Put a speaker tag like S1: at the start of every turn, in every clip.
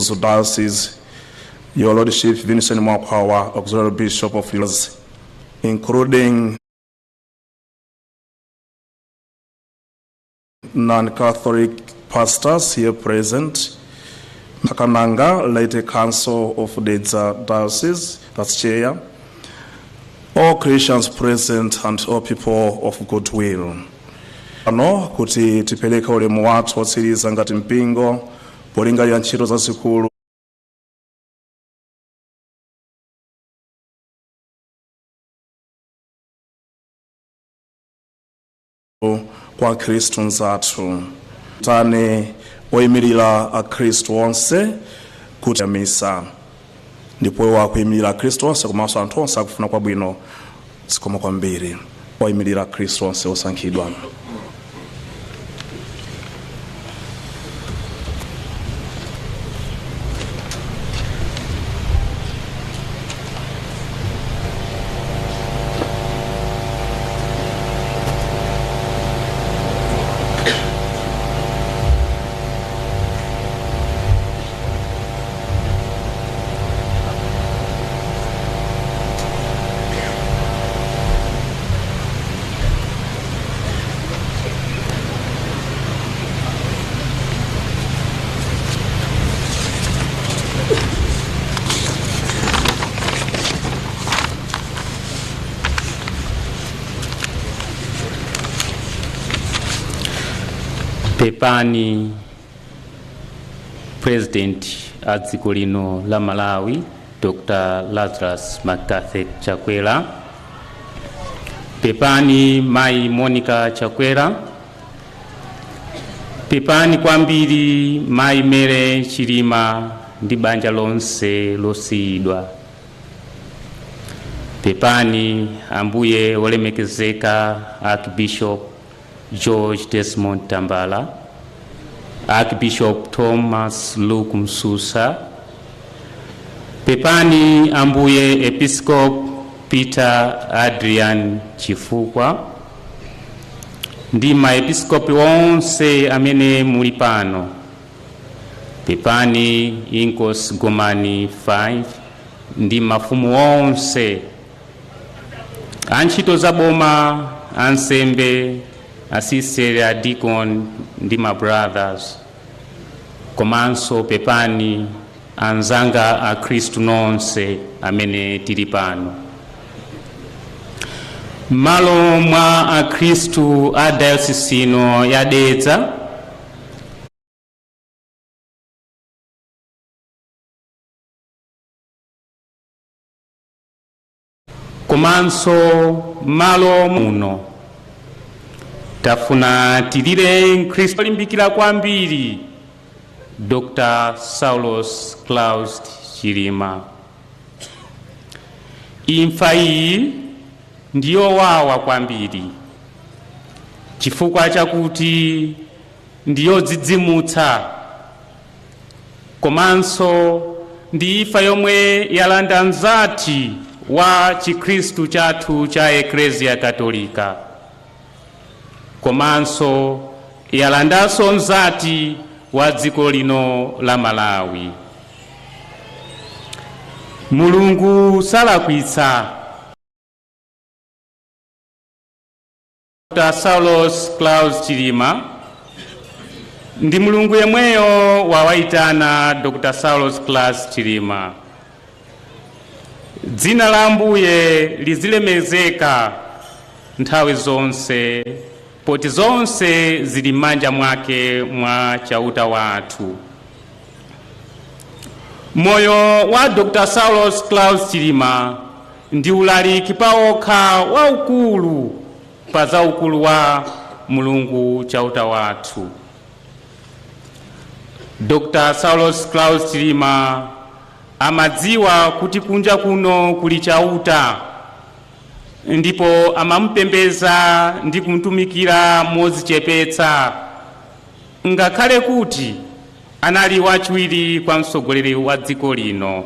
S1: Diocese, Your Lordship Vincent Mwakhwawa, Auxiliary Bishop of Lilongwe, including non-Catholic pastors here present, Makananga, Laity Council of Dedza Diocese, that's chair, all Christians present and all people of goodwill. Ano kuti tipereke ulemu wathu wotsiriza ngati mpingo polingalira ntchito zazikulu kwa Khristu mnzathu tane oyimirira akhristu onse kuti misa ndipo iwo akuyimirira akhristu onse komanso anthu onse akufuna kwabwino. Zikomo kwambiri oyimirira akhristu onse osankhidwa.
S2: Pepani President a dziko lino la Malawi, Dr Lazarus McCarthy Chakwera. Pepani Mayi Monica Chakwera. Pepani kwambiri Mayi Mary Chilima ndi banja lonse losiyidwa. Pepani Ambuye olemekezeka Archbishop George Desmond Tambala, Archbishop Thomas Luke Msusa. Pepani Ambuye Episcop Peter Adrian Chifukwa ndi maepiskopi onse amene muli pano. Pepani Inkosi Gomani 5 ndi mafumu onse, antchito za boma, ansembe, asistere, adikon ndi ma brothers. Komanso pepani anzanga akhristu nonse amene tili pano. M'malo mwa akhristu a dayosisi ino ya Dedza, komanso m'malo muno, tafuna tilire mkhristu olimbikira kwambiri, Dr Saulos Klaus Chilima. Imfa iyi ndiyowawa kwambiri chifukwa chakuti ndiyodzidzimutsa, komanso ndi imfa yomwe yalanda mzati wa chikhristu chathu cha Eklesia Katolika, komanso yalandanso mzati wa dziko lino la Malawi. Mulungu salakwitsa. Dr Saulos Klaus Chilima ndi Mulungu yemweyo wawayitana Dr Saulos Klaus Chilima. Dzina la Ambuye lizilemekezeka nthawi zonse, poti zonse zili m'manja mwake mwa Chauta wathu. Moyo wa Dr Saulos Klaus Chilima ndi ulaliki paokha waukulu pa zaukulu wa Mulungu Chauta wathu. Dr Saulos Klaus Chilima amadziwa kuti kunja kuno kuli Chauta, ndipo amamupembedza ndi kumtumikira modzichepetsa, ngakhale kuti anali wachiwiri kwa mtsogoleri wa dziko lino.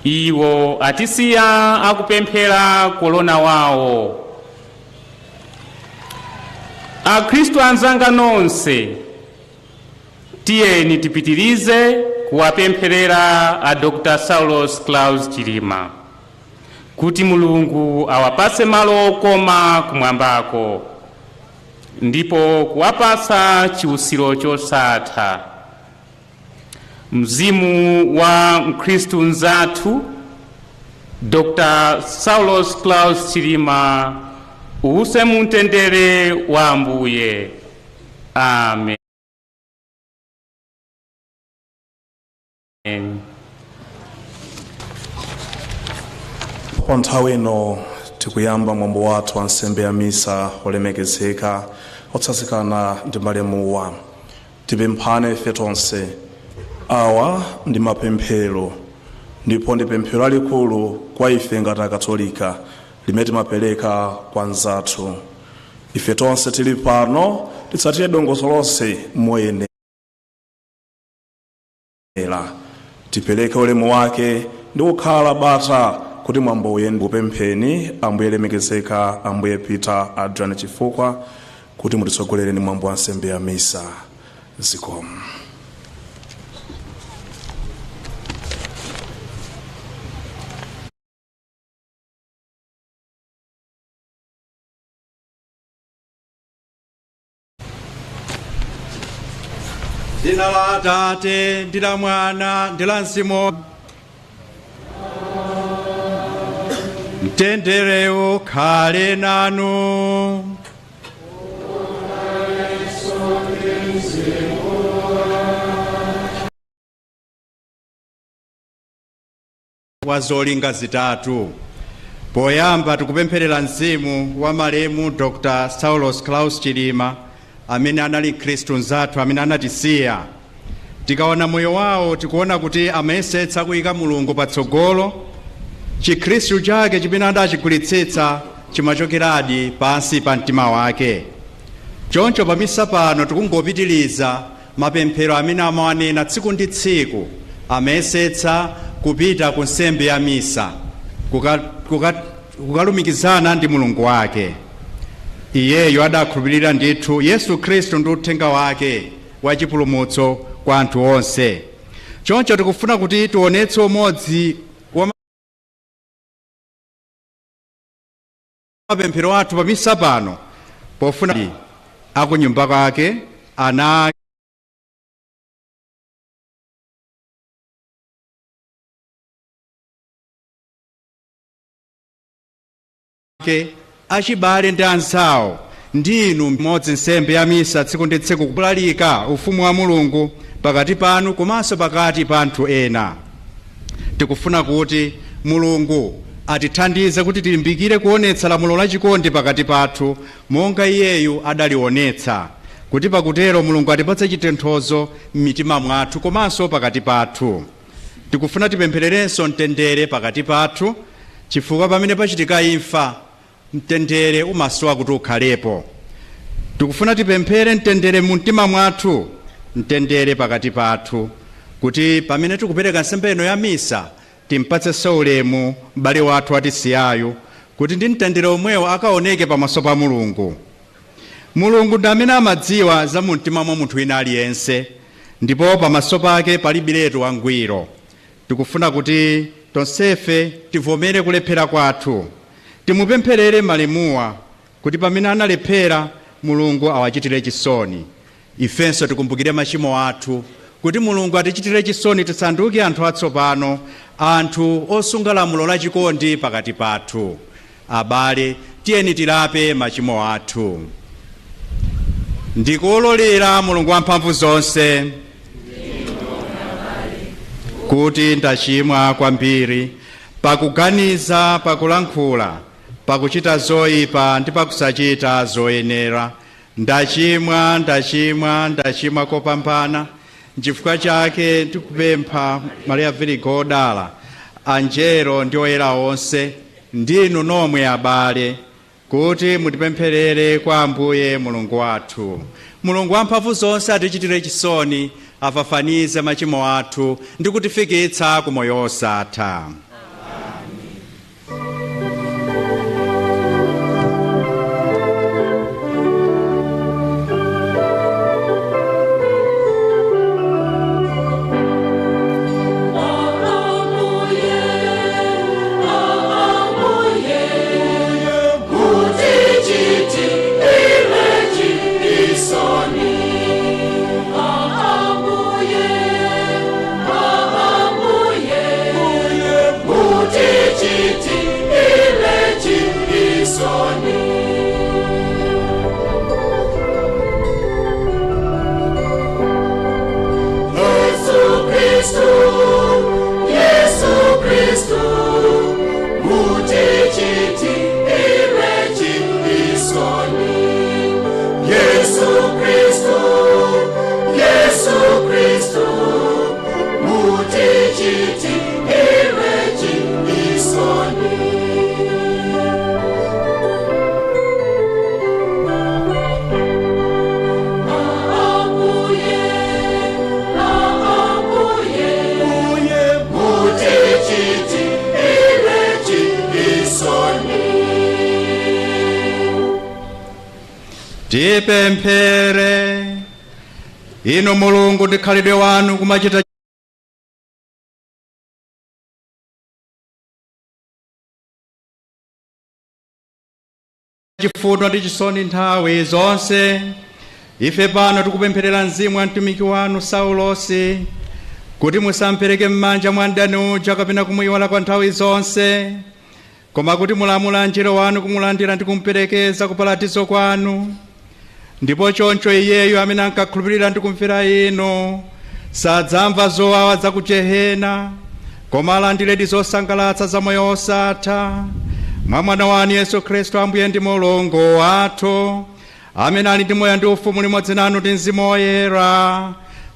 S2: Iwo atisiya akupemphera kolona wawo. Akhristu anzanga nonse, Tiyeni tipitirize kuwapempherera a Dr. Saulos Klaus Chilima kuti Mulungu awapase malo okoma kumwambako ndipo kuwapasa chiusiro chosatha. Mzimu wa Mkhristu mzathu Dr. Saulos Klaus Chilima uuse mumtendere wa Ambuye. Amen.
S1: Pa nthawi ino tikuyamba mwambo wathu wa nsembe ya misa olemekezeka otsazikana ndi malemuwa. Tipemphane ife tonse. Awa ndi mapemphero, ndipo ndi pemphero lalikulu kwa ife ngati Akatolika limene timapereka kwa nzathu. Ife tonse tili pano titsatire dongosolo lonse moyenera, tipereke ulemu wake ndi kukhala bata kuti mwambo uyende. Kupempheni Ambuye lemekezeka Ambuye Peter Adrian Chifukwa kuti mutitsogolere ndi mwambo wa nsembe ya misa. Zikomo.
S3: Dzina la Atate ndi la Mwana ndi la Mzimu. Mtendere ukhale nanu. Wa zolinga zitatu. Poyamba tikupempherera mzimu wa malemu Dr. Saulos Klaus Chilima amene anali Khristu mzathu amene anatisiya. Tikaona moyo wawo tikuona kuti amayesetsa kuyika Mulungu patsogolo. Chikhristu chake chimene adachigwiritsitsa chimachokeradi pansi pa mtima wake. Choncho pamisa pano tikungopitiliza mapemphero amene amawanena tsiku ndi tsiku. Amayesetsa kupita ku nsembe ya misa kukalumikizana ndi Mulungu wake. Iyeyo adakhulupirira ndithu Yesu Khristu ndi uthenga wake wa chipulumutso kwa anthu onse. Choncho tikufuna kuti tionetse umodzi wa mapemphero athu pamisa pano pofuna akunyumba kwake, ana ake, achibale ndi anzawo, ndi inu mmodzi. Nsembe ya misa tsiku ndi tsiku kulalika ufumu wa Mulungu pakati panu komanso pakati pa anthu ena. Tikufuna kuti Mulungu atithandize kuti tilimbikire kuonetsa lamulo lachikondi pakati pathu monga iyeyu adalionetsa, kuti pakutero Mulungu atipatse chitonthozo m'mitima mwathu komanso pakati pathu. Tikufuna tipemphererenso mtendere pakati pathu, chifukwa pamene pachitika imfa mtendere umasowa kuti ukhalepo. Tikufuna tipemphere mtendere mu mtima mwathu, mtendere pakati pathu, kuti pamene tikupereka nsembe ino ya misa timpatsenso ulemu m'bale wathu atisiyayo, kuti ndi mtendere omwewo akaoneke pamaso pa Mulungu. Mulungu ndi amene amadziwa za mu mtima mwa munthu wina aliyense, ndipo pamaso pake palibiretu wangwiro. Tikufuna kuti tonsefe tivomere kulephera kwathu, timupempherere malemuwa kuti pamene analephera Mulungu awachitire chisoni. Ifenso tikumbukire machimo athu kuti Mulungu atichitire chisoni, tisanduke anthu atsopano, anthu osunga lamulo lachikondi pakati pathu. Abale, tiyeni tilape machimo athu. Ndikuwululira Mulungu wamphamvu zonse kuti ndachimwa kwambiri pakuganiza, pakulankhula, pakuchita zoyipa ndi pakusachita zoyenera. Ndachimwa, ndachimwa, ndachimwa kopambana. Nchifukwa chake ndikupempha Maria Virigo odala, anjelo ndi oyera onse, ndinu nomwe abale, kuti mutipempherere kwa Ambuye Mulungu wathu. Mulungu wamphamvu zonse atichitire chisoni, afafanize machimo athu ndi kutifikitsa ku moyo osatha. Tipemphere. Inu Mulungu, ndi khalidwe wanu kumachita chifundo ndi chisoni nthawi zonse. Ife pano tikupempherera mzimu wa mtumiki wanu Saulosi, kuti musampereke m'manja mwa mdani uja kapena kumuyiwala kwa nthawi zonse, koma kuti mulamula angelo wanu kumulandira ndi kumuperekeza ku paradizo kwanu. Ndipo choncho iyeyo amene ankakhulupirira ndi kumvera inu sadzamva zowawa za ku jehena, koma alandiredi zosangalatsa za moyo wosatha mwa mwana wanu Yesu Khristu Ambuye ndi Mulungu wathu, amene ali ndi moyo ndi ufumu limodzi nanu ndi Mzimu Woyera,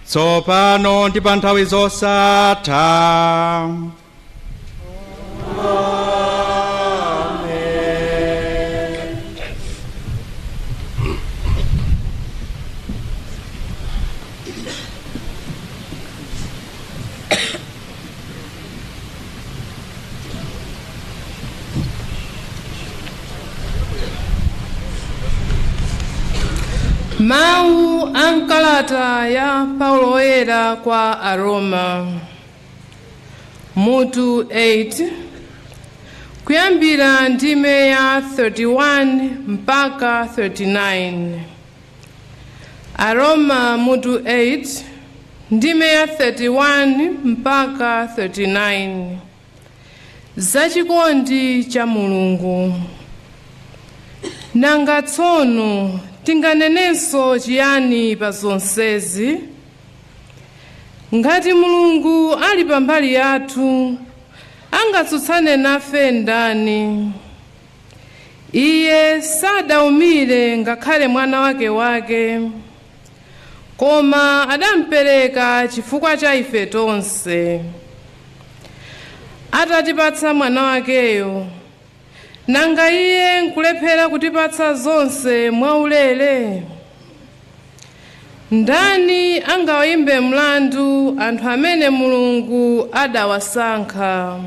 S3: tsopano ndi pa nthawi zosatha.
S1: Amen.
S4: Mawu a mkalata ya Paulo Woyera kwa Aroma, mutu 8, kuyambira ndime ya 31 mpaka 39. Aroma mutu 8, ndime ya 31 mpaka 39. Zachikondi cha Mulungu. Nanga tsono tinganenenso chiyani pa zonsezi? Ngati Mulungu ali pambali yathu, angatsutsane nafe ndani? Iye sadaumire ngakhale mwana wake wake, koma adampereka chifukwa cha ife tonse. Atatipatsa mwana wakeyo, nanga iye nkulephera kutipatsa zonse mwaulere? Ndani angawayimbe mlandu anthu amene Mulungu adawasankha?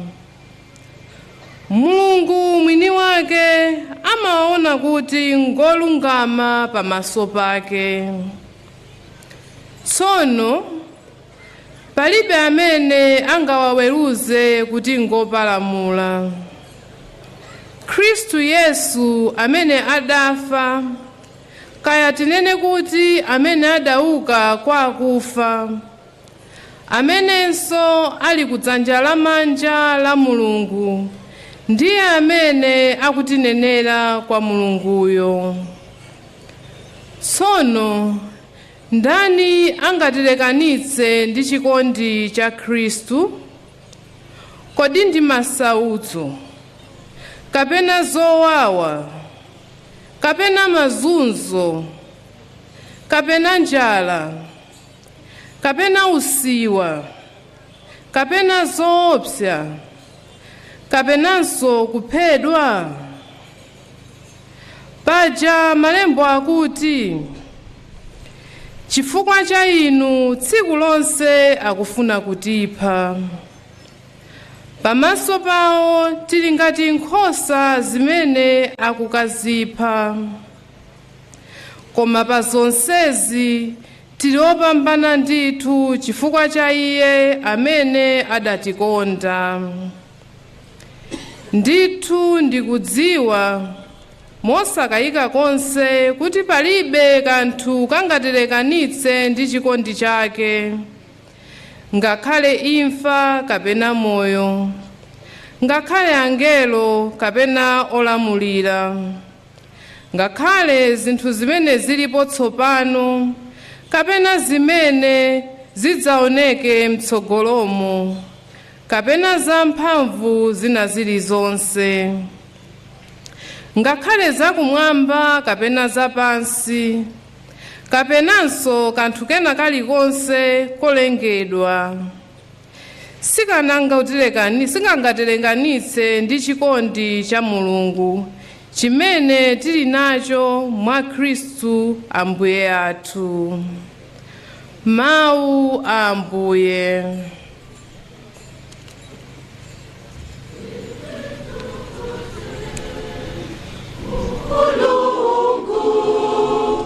S4: Mulungu mwini wake amawaona kuti ngolungama pamaso pake. Tsono palibe amene angawaweruze kuti ngopalamula. Khristu Yesu amene adafa, kaya tinene kuti amene adauka kwa akufa, amenenso ali kudzanja lamanja la Mulungu, ndiye amene akutinenera kwa Mulunguyo. Tsono ndani angatilekanitse ndi chikondi cha Khristu? Kodi ndi masautso, kapena zowawa, kapena mazunzo, kapena njala, kapena usiwa, kapena zoopsa, kapenanso kuphedwa? Paja malembo akuti, chifukwa cha inu tsiku lonse akufuna kutipha. Pamaso pawo tili ngati nkhosa zimene akukazipha. Koma pa zonsezi tili opambana ndithu chifukwa cha iye amene adatikonda. Ndithu ndikudziwa mosakayika konse kuti palibe kanthu kangatilekanitse ndi chikondi chake, ngakhale imfa kapena moyo, ngakhale angelo kapena olamulira, ngakhale zinthu zimene zilipo tsopano kapena zimene zidzaoneke mtsogolomo, kapena zamphamvu zina zilizonse, ngakhale zakumwamba kapena zapansi, kapenanso kanthu kena kalikonse kolengedwa, sikangatilekanitse ndi chikondi cha Mulungu chimene tili nacho mwa Khristu Ambuye athu. Mawu a Ambuye.
S5: Mulungu.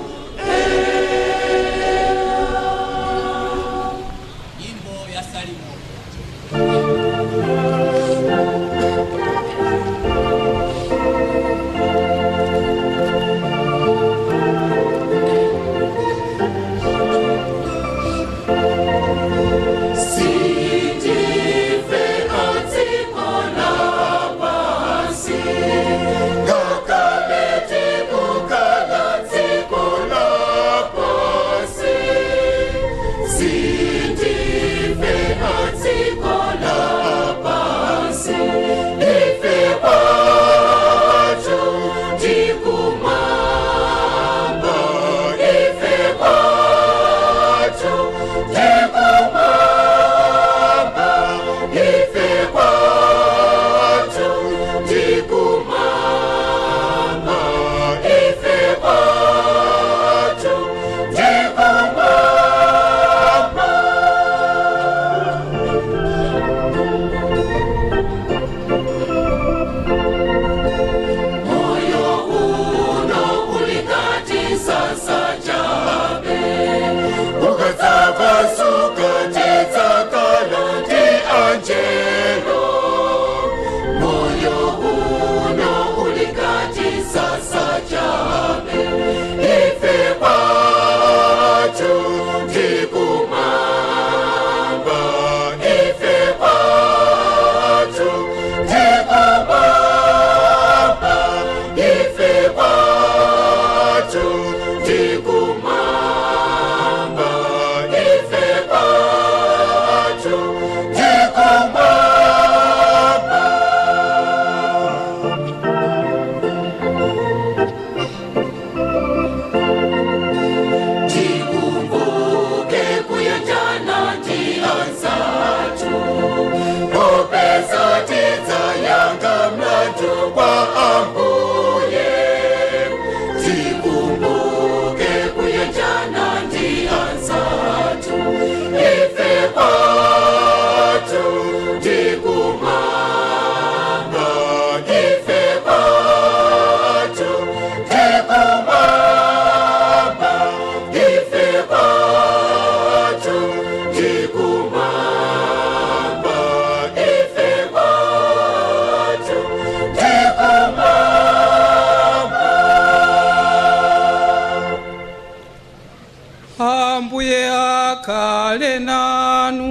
S5: Ambuye akhale nanu.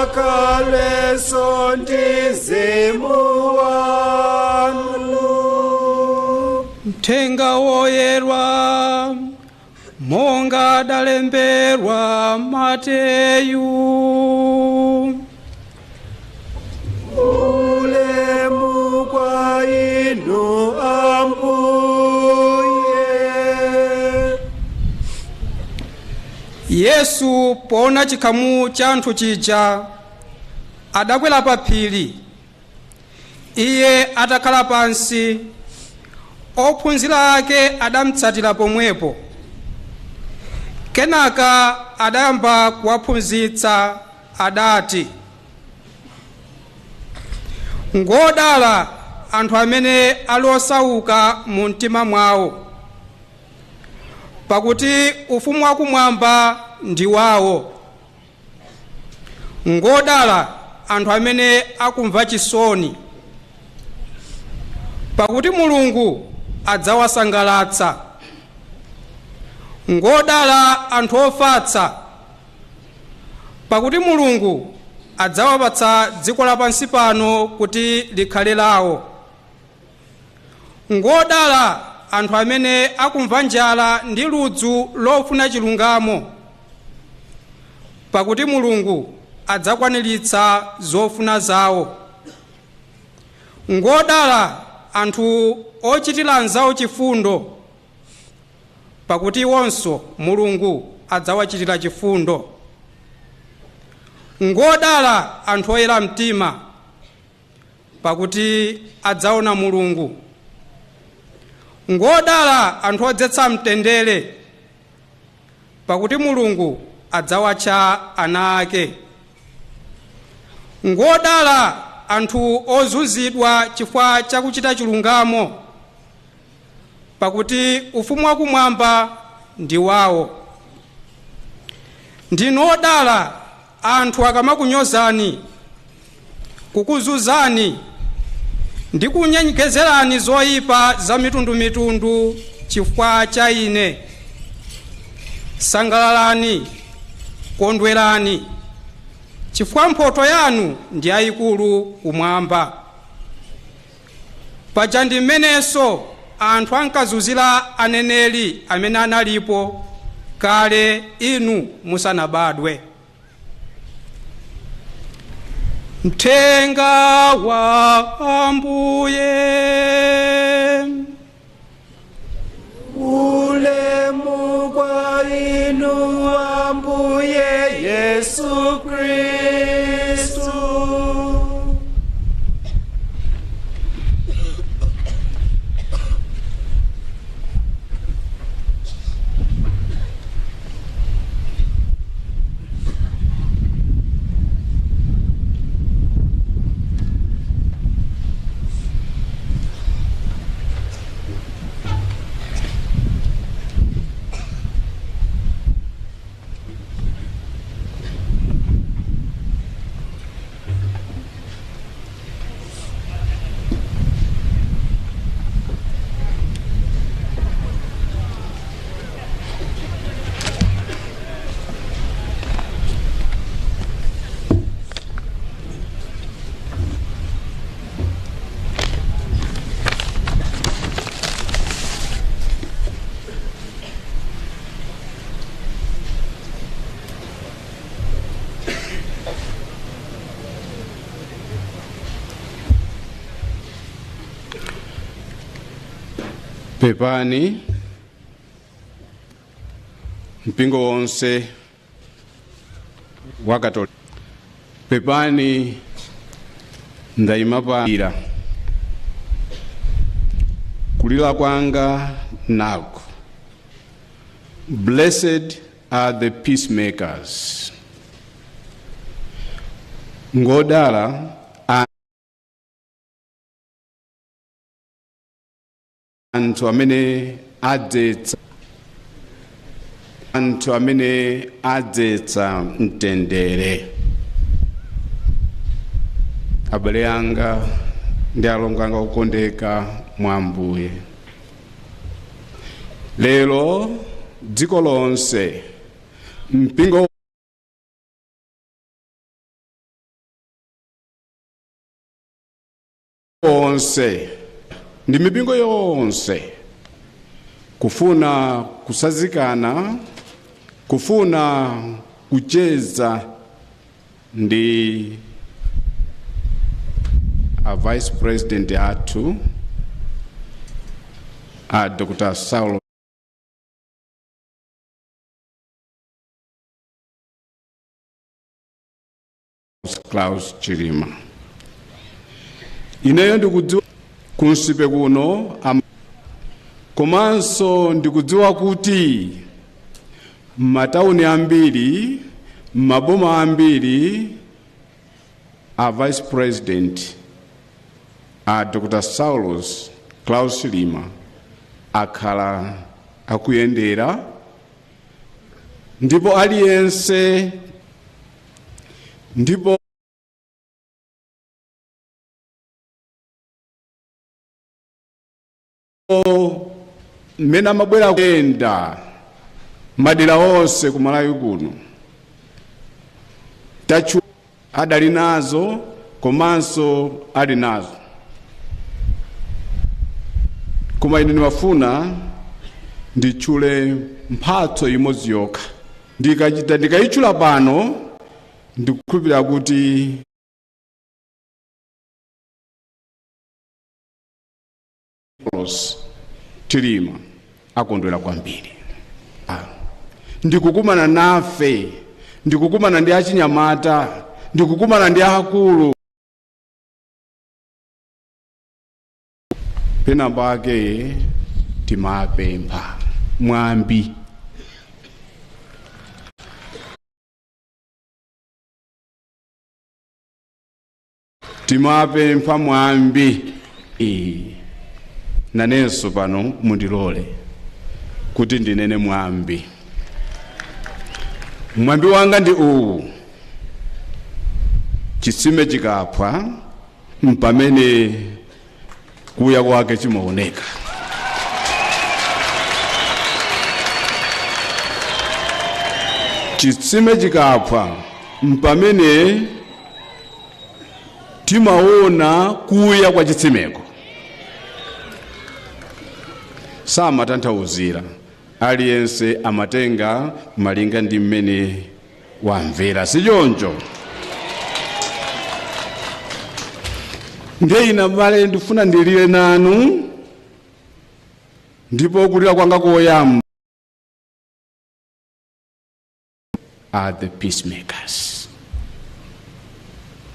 S6: Akhaleso ndi mzimu wanu.
S5: Mthenga woyerwa monga adalemberwa Mateyu.
S6: Ulemu kwa inu Ambuye.
S5: Yesu poona chikhamu cha anthu chija adakwera pa phiri. Iye atakhala pansi, ophunzira ake adamutsatira pomwepo. Kenaka adayamba kuwaphunzitsa, adati: Ngodala anthu amene ali osauka mu mtima mwawo, pakuti ufumu wakumwamba ndi wawo. Ngodala anthu amene akumva chisoni, pakuti Mulungu adzawasangalatsa. Ngodala anthu ofatsa, pakuti Mulungu adzawapatsa dziko lapansi pano kuti likhale lawo. Ngodala anthu amene akumva njala ndi ludzu lofuna chilungamo, pakuti Mulungu adzakwaniritsa zofuna zawo. Ngodala anthu ochitira anzawo chifundo, pakuti iwonso Mulungu adzawachitira chifundo. Ngodala anthu oyera mtima, pakuti adzaona Mulungu. Ngodala anthu odzetsa mtendere, pakuti Mulungu adzawatcha ana ake. Ngodala anthu ozunzidwa chifukwa chakuchita chilungamo, pakuti ufumu wakumwamba ndi wawo. Ndinu odala anthu akamakunyozani, kukuzunzani ndi kunyengezelani zoyipa za mitundumitundu chifukwa cha ine. Sangalalani, kondwerani, chifukwa mphotho yanu ndi yayikulu kumwamba. Paja ndi mmenenso anthu ankazunzira aneneri amene analipo kale inu musanabadwe. Mthenga wa Ambuye.
S6: Ulemu kwa inu Ambuye Yesu Kristu.
S3: Pepani mpingo wonse wa Katolika, pepani ndayima pa kulira kwanga nako. Blessed are the peacemakers. Ngodala anthu amene adzetsa, anthu amene adzetsa mtendere. Abale anga ndi alongo anga okondeka mwa Ambuye,
S7: Lero dziko lonse mpingo wonse ndi mipingo yonse kufuna kusazikana, kufuna kucheza ndi a Vice President athu a Dr. Saulos Klaus Chilima. Ineyo ndikudziwa kunsipe kuno komanso ndikudziwa kuti m'matauni ambiri, m'maboma ambiri, a Vice President a Dr. Saulos Klaus Chilima akhala akuyendera, ndipo aliyense ndipo mmene amabwera kuyenda madera onse ku Malawi kuno tachu adali nazo komanso ali nazo. Koma ine ndimafuna nditchule mphatso imodzi yokha. Ndikachita ndikayitchula pano ndikukhulupirira kuti Chilima akondwera kwambiri. Ndikukumana nafe, ndikukumana ndi achinyamata, ndikukumana ndi akulu. Pena pake timapempha mwambi. Timapempha mwambi. Nanenso pano mundilole kuti ndinene mwambi. Mwambi wanga ndi uwu: chitsime chikaphwa mpamene kuya kwake chimaoneka. Chitsime chikaphwa mpamene timaona kuya kwa chitsimeko. Samatanthauzira, aliyense amatenga malinga ndi mmene wamvera, sichoncho? Ndiye ine abale ndifuna ndilire nanu, ndipo kulira kwanga koyamba are the peacemakers.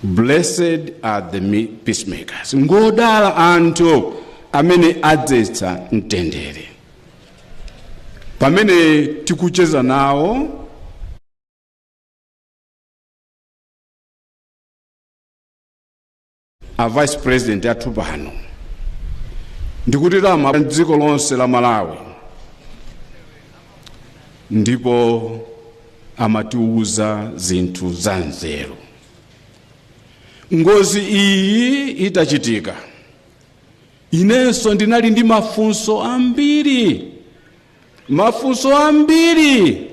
S7: Blessed are the peacemakers. Ngodala anthu amene adzetsa mtendere. Pamene tikucheza nawo a Vice President athu pano, ndikuti lama dziko lonse la Malawi, ndipo amatiuza zinthu za nzeru. Ngozi iyi itachitika, inenso ndinali ndi mafunso ambiri, mafunso ambiri,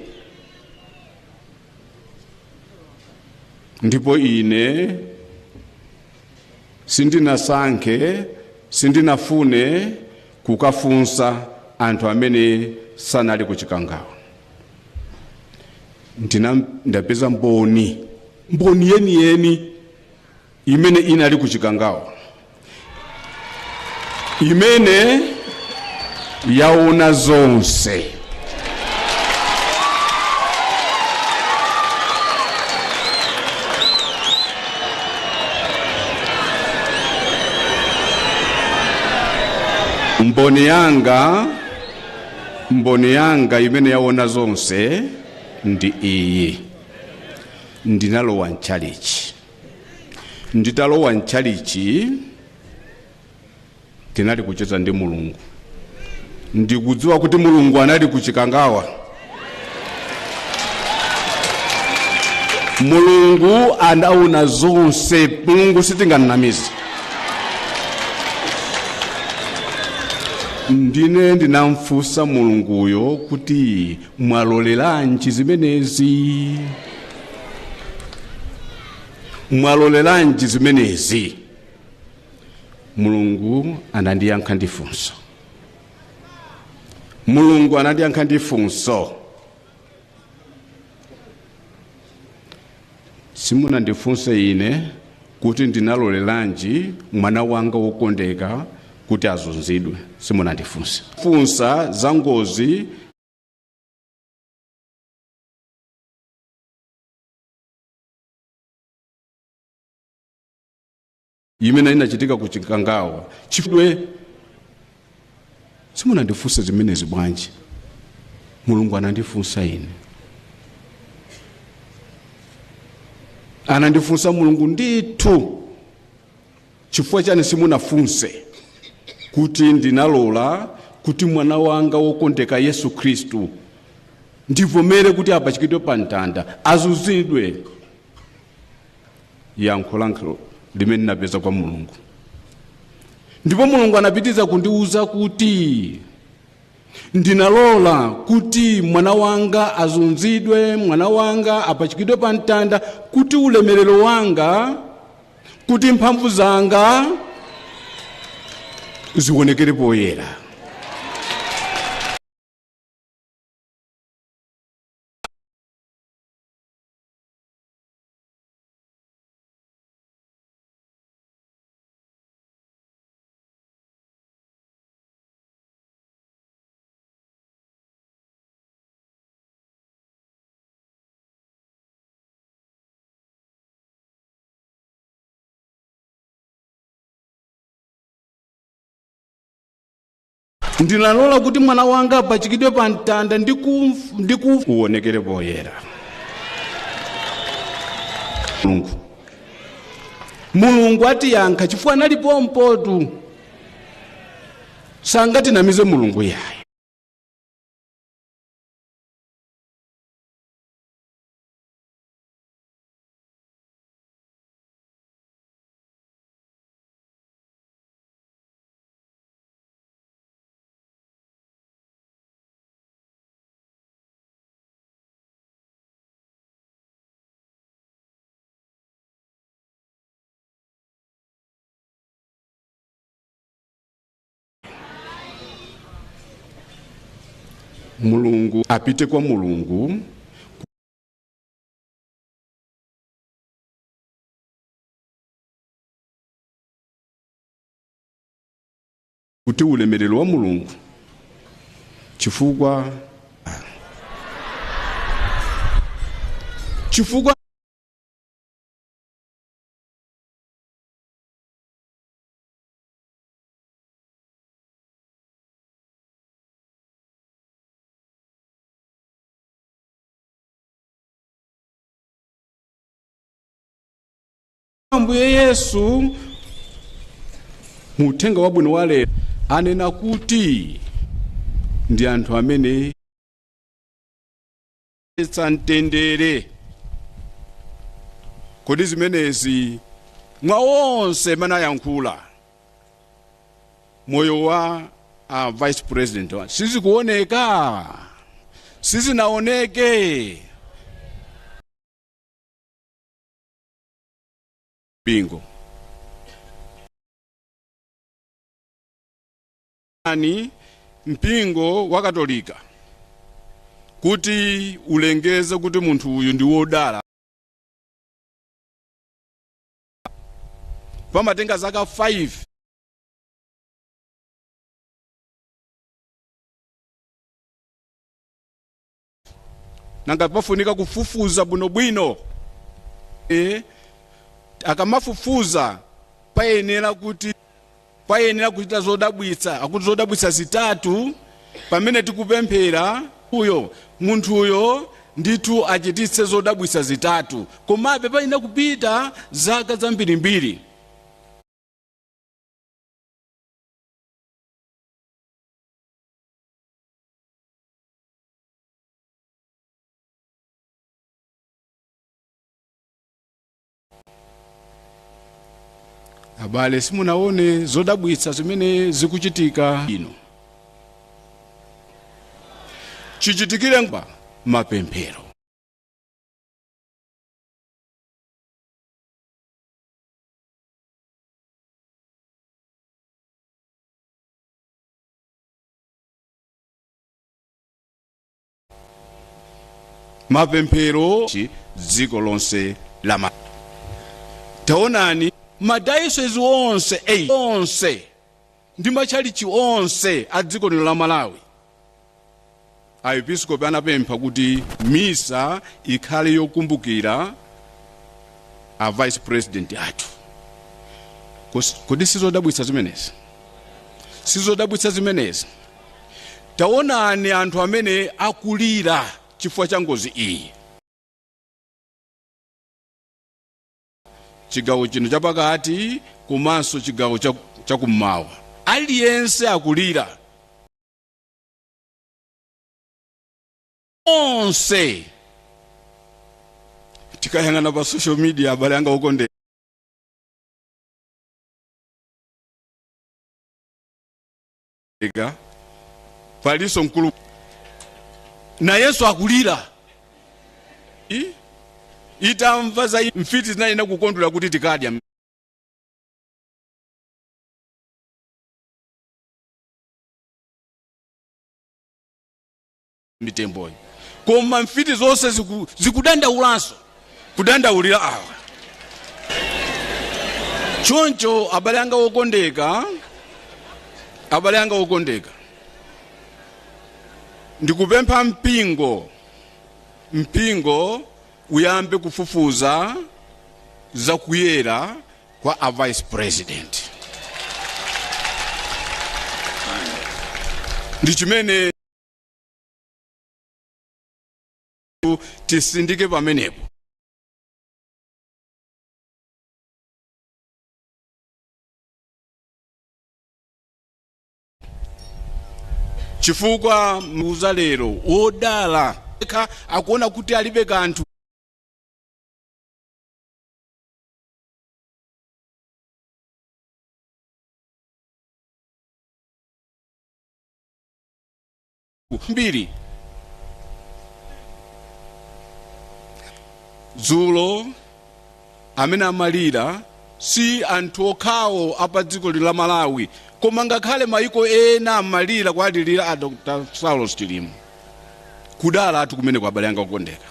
S7: ndipo ine sindinasankhe, sindinafune kukafunsa anthu amene sanali kuchikangawa. Ndapeza mboni, mboni yeniyeni imene inali kuchikangawa, imene yaona zonse. Mboni yanga, mboni yanga imene yaona zonse ndi iyi. Ndinalowa mchalichi. Nditalowa mchalichi tinali kucheza ndi Mulungu. Ndikudziwa kuti Mulungu anali kuchikangawa. Mulungu anaona zonse. Mulungu sitinganamize. Ndine ndinamfunsa Mulunguyo kuti mwaloleranji zimenezi, mwaloleranji zimenezi. Mulungu anandiyankha ndi funso. Mulungu anandiyankha ndi funso. Simunandifunse ine kuti ndinaloleranji mwana wanga wokondeka kuti azunzidwe, simunandifunse. Funsa za ngozi imene inachitika ku Chikangawa chifukwa simunandifunse zimenezi bwanji. Mulungu anandifunsa ine, anandifunsa Mulungu ndithu, chifukwa chani simunafunse kuti ndinalola kuti mwana wanga wokondeka Yesu Khristu ndivomere kuti apachikidwe pa mtanda azunzidwe. Yankho lankhalo limene ndinapeza kwa Mulungu. Ndipo Mulungu anapitiza kundiuza kuti ndinalola kuti mwana wanga azunzidwe, mwana wanga apachikidwe pa mtanda, kuti ulemerero wanga, kuti mphamvu zanga zionekere poyera. Ndinalola kuti mwana wanga apachikidwe pa mtanda ndiku uonekere poyera. Mulungu atiyankha chifukwa analipo mpotu, sangatinamize Mulungu yayi. Mulungu apite kwa Mulungu kuti ulemerero wa Mulungu, chifukwa Ambuye Yesu mu uthenga wabwino wa lero anena kuti ndi anthu amene mtendere. Kodi zimenezi mwa onse amene ayankhula moyo wa vice president sizikuoneka, sizinaoneke. Bingo ani mpingo wa Katolika kuti ulengeze kuti munthu uyu ndi wodala, pamatenga zaka 5 nanga pafunika kufufuza bwinobwino. Akamafufuza payenera kuchita zodabwitsa, akuti zodabwitsa zitatu pamene tikupemphera uyo munthuyo ndithu achititse zodabwitsa zitatu, komabe payenera kupita zaka zambirimbiri. Abale, simunaone zodabwitsa zimene zikuchitika ino. Chichitikire pa mapemphero. Mapemphero dziko lonse la taonani madayosezi onse 8 onse ndi matchalichi onse a dziko lino la Malawi, aepiskopi anapempha kuti misa ikhale yokumbukira a vice president athu. Kodi sizodabwitsa zimenezi? Sizodabwitsa zimenezi? Taonani anthu amene akulira chifukwa cha ngozi iyi. Chigawo chino chapakati komanso chigawo chakummawa, aliyense akulira. Onse tikayang'ana pa social media, abale anga okondeka, palinso mkulu nayenso akulira. Itamva za mfiti zinayenda kukondwera kuti tikadya mitemboyi, koma mfiti zonse zikudandaulanso, kudandaulira awa. Choncho abale anga okondeka, abale anga okondeka, ndikupempha mpingo, mpingo uyambe kufufuza zakuyera kwa a vice president. Ndi chimene tisindike pamenepo. Chifukwa muza lero wodala akuona kuti alibe kanthu. Mbiri dzulo amene amalira si anthu okhawo apa dziko la Malawi, koma ngakhale mayiko ena amalira kwalilira a Dr. Saulos Chilima. Kudala athu kumene kwa abale anga okondeka.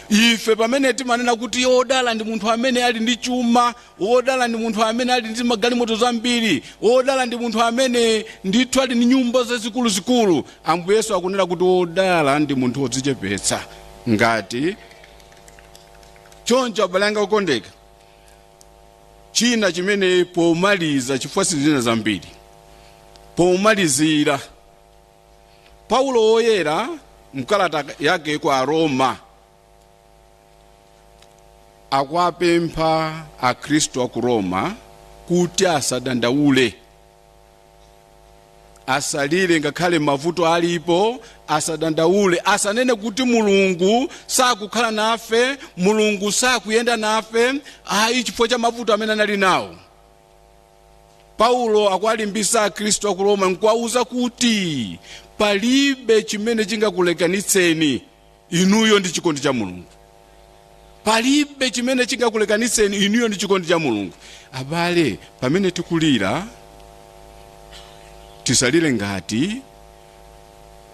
S7: Ife pamene timanena kuti wodala ndi munthu amene ali ndi chuma, wodala ndi munthu amene ali ndi magalimoto zambiri, wodala ndi munthu amene ndithu ali ndi nyumba zazikuluzikulu, Ambuye Yesu akunena kuti wodala ndi munthu wodzichepetsa. Ngati choncho abale anga okondeka, china chimene pomaliza, chifukwa sizina zambiri, pomalizira Paulo woyera mkalata yake kwa Roma akuwapempha akhristu aku Roma kuti asadandaule, asalire ngakhale mavuto alipo, asadandaule, asanene kuti Mulungu sakukhala nafe, Mulungu sakuyenda nafe, ayi, chifukwa cha mavuto amene anali nawo. Paulo akuwalimbisa akhristu aku Roma nkuwauza kuti palibe chimene chingakulekanitseni inuyo ndi chikondi cha Mulungu. Palibe chimene chingakulekanitseni inuyo ndi chikondi cha Mulungu. Abale, pamene tikulira tisalire ngati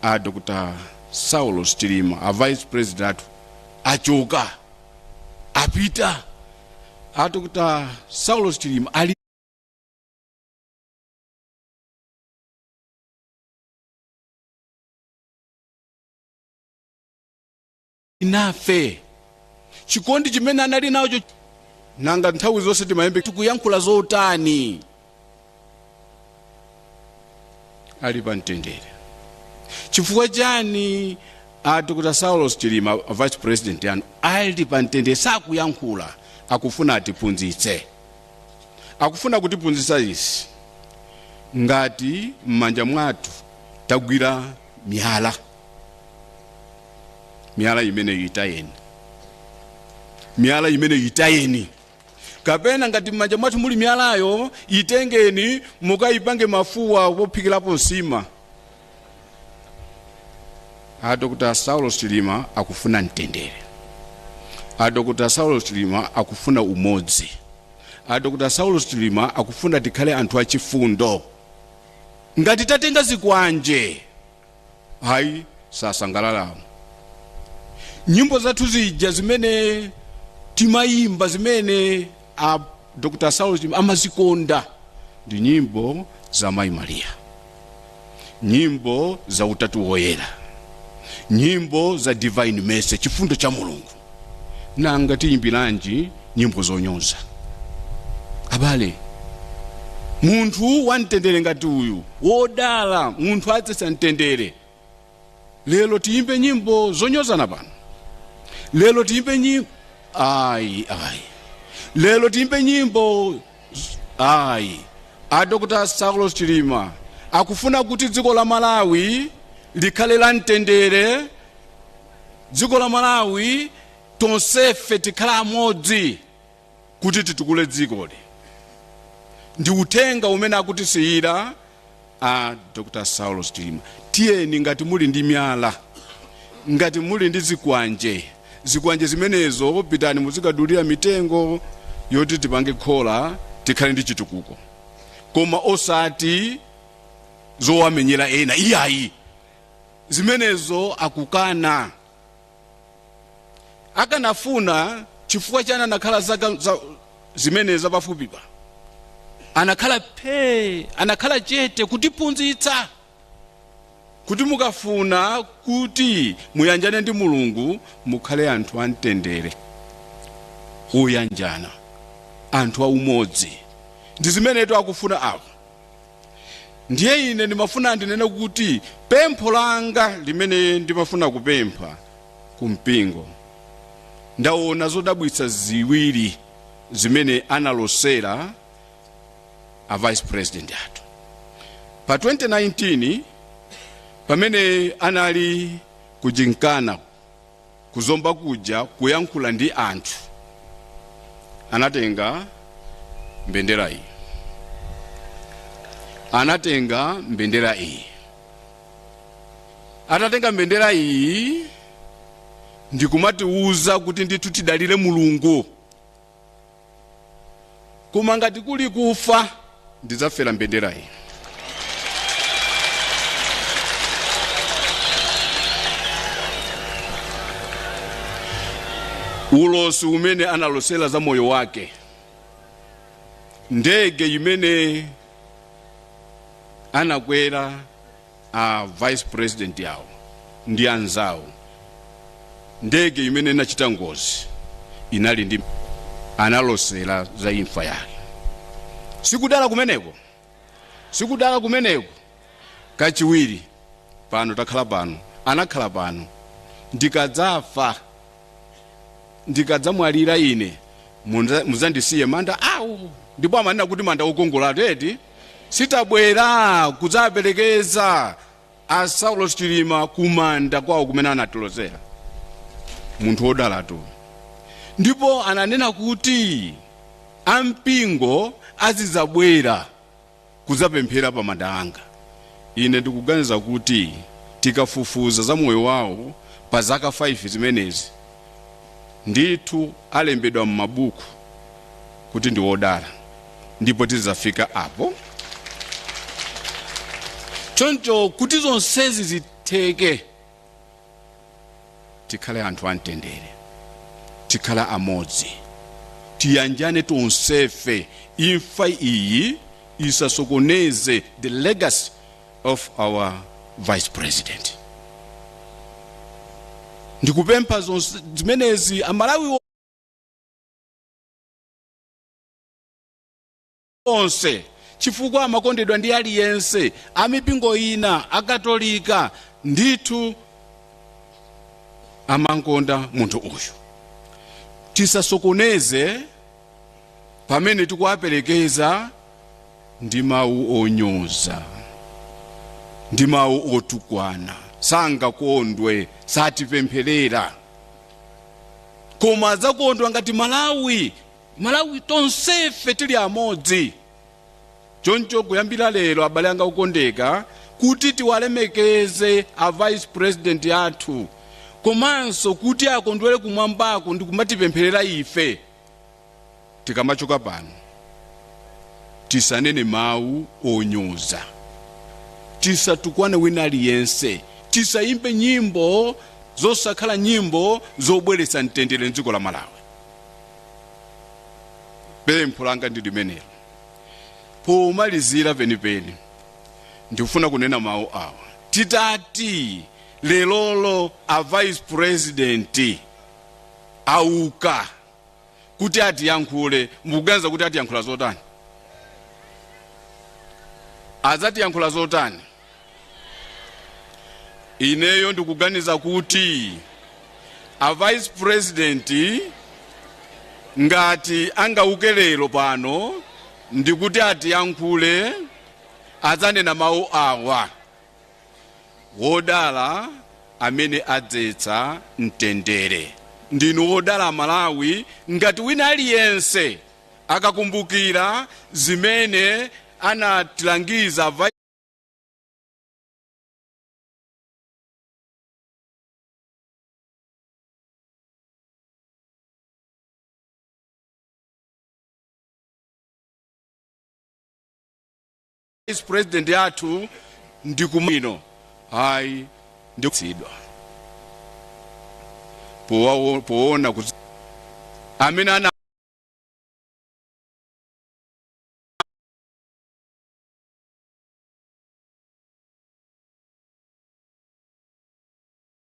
S7: a Dr. Saulos Chilima, a vice president athu, achoka apita. A Dr. Saulos Chilima ali nafe, chikondi chimene anali nacho. Nanga nthawi zonse timayembe tikuyankhula zotani? Ali pa mtendere. Chifukwa chani a Dr. Saulos Chilima, a vice president yanu, ali pa mtendere, sakuyankhula? Akufuna atiphunzitse, akufuna kutiphunzitsa izi. Ngati m'manja mwathu tagwira miyala, miyala imene itayeni, miyala imene itayeni. Kapena ngati m'manja mwathu muli miyalayo, itengeni mukayipange mafuwa pophikirapo nsima. A Dr. Saulos Chilima akufuna mtendere. A Dr. Saulos Chilima akufuna umodzi. A Dr. Saulos Chilima akufuna tikhale anthu achifundo. Ngati tatenga zikwanje, hayi, sasangalalawo. Nyimbo zathu zija zimene timayimba, zimene a Dr. Saulos Chilima amazikonda, ndi nyimbo za Mayi Maria, nyimbo za Utatu Woyera, nyimbo za Divine Mercy, chifundo cha Mulungu. Nanga tiyimbiranji nyimbo zonyoza? Abale, munthu wamtendere ngati uyu, wodala munthu adzetsa mtendere, lero tiyimbe nyimbo zonyozana pano? Lero tiyimbe nyimbo? Ayi, ayi, lero tiyimbe nyimbo? Ayi. A Dr. Saulos Chilima akufuna kuti dziko la Malawi likhale la mtendere, dziko la Malawi tonsefe tikhale amodzi kuti titukule dzikoli. Ndi uthenga umene akutisiyira a Dr. Saulos Chilima. Tiyeni, ngati muli ndi miyala, ngati muli ndi zikwanje, zikwanje zimenezo pitani muzikadulira mitengo yoti tipange khola, tikhale ndi chitukuko, koma osati zowamenyera ena, iyayi. Zimenezo akukana. Akanafuna, chifukwa chani anakhala zaka zimenezi pafupipa anakhala phe, anakhala chete kutiphunzitsa kuti mukafuna kuti muyanjane ndi Mulungu, mukhale anthu amtendere, oyanjana, anthu aumodzi. Ndi zimenetu akufuna apo. Ndiye ine ndimafuna ndinene kuti pempho langa limene ndimafuna kupempha kumpingo, ndaona zodabwitsa ziwiri zimene analosera a vice president athu pa 2019, pamene anali kujinkana kuzomba kuja kuyankhula ndi anthu. Anatenga mbendera iyi, anatenga mbendera iyi. Atatenga mbendera iyi ndikumatiuza kuti ndithu tidalire Mulungu, koma ngati kuli kufa, ndidzafera mbendera iyi. Ulosi umene analosera za moyo wake, ndege imene anakwera a vice president yawo ndi anzawo, ndege imene inachita ngozi inali ndi, analosera za imfa yake. Sikudala kumeneko? Sikudala kumeneko? Kachiwiri, pano takhala pano, anakhala pano, "Ndikadzafa, ndikadzamwalira ine, muzandisiye manda awo." Ndipo amanena kuti manda okongola teti. Sitabwera kudzaperekeza a Saulos Chilima kumanda kwawo kumene anatilozera. Munthu wodalatu. Ndipo ananena kuti ampingo azizabwera kudzapemphera pa manda anga. Ine ndikuganiza kuti tikafufuza za moyo wawo pa zaka 5 zimenezi, ndithu alembedwa m'mabuku kuti ndi wodala, ndipo tidzafika apo. Choncho kuti zonsezi zitheke, tikhale anthu amtendere, tikhale amodzi, tiyanjane tonsefe. Imfa iyi isasokoneze the legacy of our vice president. Ndikupempha zonse zimenezi Amalawi onse, chifukwa amakondedwa ndi aliyense, amipingo ina, Akatolika ndithu amankonda munthu uyu. Tisasokoneze pamene tikuwaperekeza ndi mawu onyoza, ndi mawu otukwana. Sangakondwe, satipempherera, koma adzakondwa ngati Malawi tonsefe tili amodzi. Choncho kuyambira lero, abale anga okondeka, Kuti tiwalemekeze a vice president athu, komanso kuti akondwere kumwambako ndi kumatipempherera ife tikamachoka pano, tisanene mawu onyoza, tisatukwane wina aliyense, tisayimbe nyimbo zosakhala nyimbo zobweretsa mtendere mdziko la Malawi. Pempho langa ndi limenelo. Pomalizira penipeni, ndikufuna kunena mawu awa. Titati lelolo a vice president auka kuti atiyankhule, mukuganiza kuti atiyankhula zotani? Adzatiyankhula zotani? Ineyo ndikuganiza kuti a vice president ngati angauke lero pano ndikuti atiyankhule, adzanena mawu awa: wodala amene adzetsa mtendere. Ndinu wodala Malawi ngati wina aliyense akakumbukira zimene anatilangiza vice president athu ndikumino hayi ndikutsidwa poona kuti amene ana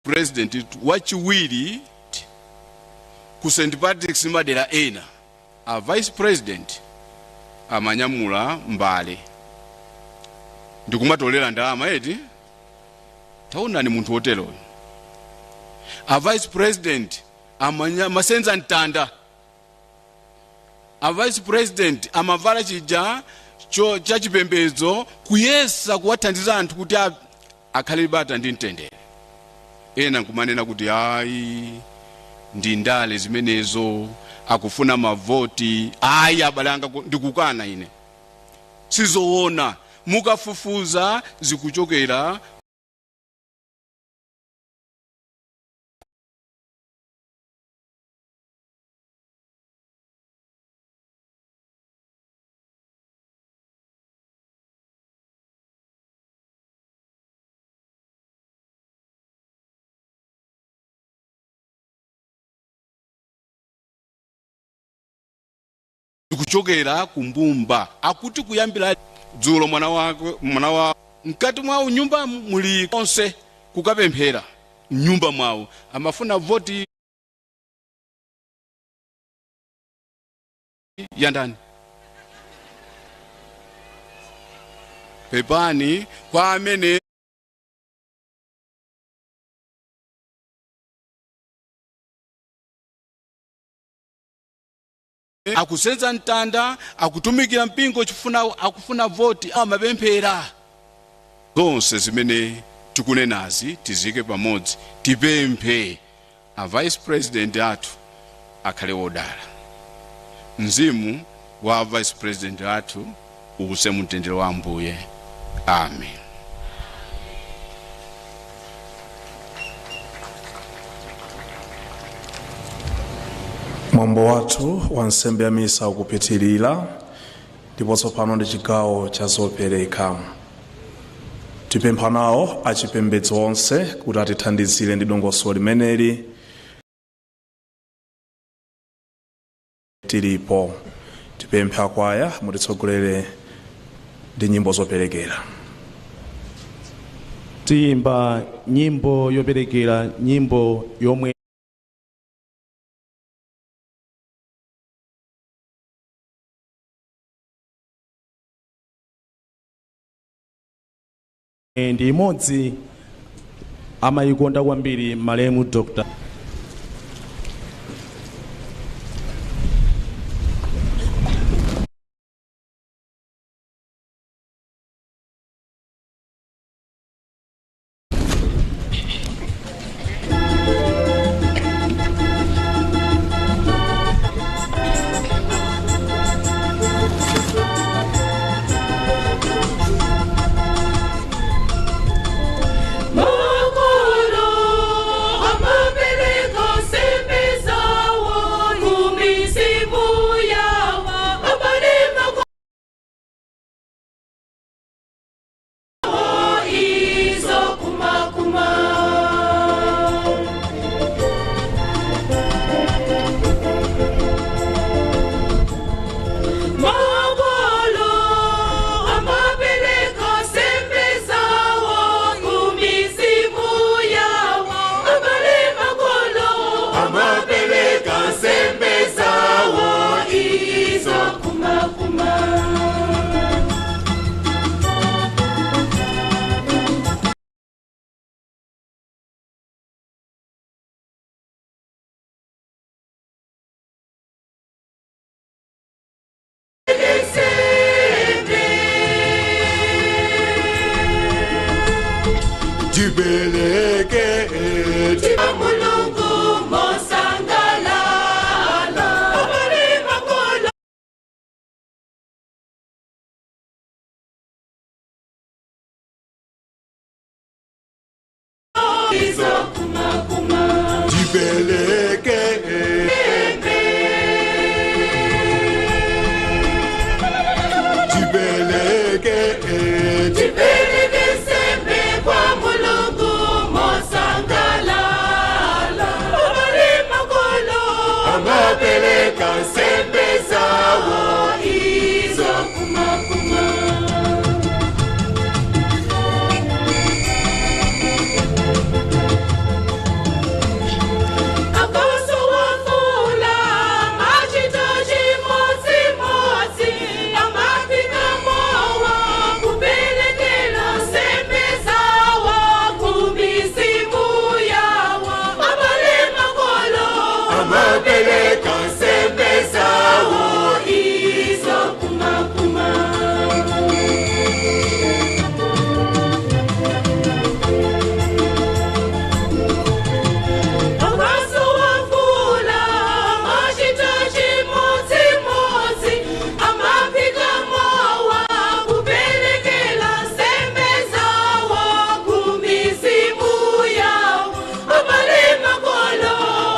S7: president wachiwiri ku St Patrick's madera ena, a vice president amanyamula mbale ndikumatolera ndalama eti. Taonani munthu woteroyo, a vice president amasenza mtanda, a vice president amavala chija chachipembedzo kuyesa kuwathandiza anthu kuti akhale bata ndi mtendere. Ena nkumanena kuti ayi, ndi ndale zimenezo, akufuna mavoti. Ayi abale anga, ndikukana ine, sizoona. Mukafufuza zikuchokera kumbumba. Akuti kuyambira dzulo mwana wake, mwana wa mkati mwawo nyumba muli onse kukapemphera nyumba mwawo, amafuna voti ya ndani? Pepani kwa amene akusenza mtanda, akutumikira mpingo chifuna akufuna voti, amapemphera. Zonse zimene tikunenazi tizike pamodzi, tipemphe a vice president athu akhale wodala. Mzimu wa vice president athu uwuse mtendere wa Ambuye. Amen.
S1: Mwambo wathu wa nsembe ya misa ukupitirira, ndipo tsopano ndi chigawo cha zopereka. Tipempha nawo achipembedzo onse kuti atithandizire ndi dongosolo limeneli tilipo. Tipempha akwaya mutitsogolere ndi nyimbo zoperekera.
S8: Tiyimba nyimbo yoperekera, nyimbo yomwe ndi imodzi amayikonda kwambiri malemu Dr.
S6: Tibeleke
S9: Mulungu mosangalala abale makolo izo kuma kuma
S6: Tibeleke Tibeleke
S9: Tibeleke sembe kwa Mulungu mosangalala abale makolo
S6: amapeleka nsembe zawo
S9: izo kuma kuma Akoso wafula machitochi motsi motsi amapika mowa kupelekela nsembe zawo kumisimu yawo abale makolo
S6: amapeleka nsembe zawo
S9: izo kuma kuma Abaso wafula machitochi motsi motsi amapika mowa kupelekela nsembe zawo kumisimu yawo abale makolo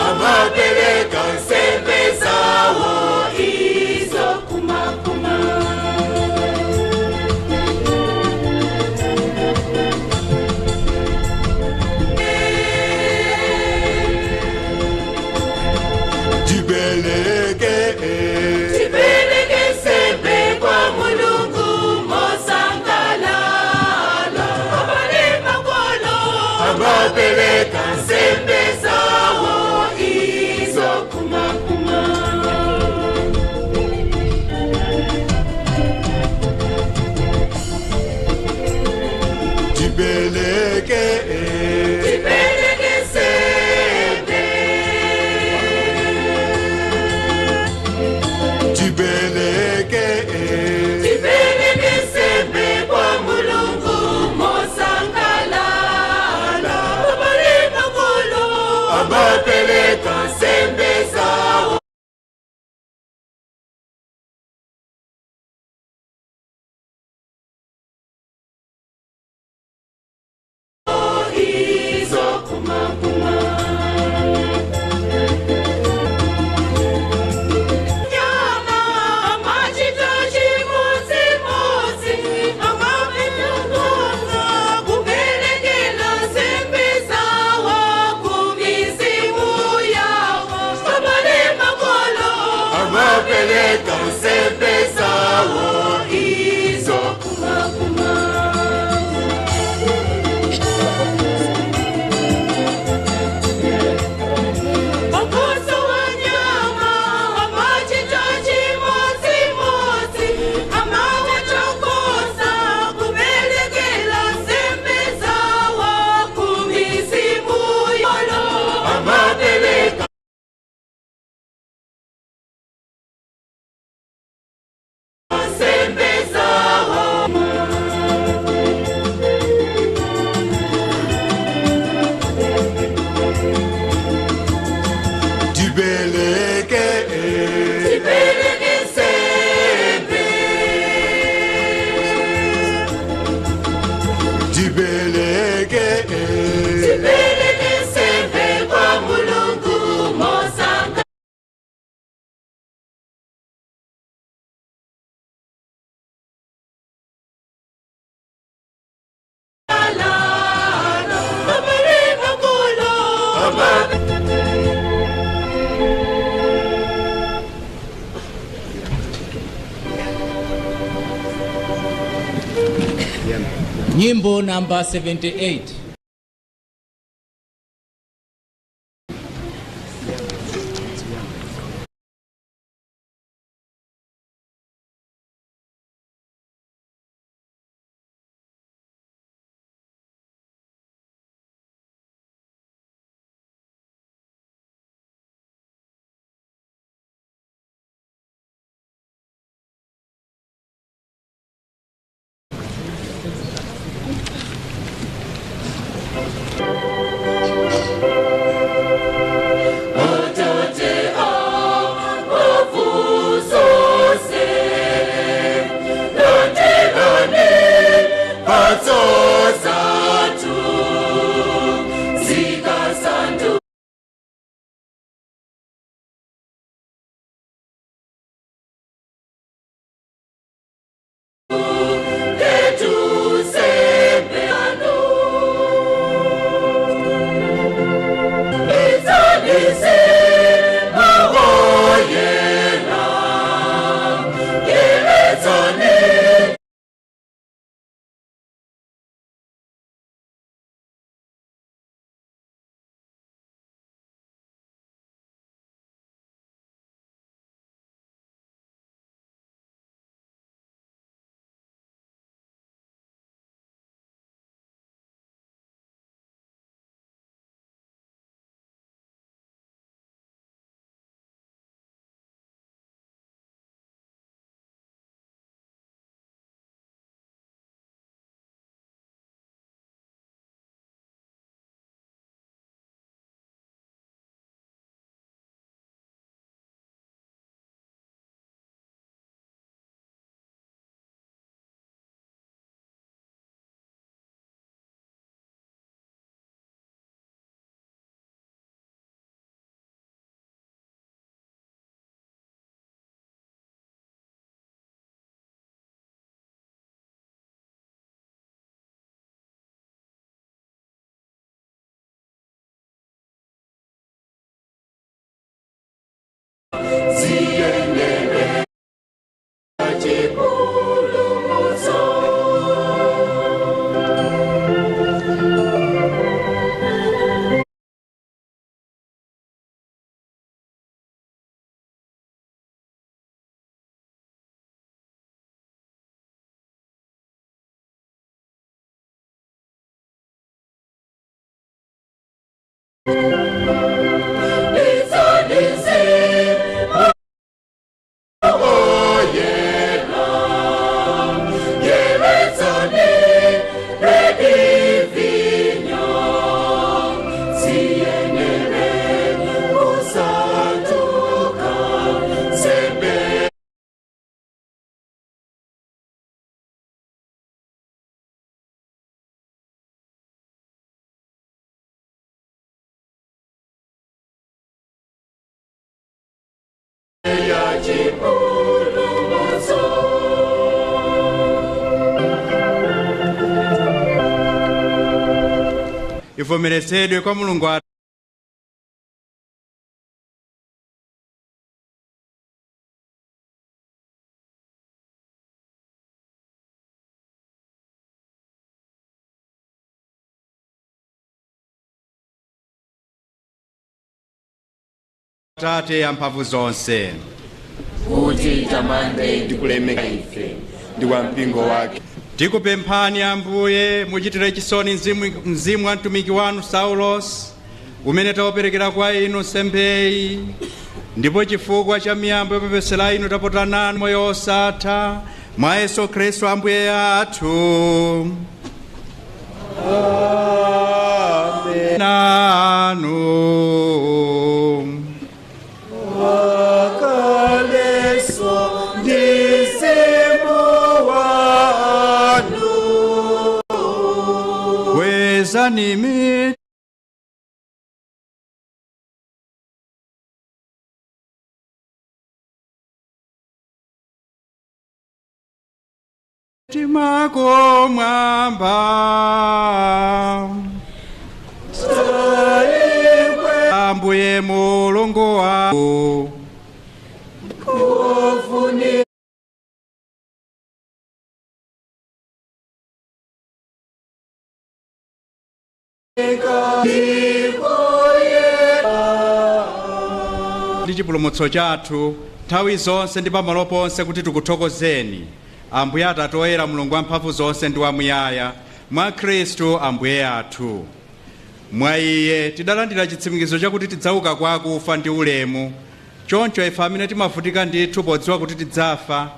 S6: amapeleka nsembe zawo
S9: izo kuma kuma
S6: Tibeleke
S9: Tibeleke nsembe kwa Mulungu mosangalala abale makolo
S6: amapeleka nsembe zawo
S9: izo kuma kuma
S6: Tibeleke
S9: Tibeleke nsembe
S6: Tibeleke
S9: Tibeleke nsembe kwa Mulungu mosangalala abale makolo
S6: amapeleka nsembe zawo
S9: izo kuma kuma Nyama machitochi motsi motsi amapelekona kupelekela nsembe zawo kumisimu yawo abale makolo
S6: amapeleka nsembe zawo
S9: izo kuma kuma Akoso wanyama amachitochi motsi motsi amawachokosa kupelekela nsembe zawo kumisimu yolo
S6: amapeleka
S9: nsembe zawo
S6: Tibeleke
S9: Tibeleke nsembe
S6: Tibeleke
S9: Tibeleke nsembe kwa Mulungu mosanga abale makolo
S10: Nyimbo namba 78.
S3: Ivomerezedwe kwa Mulungu Atate amphamvu zonse,
S6: kuti tamande ndikulemeka ife ndi kwa mpingo wake.
S3: Tikupemphani Ambuye, muchitire chisoni mzimu wa mtumiki wanu Saulos, umene tauperekera kwa inu nsembeyi, ndipo chifukwa cha miyambo yopepesera inu tapota nanu moyo osatha mwa Yesu Khristu Ambuye athu. Amen. Nanu kwezani mitima kumwamba, Ambuye Mulungu wathu. Ndi chipulumutso chathu nthawi zonse ndi pamalo ponse kuti tikuthokozeni Ambuye Atate oyera, Mulungu wamphamvu zonse ndi wamuyaya, mwa Khristu Ambuye athu. Mwa iye tidalandira chitsimikizo chakuti tidzauka kwa akufa ndi ulemu. Choncho ife amene timavutika ndithu podziwa kuti tidzafa,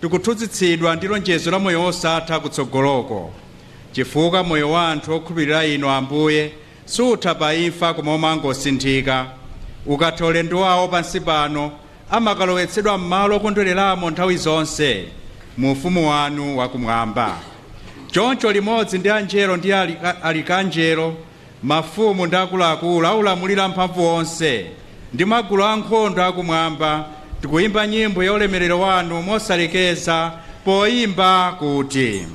S3: tikuthuzitsidwa ndi lonjezo la moyo wosatha kutsogoloko. Chifukwa moyo wa anthu okhulupirira inu Ambuye sutha pa imfa koma umangosinthika. Ukatha ulendo wawo pansi pano, amakalowetsedwa m'malo okondwereramo nthawi zonse mu ufumu wanu wakumwamba. Choncho limodzi ndi anjelo ndi alikanjelo, mafumu ndi akuluakulu aulamulira mphamvu onse ndi magulu ankhondo akumwamba, tikuyimba nyimbo ya ulemerero wanu mosalekeza poyimba kuti: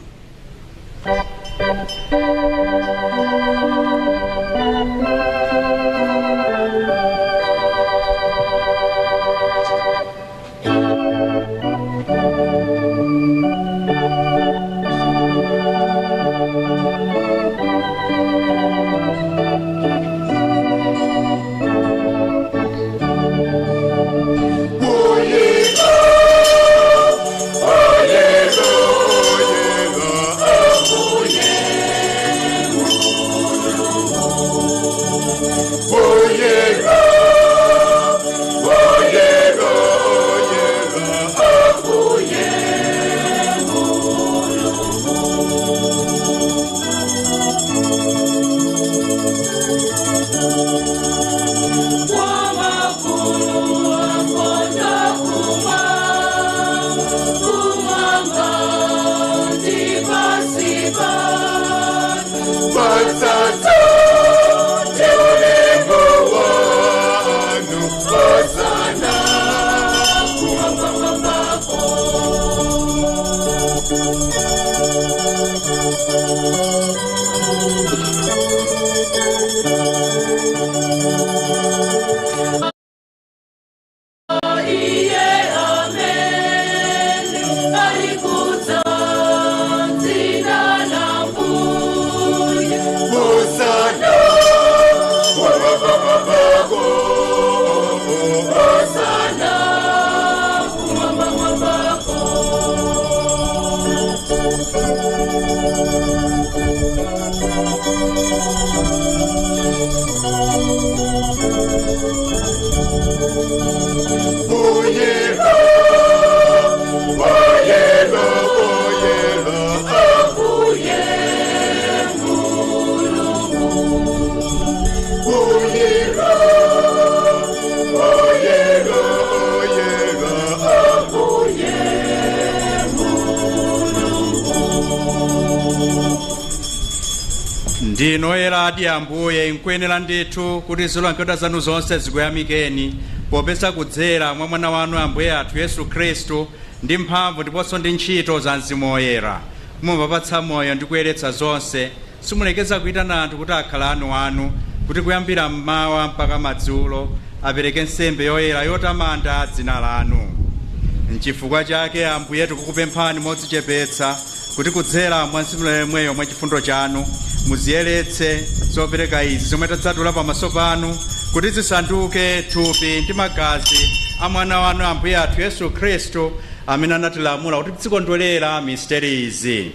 S3: Ndinu oyeradi Ambuye, nkuyenera ndithu kuti zolengedwa zanu zonse zikuyamikeni, popeza kudzera mwa mwana wanu Ambuye athu Yesu Khristu ndi mphamvu ndiponso ndi ntchito za Mzimu Woyera mumapatsa moyo ndi kuyeretsa zonse. Simulekeza kuyitana anthu kuti akhala anu anu, kuti kuyambira mmawa mpaka madzulo apereke nsembe yoyera yotamanda dzina lanu. Nchifukwa chake Ambuye tikukupemphani modzichepetsa kuti kudzera mwa Mzimu yemweyo mwa chifundo chanu muziyeretse zopereka izi zomwe tadzatula pamaso panu, kuti zisanduke thupi ndi magazi a mwana wanu Ambuye athu Yesu Khristu, amene anatilamula kuti tizikondwerera misteri izi.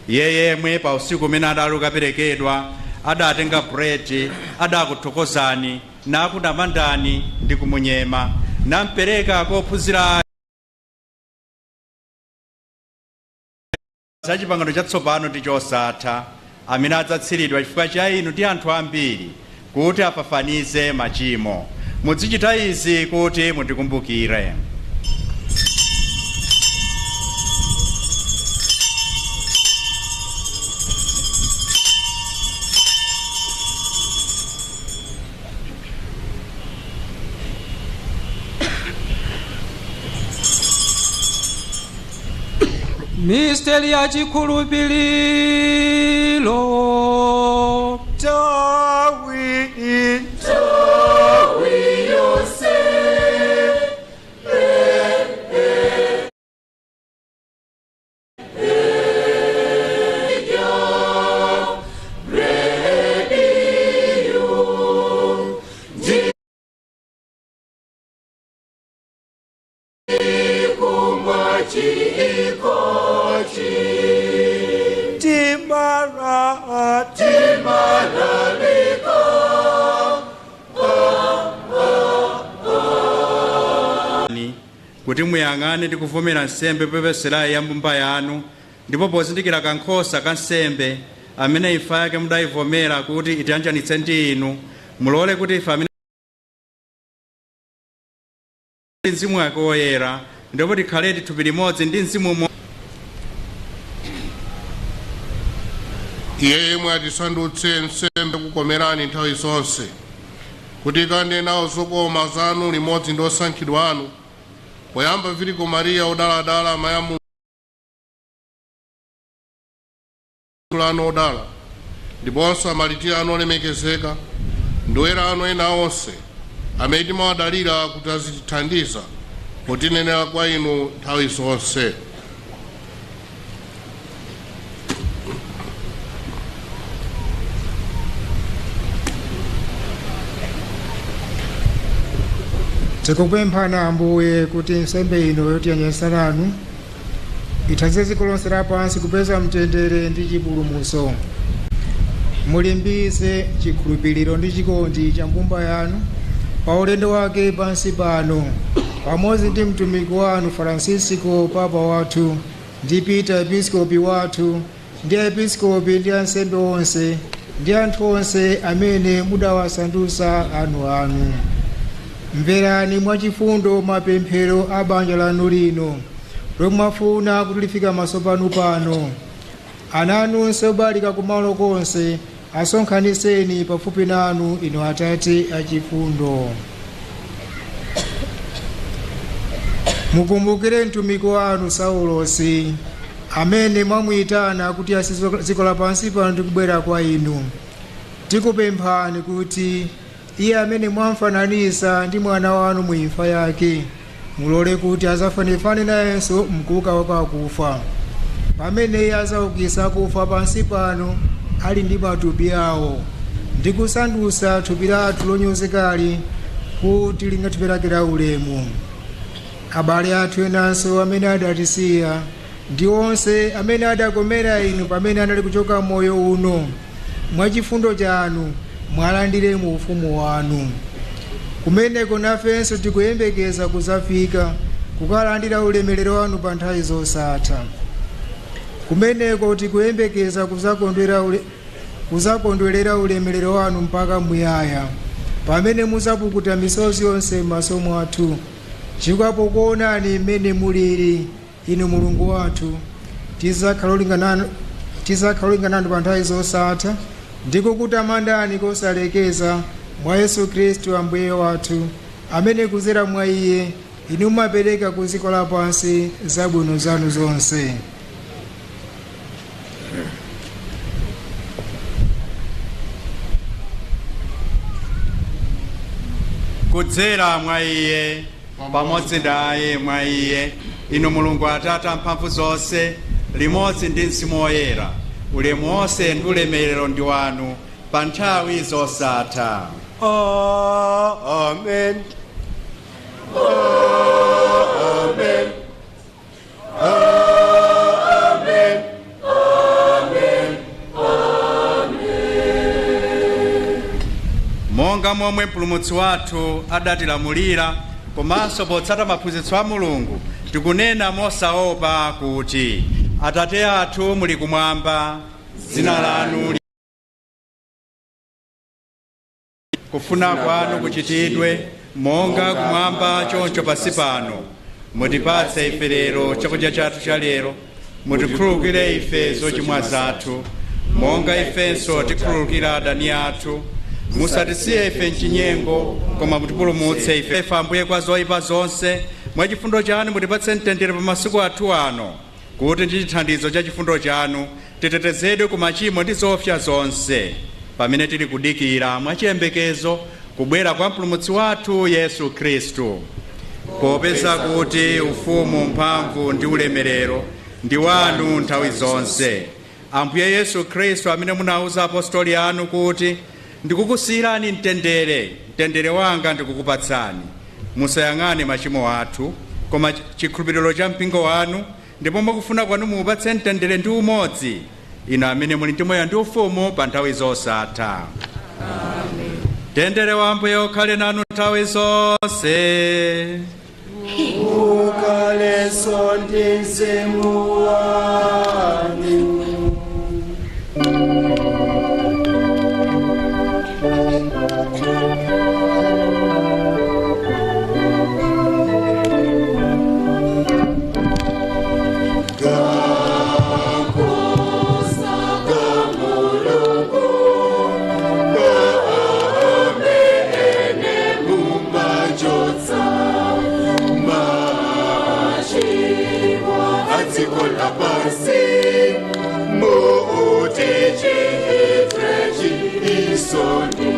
S3: Iye yemwe pa usiku umene adali kuperekedwa adatenga buledi, adakuthokozani nakutamandani ndi kumunyema, nampereka kwa ophunzira za chipangano chatsopano ndi chosatha, amene adzatsiridwa chifukwa cha inu ndi anthu ambiri kuti afafanize machimo. Muzichita izi kuti mundikumbukire.
S5: Misteri ya chikhulupiriro.
S6: Tawi yonse
S3: Kuti muyang'ane ndi kuvomera nsembe yopepeserayi ya mbumba yanu, ndipo pozindikira kankhosa ka nsembe amene imfa yake mudayivomera kuti itiyanjanitse ndi inu, mulole kuti ife amene Mzimu wake Woyera ndipo tikhaledi thupi limodzi ndi Mzimu umodzi.
S11: Iye yemwe atisandutse nsembe kukomerani nthawi zonse, kuti ikande nawo zokoma zanu limodzi ndi osankhidwa anu, poyamba Virigo Mariya odaladala, amayi a Mulungu anu odala, ndiponso amaliti anu olemekezeka ndi oyera anu ena onse amene timawadalira kuti azitithandiza potinenera kwa inu nthawi zonse.
S12: Tikupemphana Ambuye kuti nsembe ino yotiyanjanitsa nanu ithandize dziko lonse lapansi kupeza mtendere ndi chipulumutso. Mulimbitse chikhulupiriro ndi chikondi cha mbumba yanu pa ulendo wake pansi pano, pamodzi ndi mtumiki wanu Francisco Papa wathu, ndi Peter episkopi wathu, ndi episkopi ndi ansembe onse, ndi anthu onse amene mudawasandutsa anu anu. Mverani mwachifundo mapemphero a banja lanu lino lomwe mwafuna kuti lifika maso panu pano. Ana anunse obalika kumalo konse asonkhaniseni pafupi nanu, inu Atate achifundo. Mukumbukire mtumiki wanu Saulosi, amene mwamuyitana kuti asiye dziko lapansi pano ndi kubwera kwa inu. Tikupemphani kuti iye amene mwamfananisa ndi mwana wanu mu imfa yake, mulole kuti azafanefane nayenso mkuuka kwa akufa, pamene iye azaukitsa akufa pansi pano ali ndi matupi awo, ndi kusandutsa thupi lathu lonyozekali kuti lingathiperakira ulemu. Abale athu enanso amene adatisiya ndi onse amene adakomera inu pamene anali kuchoka moyo uno, mwachifundo chanu mwalandire mu ufumu wanu. Kumeneko nafenso tikuyembekeza kuzafika kukalandira ulemerero wanu pa nthawi zosatha. Kumeneko tikuyembekeza kuzakondwerera ulemerero wanu mpaka muyaya, pamene muzapukuta misozi yonse m'maso mwathu, chifukwa pokuonani mmene mulili inu Mulungu wathu, tizakhala olingana pa nthawi zosatha ndi kukutamandani kosalekeza mwa Yesu Khristu Ambuye wathu, amene kudzera mwa iye inu mumapereka ku dziko lapansi zabwino zanu zonse.
S3: Kudzera mwa iye, pamodzi naye, mwa iye, inu Mulungu Atate amphamvu zonse, limodzi ndi Mzimu Woyera, ulemu wonse ndi ulemerero ndi wanu pa nthawi zosatha.
S6: Amen. Amen. Amen. Amen. Amen.
S3: Monga momwe Mpulumutsi wathu adatilamulira, komanso potsata maphunzitso a Mulungu, tikunena mosaopa kuti: Atate athu muli kumwamba, dzina lanu kufuna kwanu kuchitidwe monga kumwamba choncho pansi pano. Mutipatse ife lero chakudya chathu cha lero. Mutikhululukire ife zochimwa zathu, monga ifenso tikhululukira adani athu. Musatisiye ife mchinyengo, koma mutipulumutse ife Ambuye kwa zoyipa zonse. Mwa chifundo chanu mutipatse mtendere pa masiku athu ano, kuti ndi chithandizo cha chifundo chanu titetezedwe ku machimo ndi zoopsa zonse, pamene tili kudikira mwachiyembekezo kubwera kwa Mpulumutsi wathu Yesu Khristu. Popeza kuti ufumu, mphamvu ndi ulemerero ndi wanu nthawi zonse. Ambuye Yesu Khristu, amene munawuza apostoli anu kuti, ndikukusiyirani mtendere, mtendere wanga ndikukupatsani, musayang'ane machimo athu, koma chikhulupiriro cha mpingo wanu, ndipo mwakufuna kwanu muupatse mtendere ndi umodzi, inu amene muli ndi moyo ndi ufumu pa nthawi zosatha. Mtendere wa Ambuye ukhale nanu nthawi zonse.
S6: Ukhalenso ndi mzimu wanu.
S9: chisoni.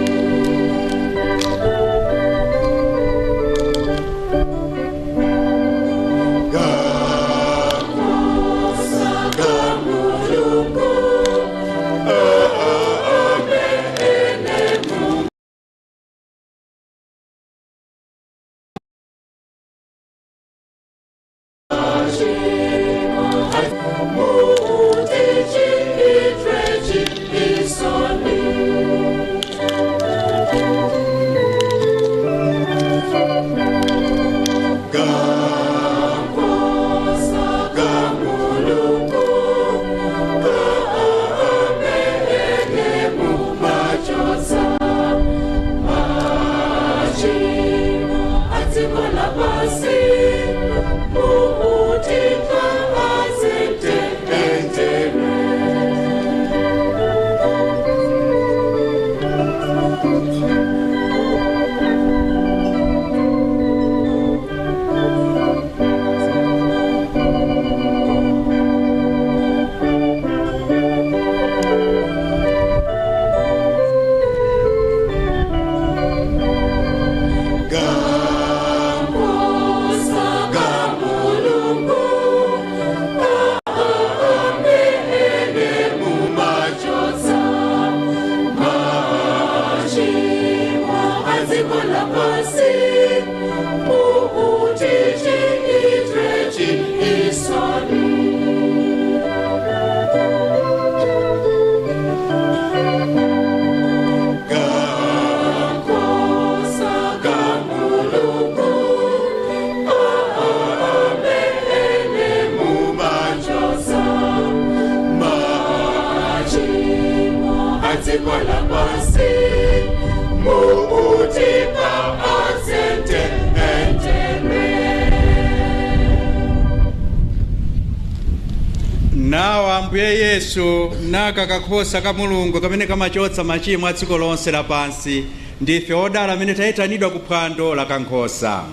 S3: Nawa Ambuye Yesu naka kakhosa ka Mulungu kamene kamachotsa machimo a dziko lonse lapansi, ndife odala amene tayitanidwa kuphwando la kankhosa.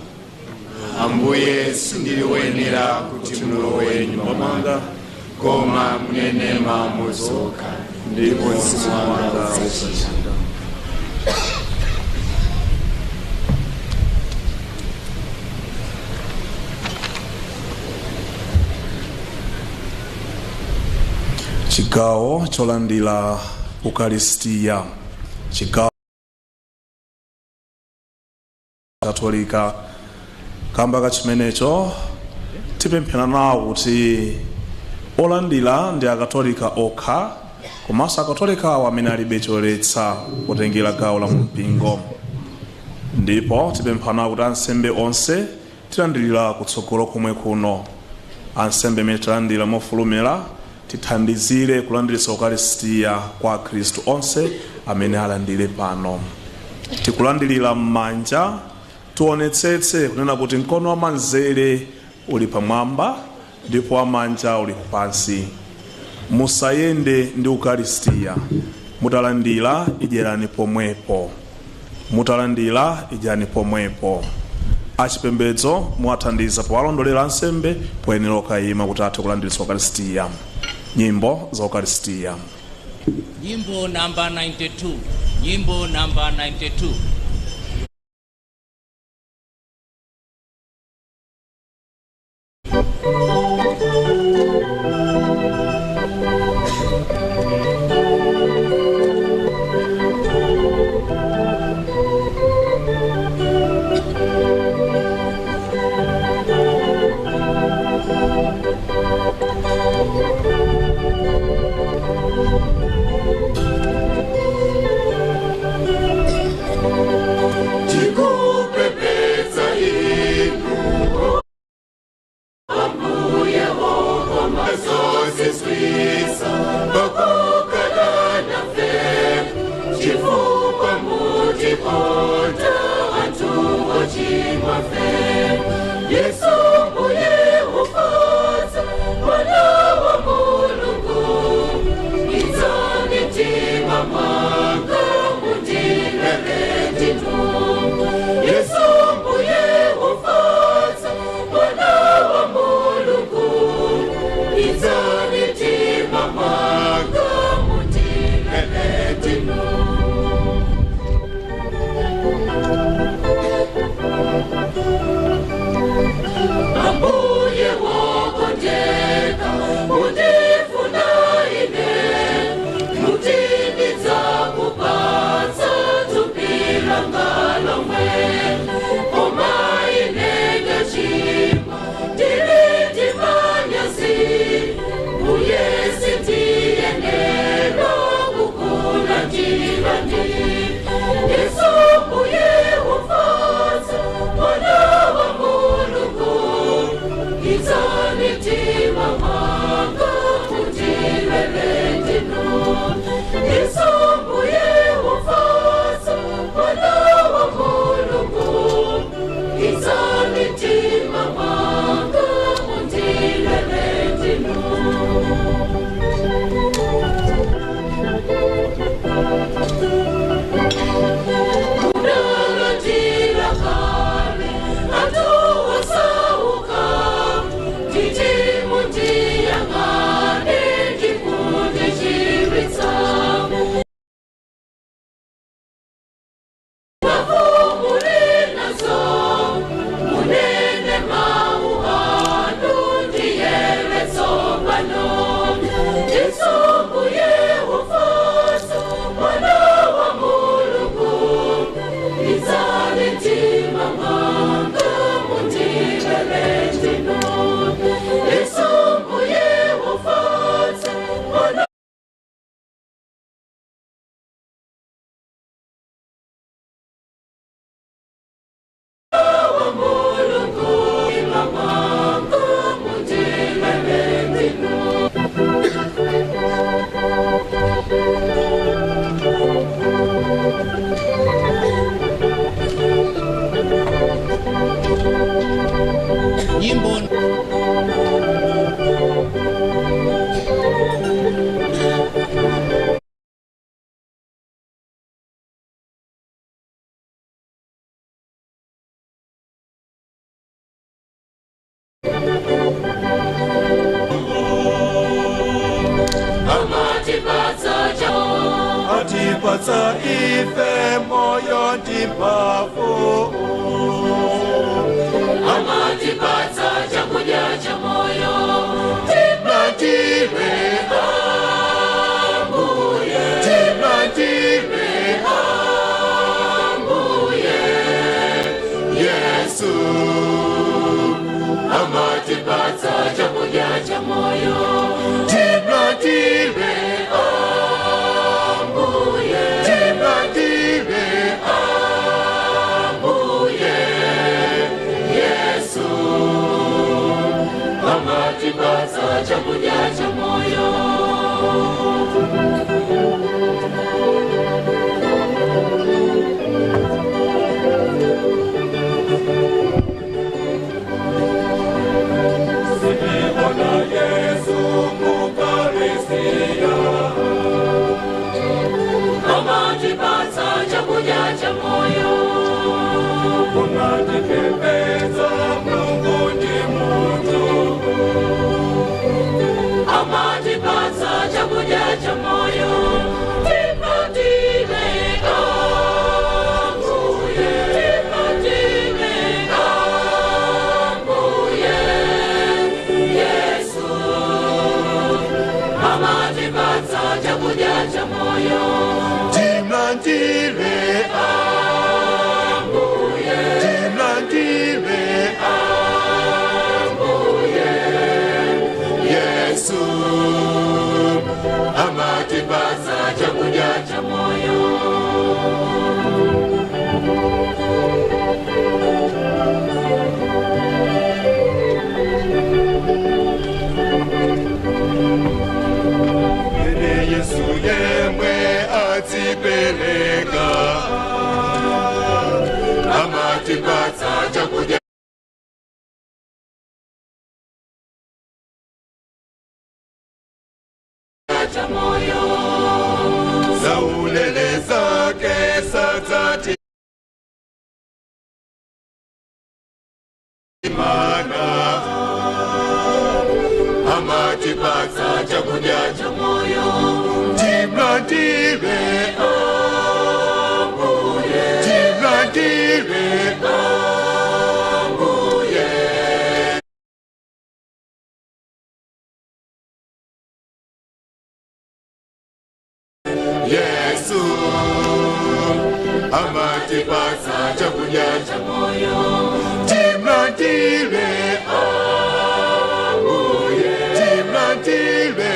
S6: Ambuye, sindili woyenera kuti mulowe nyumba mwanga, koma munene mawu okha ndipo mzimu wanga udzachira.
S1: Chigawo cholandira Ukaristiya, chigawo Katolika. Kamba ka chimenecho tipemphera nawo kuti olandira ndi Akatolika okha, komanso Akatolika awo amene alibe choletsa kutengera gawo la mpingo. Ndipo tipempha nawo kuti ansembe onse tilandira kutsogolo komwe kuno, ansembe amene tilandira mofulumira tithandizire kulandiritsa Ukaristiya kwa Akhristu onse amene alandire pano. Tikulandirira m'manja, tionetsetse kunena kuti mkono wa manzere uli pamwamba ndipo wamanja uli pansi. Musayende ndi Ukaristiya, mutalandira idyerani pomwepo, mutalandira idyani pomwepo. Achipembedzo muwathandiza powalondolera ansembe poyenera okayima kuti athe kulandiritsa Ukaristiya. Nyimbo za Ukaristiya.
S10: Nyimbo namba 92. Nyimbo namba 92.
S9: Tikupepetsa inu Ambuye wokoma zozizwisa bakukala nafe chifukwa mutiponda anthu ochimwa fe. Yesu Mbuye ufatsa mwana wa Mulungu, idzani mtima mwanga mundilere ndinu. Yesu Mbuye ufatsa mwana wa Mulungu, idzani mtima mwanga mundilere ndinu.
S10: Nyimbo
S9: Atipatsa ife moyo ndi mphamvu, amatipatsa chakudya cha moyo. Timlandire Ambuye, timlandire Ambuye Yesu, amatipatsa chakudya cha moyo. Timlandire Ambuye, timlandire Ambuye Yesu, amatipatsa chakudya cha moyo. Siliona Yesu Mukaristia, amatipatsa chakudya cha moyo. Umatipembedza Mulungu ndi munthu, amatipatsa chakudya cha moyo. Timlandire Ambuye, timlandire Ambuye Yesu, amatipatsa chakudya cha moyo. Timlandire Ambuye, timlandire Ambuye Yesu, amatipatsa chakudya cha moyo. Ene Yesu yemwe adzipereka, amatipatsa chakudya cha moyo. Zaulele zake sadzati mana, amatipatsa chakudya cha moyo. Timlandire Ambuye, timlandire Ambuye Yesu, amatipatsa chakudya cha moyo. Timlandire Ambuye, timlandire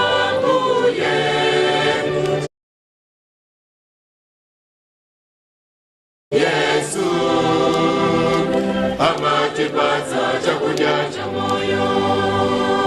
S9: Ambuye Yesu, amatipatsa chakudya cha moyo.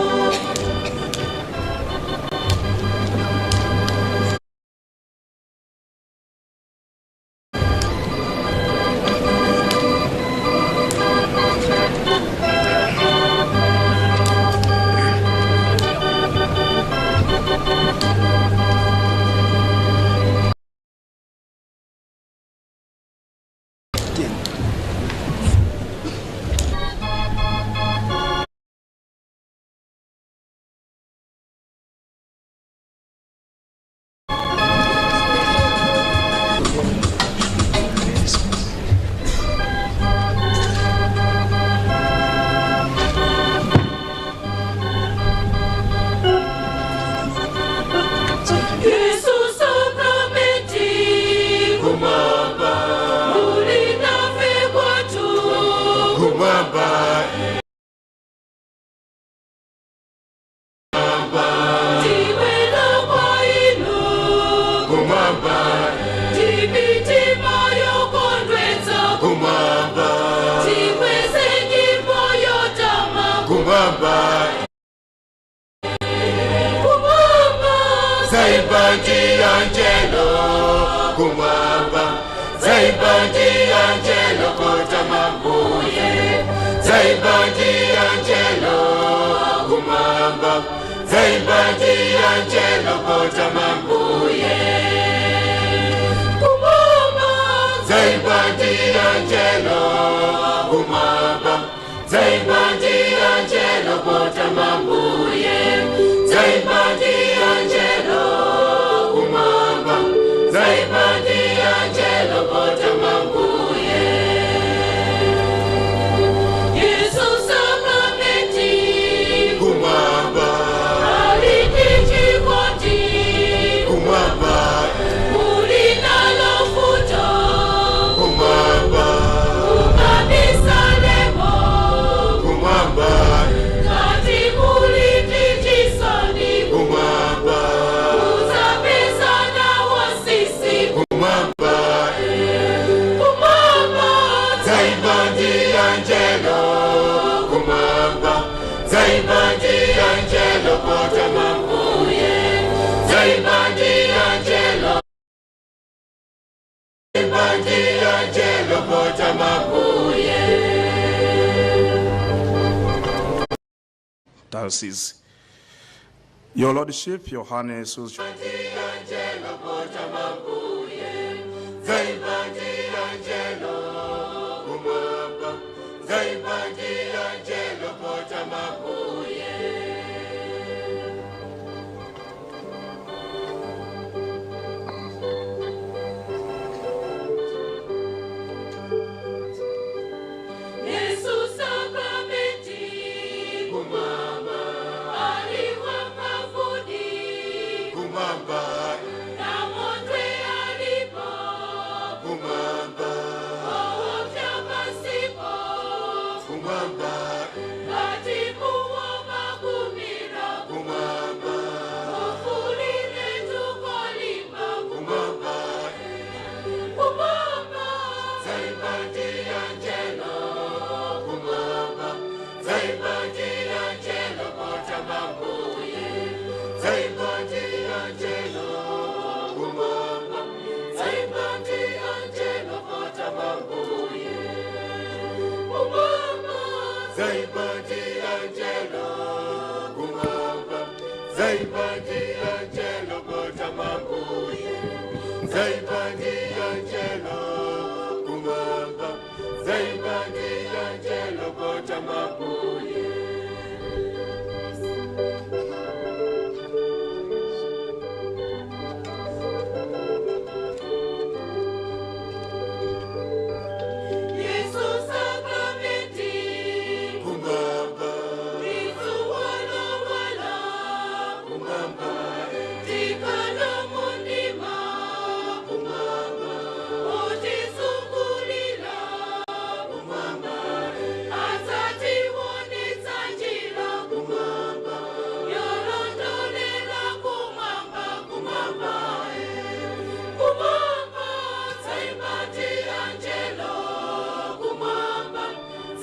S9: Kumwamba, kumwamba, zaimba ndi angelo, kumwamba, zaimba ndi angelo kotama Mbuye, zaimba ndi angelo, kumwamba, zaimba ndi angelo kotama Mbuye, kumwamba, zaimba ndi angelo, kumwamba, zaimba ndi angelo kotama Mbuye, zaimba ndi angelo, kumwamba, zaimba ndi angelo kotama Mbuye. Yesu sakramenti, kumwamba, alitichikoti, kumwamba, ulinalofuto, kumwamba, ukabisalemo, kumwamba, kati mulitichisoni, kumwamba, uzapesana wasisi, kumwamba, kumwamba, zaimba ndi angelo, kumwamba, zaimba ndi angelo kotama Mbuye, zaimba ndi angelo, zaimba ndi angelo kotama Mbuye.
S1: Diocese. Your Lordship, Your Highness, who's
S9: Angelo kotama Mbuye, zaimba ndi angelo, kumwamba, zaimba ndi angelo kotama Mbuye. Yesu sakramenti, kumwamba, aliwa mavuni, kumwamba, na motwe alipo, kumwamba, oopya pasipo, kumwamba, kati muwoma kumira, kumwamba, ufulile tukolimba, kumwamba, kumwamba, zaimba ndi angelo, kumwamba, zaimba ndi angelo kotama Mbuye, zaimba ndi angelo, kumwamba, zaimba ndi angelo kotama Mbuye, kumwamba, zaimba ndi angelo, kumwamba, zaimba ndi angelo kotama Mbuye, zaimba ndi angelo, kumwamba, zaimba ndi angelo kotama Mbuye. Yesu sakramenti, kumwamba, Yesu wala wala, kumwamba, tikalo mundima, kumwamba, otizungulila, kumwamba, azatiwonetsa njira, kumwamba, yolondolela kumwamba, kumwamba, kumwamba, zaimba ndi angelo, kumwamba,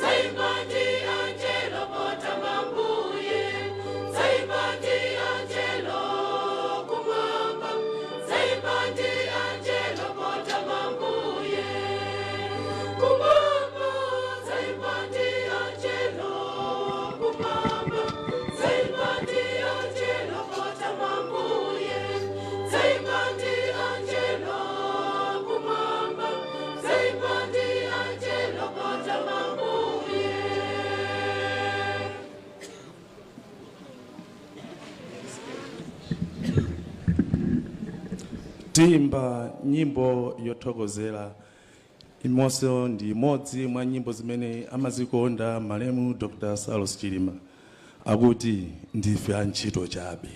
S9: zaimba ndi angelo kotama Mbuye, zaimba ndi angelo, kumwamba, zaimba ndi angelo kotama Mbuye, kumwamba, zaimba ndi angelo, kumwamba, zaimba ndi angelo kotama Mbuye, zaimba ndi angelo, kumwamba, zaimba ndi angelo kotama Mbuye.
S8: Timba nyimbo yothokozera imonso ndi imodzi mwa nyimbo zimene amazikonda malemu Dr. Saulos Chilima, akuti ndife antchito chabe.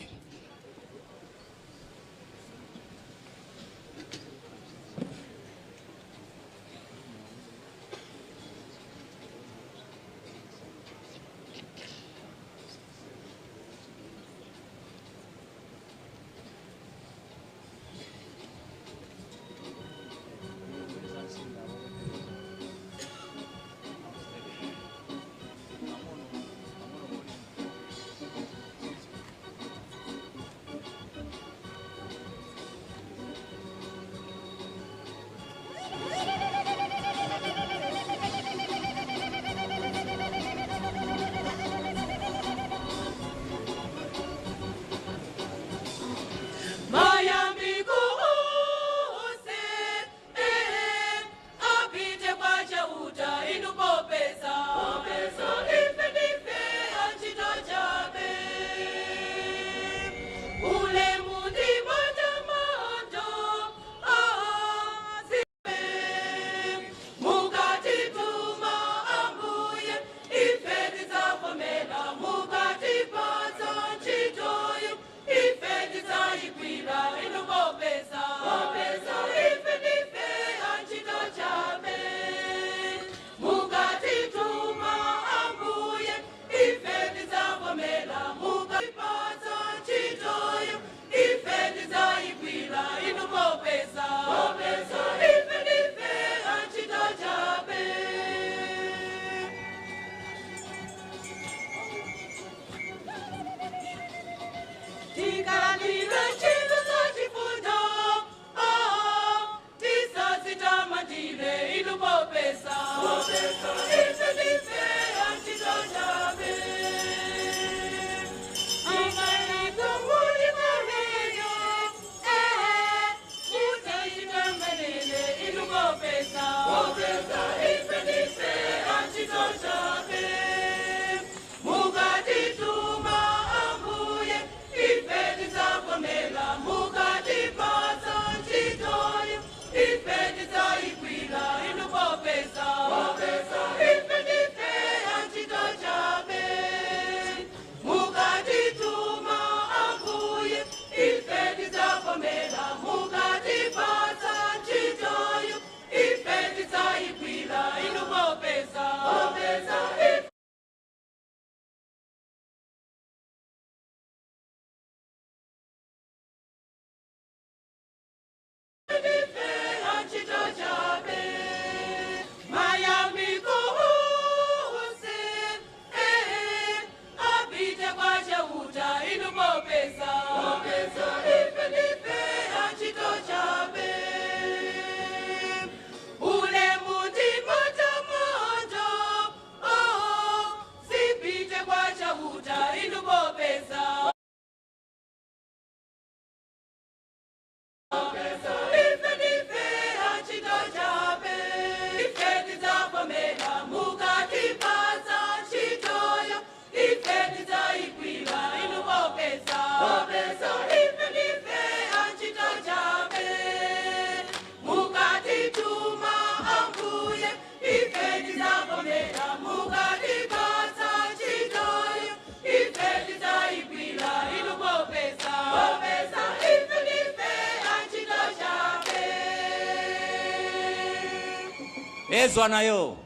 S10: Yezwa nayo.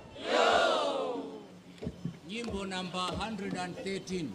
S10: Nyimbo namba 113.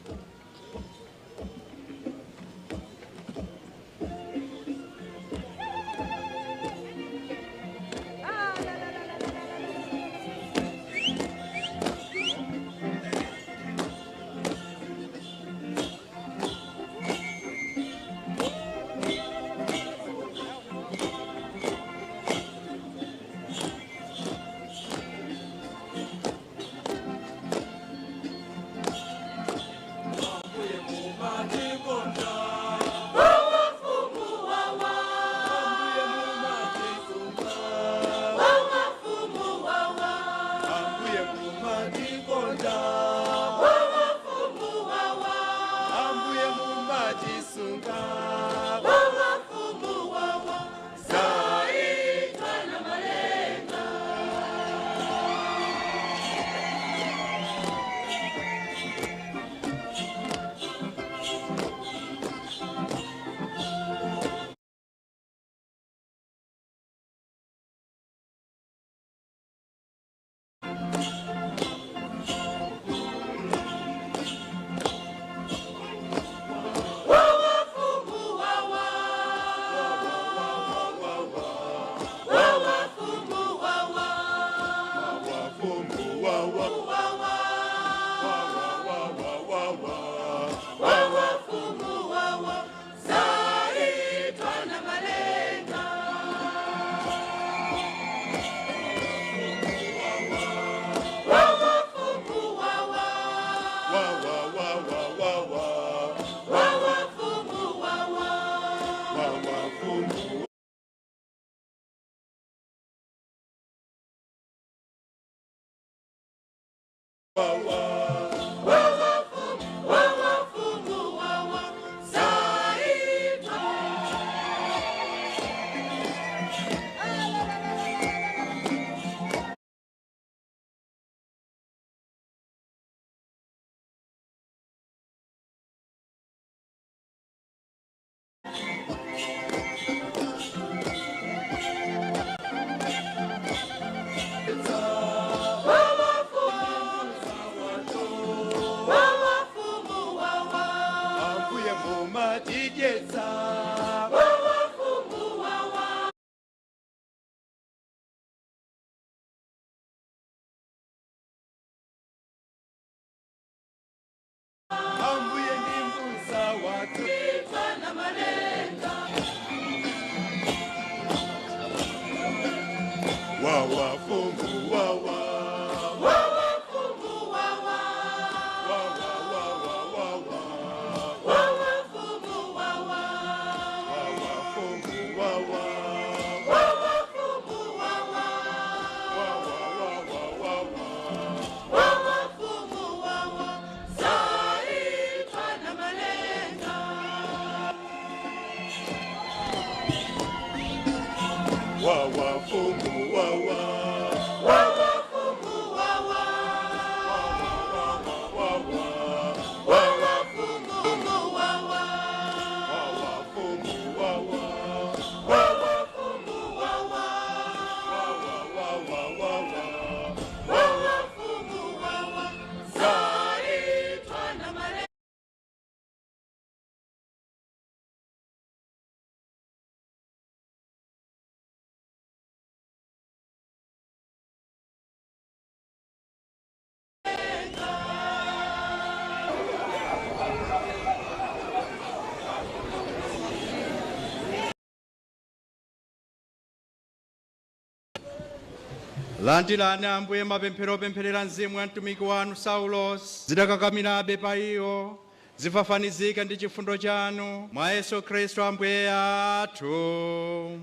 S3: Landirani Ambuye mapemphero opempherera mzimu wa mtumiki wanu Saulos, zidakakamirabe pa iwo, zifafanizike ndi chifundo chanu mwa Yesu Khristu Ambuye athu.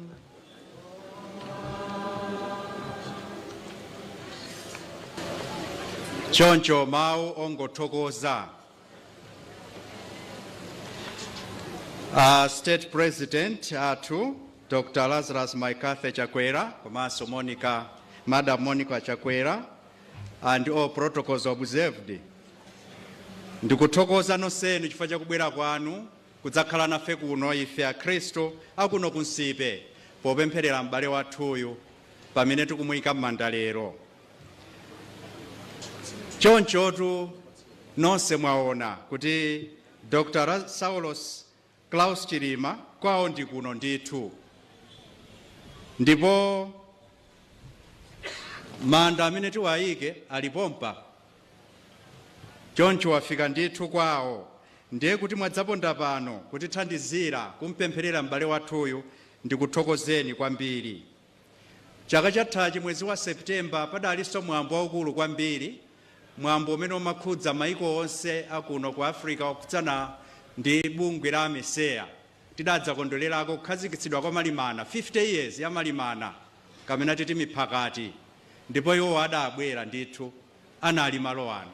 S3: Choncho mawu ongothokoza. State President athu Dr. Lazarus McCarthy Chakwera komanso Monica, Madam Monica Chakwera, and all protocols observed. Ndikuthokoza nonsenu chifukwa chakubwera kwanu kudzakhala nafe kuno ife akhristu akuno ku Nsipe popempherera m'bale wathuyu pamene tikumuyika m'manda lero. Chonchotu nonse mwaona kuti Dr. Saulos Klaus Chilima kwawo ndi kuno ndithu, ndipo manda amene tiwayike alipompa. Choncho wafika ndithu kwawo. Ndiye kuti mwadzaponda pano kutithandizira kumpempherera m'bale wathuyu, ndikuthokozeni kwambiri. Chaka chathachi mwezi wa Septemba padalinso mwambo waukulu kwambiri, mwambo umene umakhudza maiko onse akuno ku Africa, wakhudzana ndi bungwe la AMECEA. Tidadzakondwererako kukhazikitsidwa kwa Malimana, 50 years ya Malimana kamene titi miphakati, ndipo iwo adabwera ndithu, anali malo ano.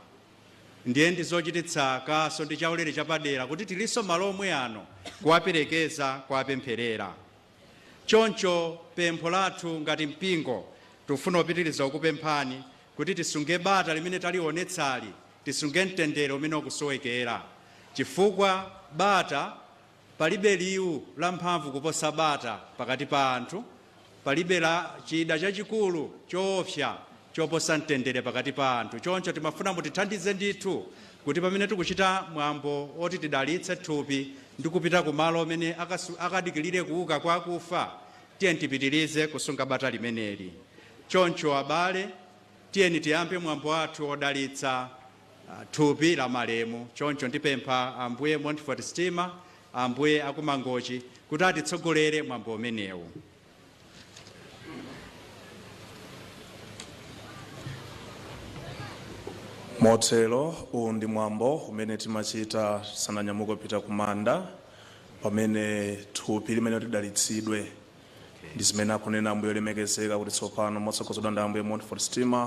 S3: Ndiye ndi zochititsa kaso ndi chaulere chapadera kuti tilinso malo omwe ano kuwaperekeza, kuwapempherera. Choncho pempho lathu ngati mpingo, tikufuna kupitiriza kukupemphani kuti tisunge bata limene talionetsali, tisunge mtendere umene ukusowekera, chifukwa bata, palibe liwu la mphamvu kuposa bata pakati pa anthu, palibe la chida chachikulu choopsa choposa mtendere pakati pa anthu. Choncho timafuna mutithandize ndithu kuti pamene tikuchita mwambo oti tidalitse thupi ndi kupita kumalo amene akadikirire kuuka kwa akufa, tiyeni tipitirize kusunga bata limeneli. Choncho abale, tiyeni tiyambe mwambo wathu wodalitsa thupi la malemu. Choncho ndipempha Ambuye Montfort Stima, Ambuye akumangochi, kuti atitsogolere mwambo umenewu.
S1: Motero uwu ndi mwambo umene timachita tisananyamuke kupita kumanda, pamene thupi limene lidalitsidwe. Ndi zimene akunena Ambuye olemekezeka kuti tsopano motsogozedwa ndi Ambuye Montfort Stima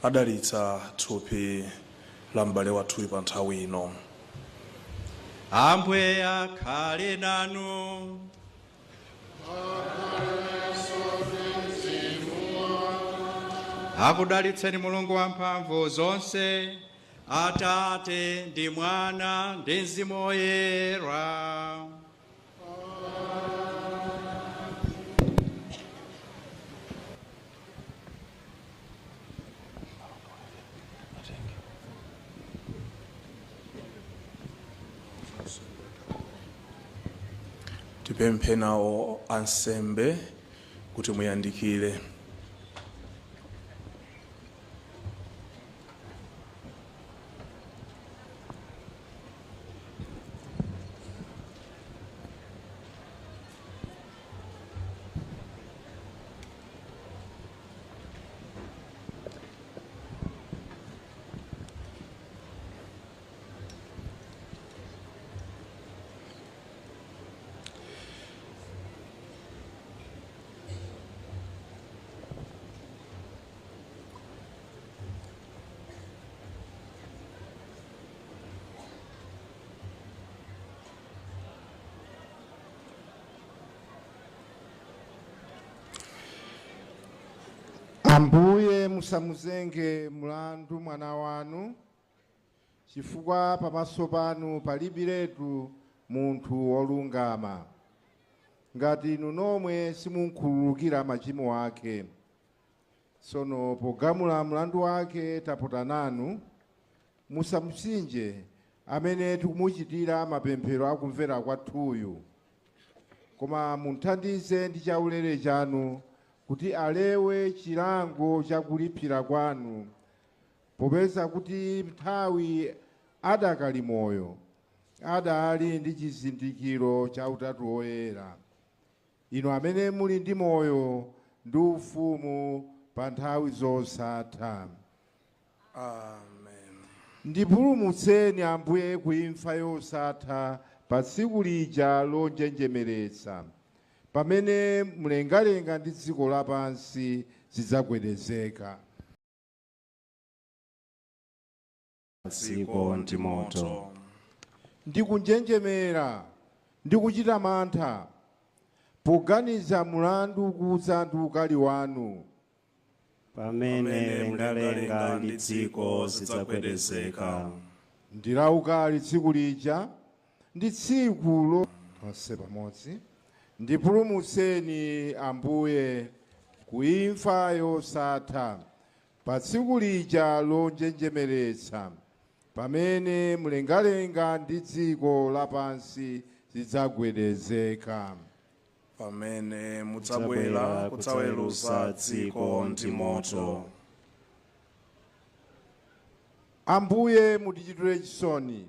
S1: adalitsa thupi la m'bale wathuyu pa nthawi ino.
S3: Ambuye akhale nanu. Akudalitseni Mulungu wamphamvu zonse, Atate ndi Mwana ndi Mzimu Woyera.
S1: Tipemphe nawo ansembe kuti muyandikire.
S13: Ambuye, musamuzenge mlandu mwana wanu, chifukwa pamaso panu palibiretu munthu wolungama, ngati inu nomwe simunkhululukira machimo ake. Tsono pogamula mlandu wake tapota nanu, musamupsinje amene tikumuchitira mapemphero akumvera kwathuyu, koma munthandize ndi chaulere chanu kuti alewe chilango chakulipsira kwanu, popeza kuti nthawi adakali moyo adali ndi chizindikiro cha Utatu Woyera. Inu amene muli ndi moyo ndi ufumu pa nthawi zosatha.
S1: Amen.
S13: Ndipulumutseni Ambuye ku imfa yosatha pa tsiku lija lonjenjemeretsa, pamene mlengalenga ndi dziko lapansi zidzagwedezeka,
S14: dziko ndi moto.
S13: Ndikunjenjemera ndi kuchita mantha poganiza mulandu ukudza ndi ukali wanu,
S14: pamene mlengalenga ndi dziko zidzagwedezeka.
S13: Ndi laukali tsiku lija ndi tsiku lo tonse pamodzi. Ndipulumutseni Ambuye ku imfa yosatha. Pa tsiku lija lonjenjemeretsa, pamene mlengalenga ndi dziko lapansi zidzagwedezeka.
S1: Pamene mudzabwera kudzaweruza dziko ndi moto.
S13: Ambuye, mutichitire chisoni.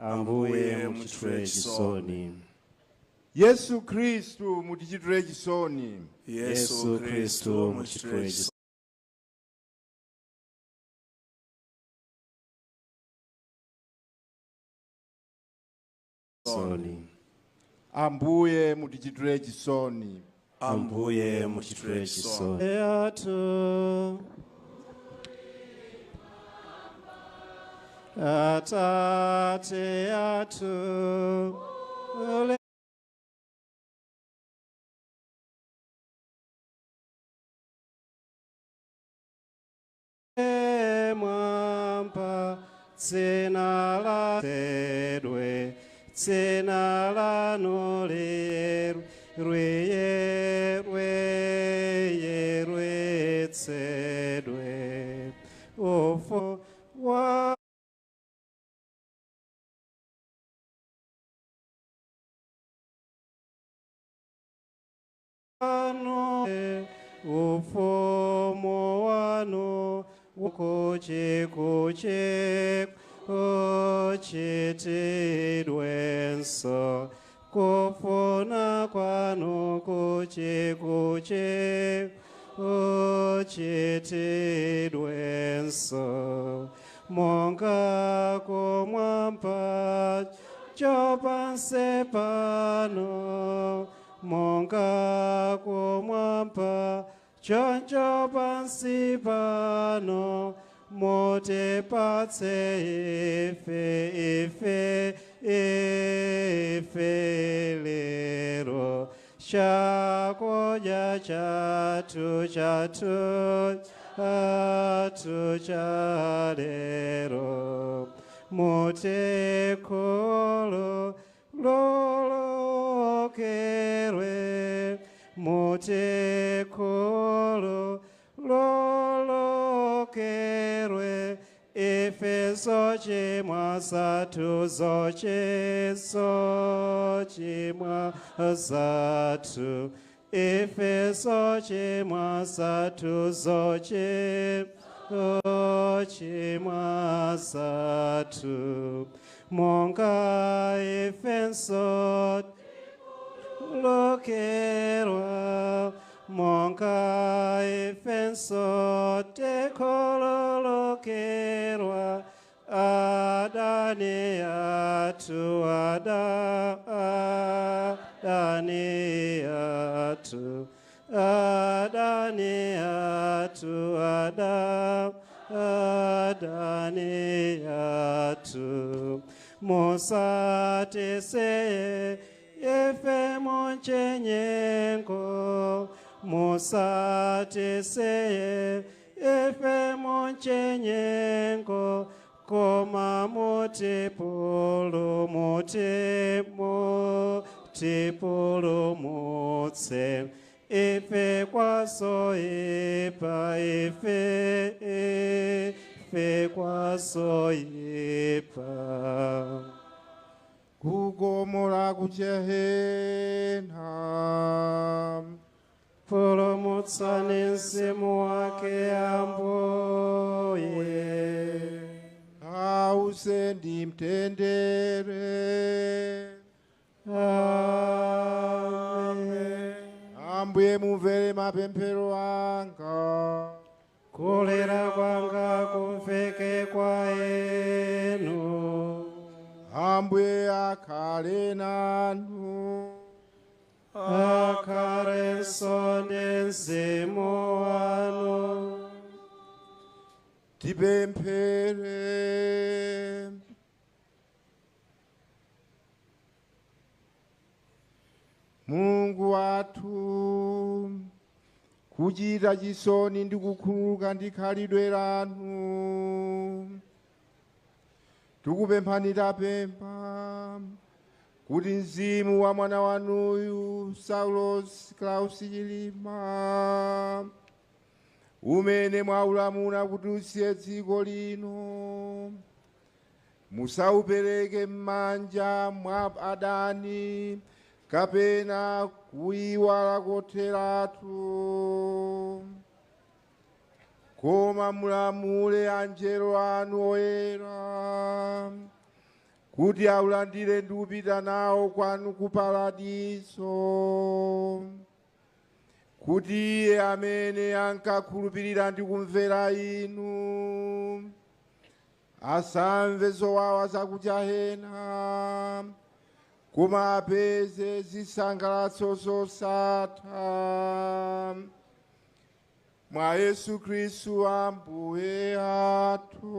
S14: Ambuye, mutichitire chisoni.
S13: Yesu Khristu, mutichitire chisoni.
S14: Yesu Khristu, mutichitire chisoni.
S13: Ambuye, mutichitire chisoni.
S14: Ambuye, mutichitire chisoni. Athu Atate athu ule mwamba, dzina latedwe, dzina lanu liyerwe, ufo wa ufumu wanu kuche kuche kuchitidwenso, kufuna kwanu kuche kuche kuchitidwenso, monga kumwamba chopansi pano, monga kumwamba choncho pansi pano, mutipatse ife ife ife lero chakudya chathu chathu chathu cha lero, mutikhulu lolokerwe, mutikhulu lolokerwe, ife zochimwa zathu zoche zochimwa zathu, ife zochimwa zathu zoche zochimwa zathu, monga ifenso lokerwa, monga ifenso tekololokerwa, adani athu adani athu adani athu adani athu, musatisiye ife muchinyengo, musatisiye ife muchinyengo, koma mutipulu mutipulumutse ife kwasoipa, ife ife kwasoipa.
S13: Kugomola kuchehena,
S14: pulumutsani mzimu wake Ambuye,
S13: ause ndi mtendere.
S14: Amen.
S13: Ambuye, mumvere mapemphero anga.
S14: Kulira kwanga kumveke kwa inu.
S13: Ambuye akhale nanu.
S14: Akhalenso ndi mzimu wanu.
S13: Tipemphere. Mulungu wathu, kuchita chisoni ndi kukhululuka ndi khalidwe lanu, tikupemphani tapempha kuti mzimu wa mwana wanuyu Saulos Klaus Chilima Umene mwaulamula kuti usiye dziko lino, musaupereke m'manja mwa adani kapena kuyiwala kotheratu, koma mulamule anjelo anu oyera kuti aulandire ndi kupita nawo kwanu ku paradiso, kuti iye amene ankakhulupirira ndi kumvera inu asamve zowawa zakujahena, koma apeze zisangalatso zosatha mwa Yesu Khristu Ambuye athu.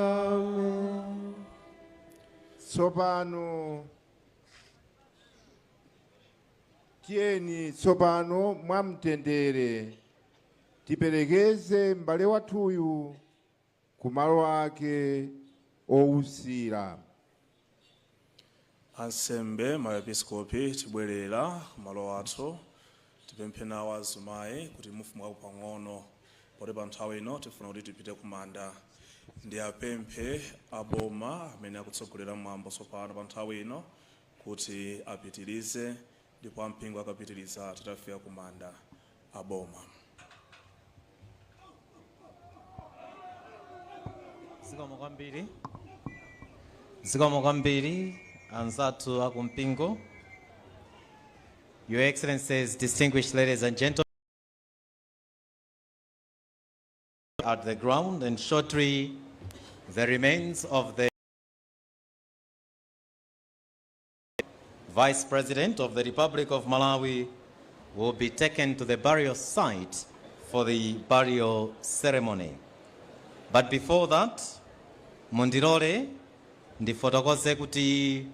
S14: Amen.
S13: Tsopano tiyeni tsopano mwamtendere tiperekeze m'bale wathuyu ku malo ake owusira.
S1: Ansembe, maepiskopi, tibwerera kumalo athu. Tipemphe nawo azimayi kuti mufumukako pang'ono, poti pa nthawi ino tifuna kuti tipite kumanda. Ndi apemphe aboma amene akutsogolera mwambo tsopano pa nthawi ino kuti apitirize, ndipo ampingo akapitiriza titafika kumanda. Aboma.
S15: Zikomo kwambiri, zikomo kwambiri anzathu akumpingo. Your Excellencies, distinguished ladies and gentlemen, at the ground, and shortly the remains of the Vice President of the Republic of Malawi will be taken to the burial site for the burial ceremony. But before that, mundilole ndifotokoze kuti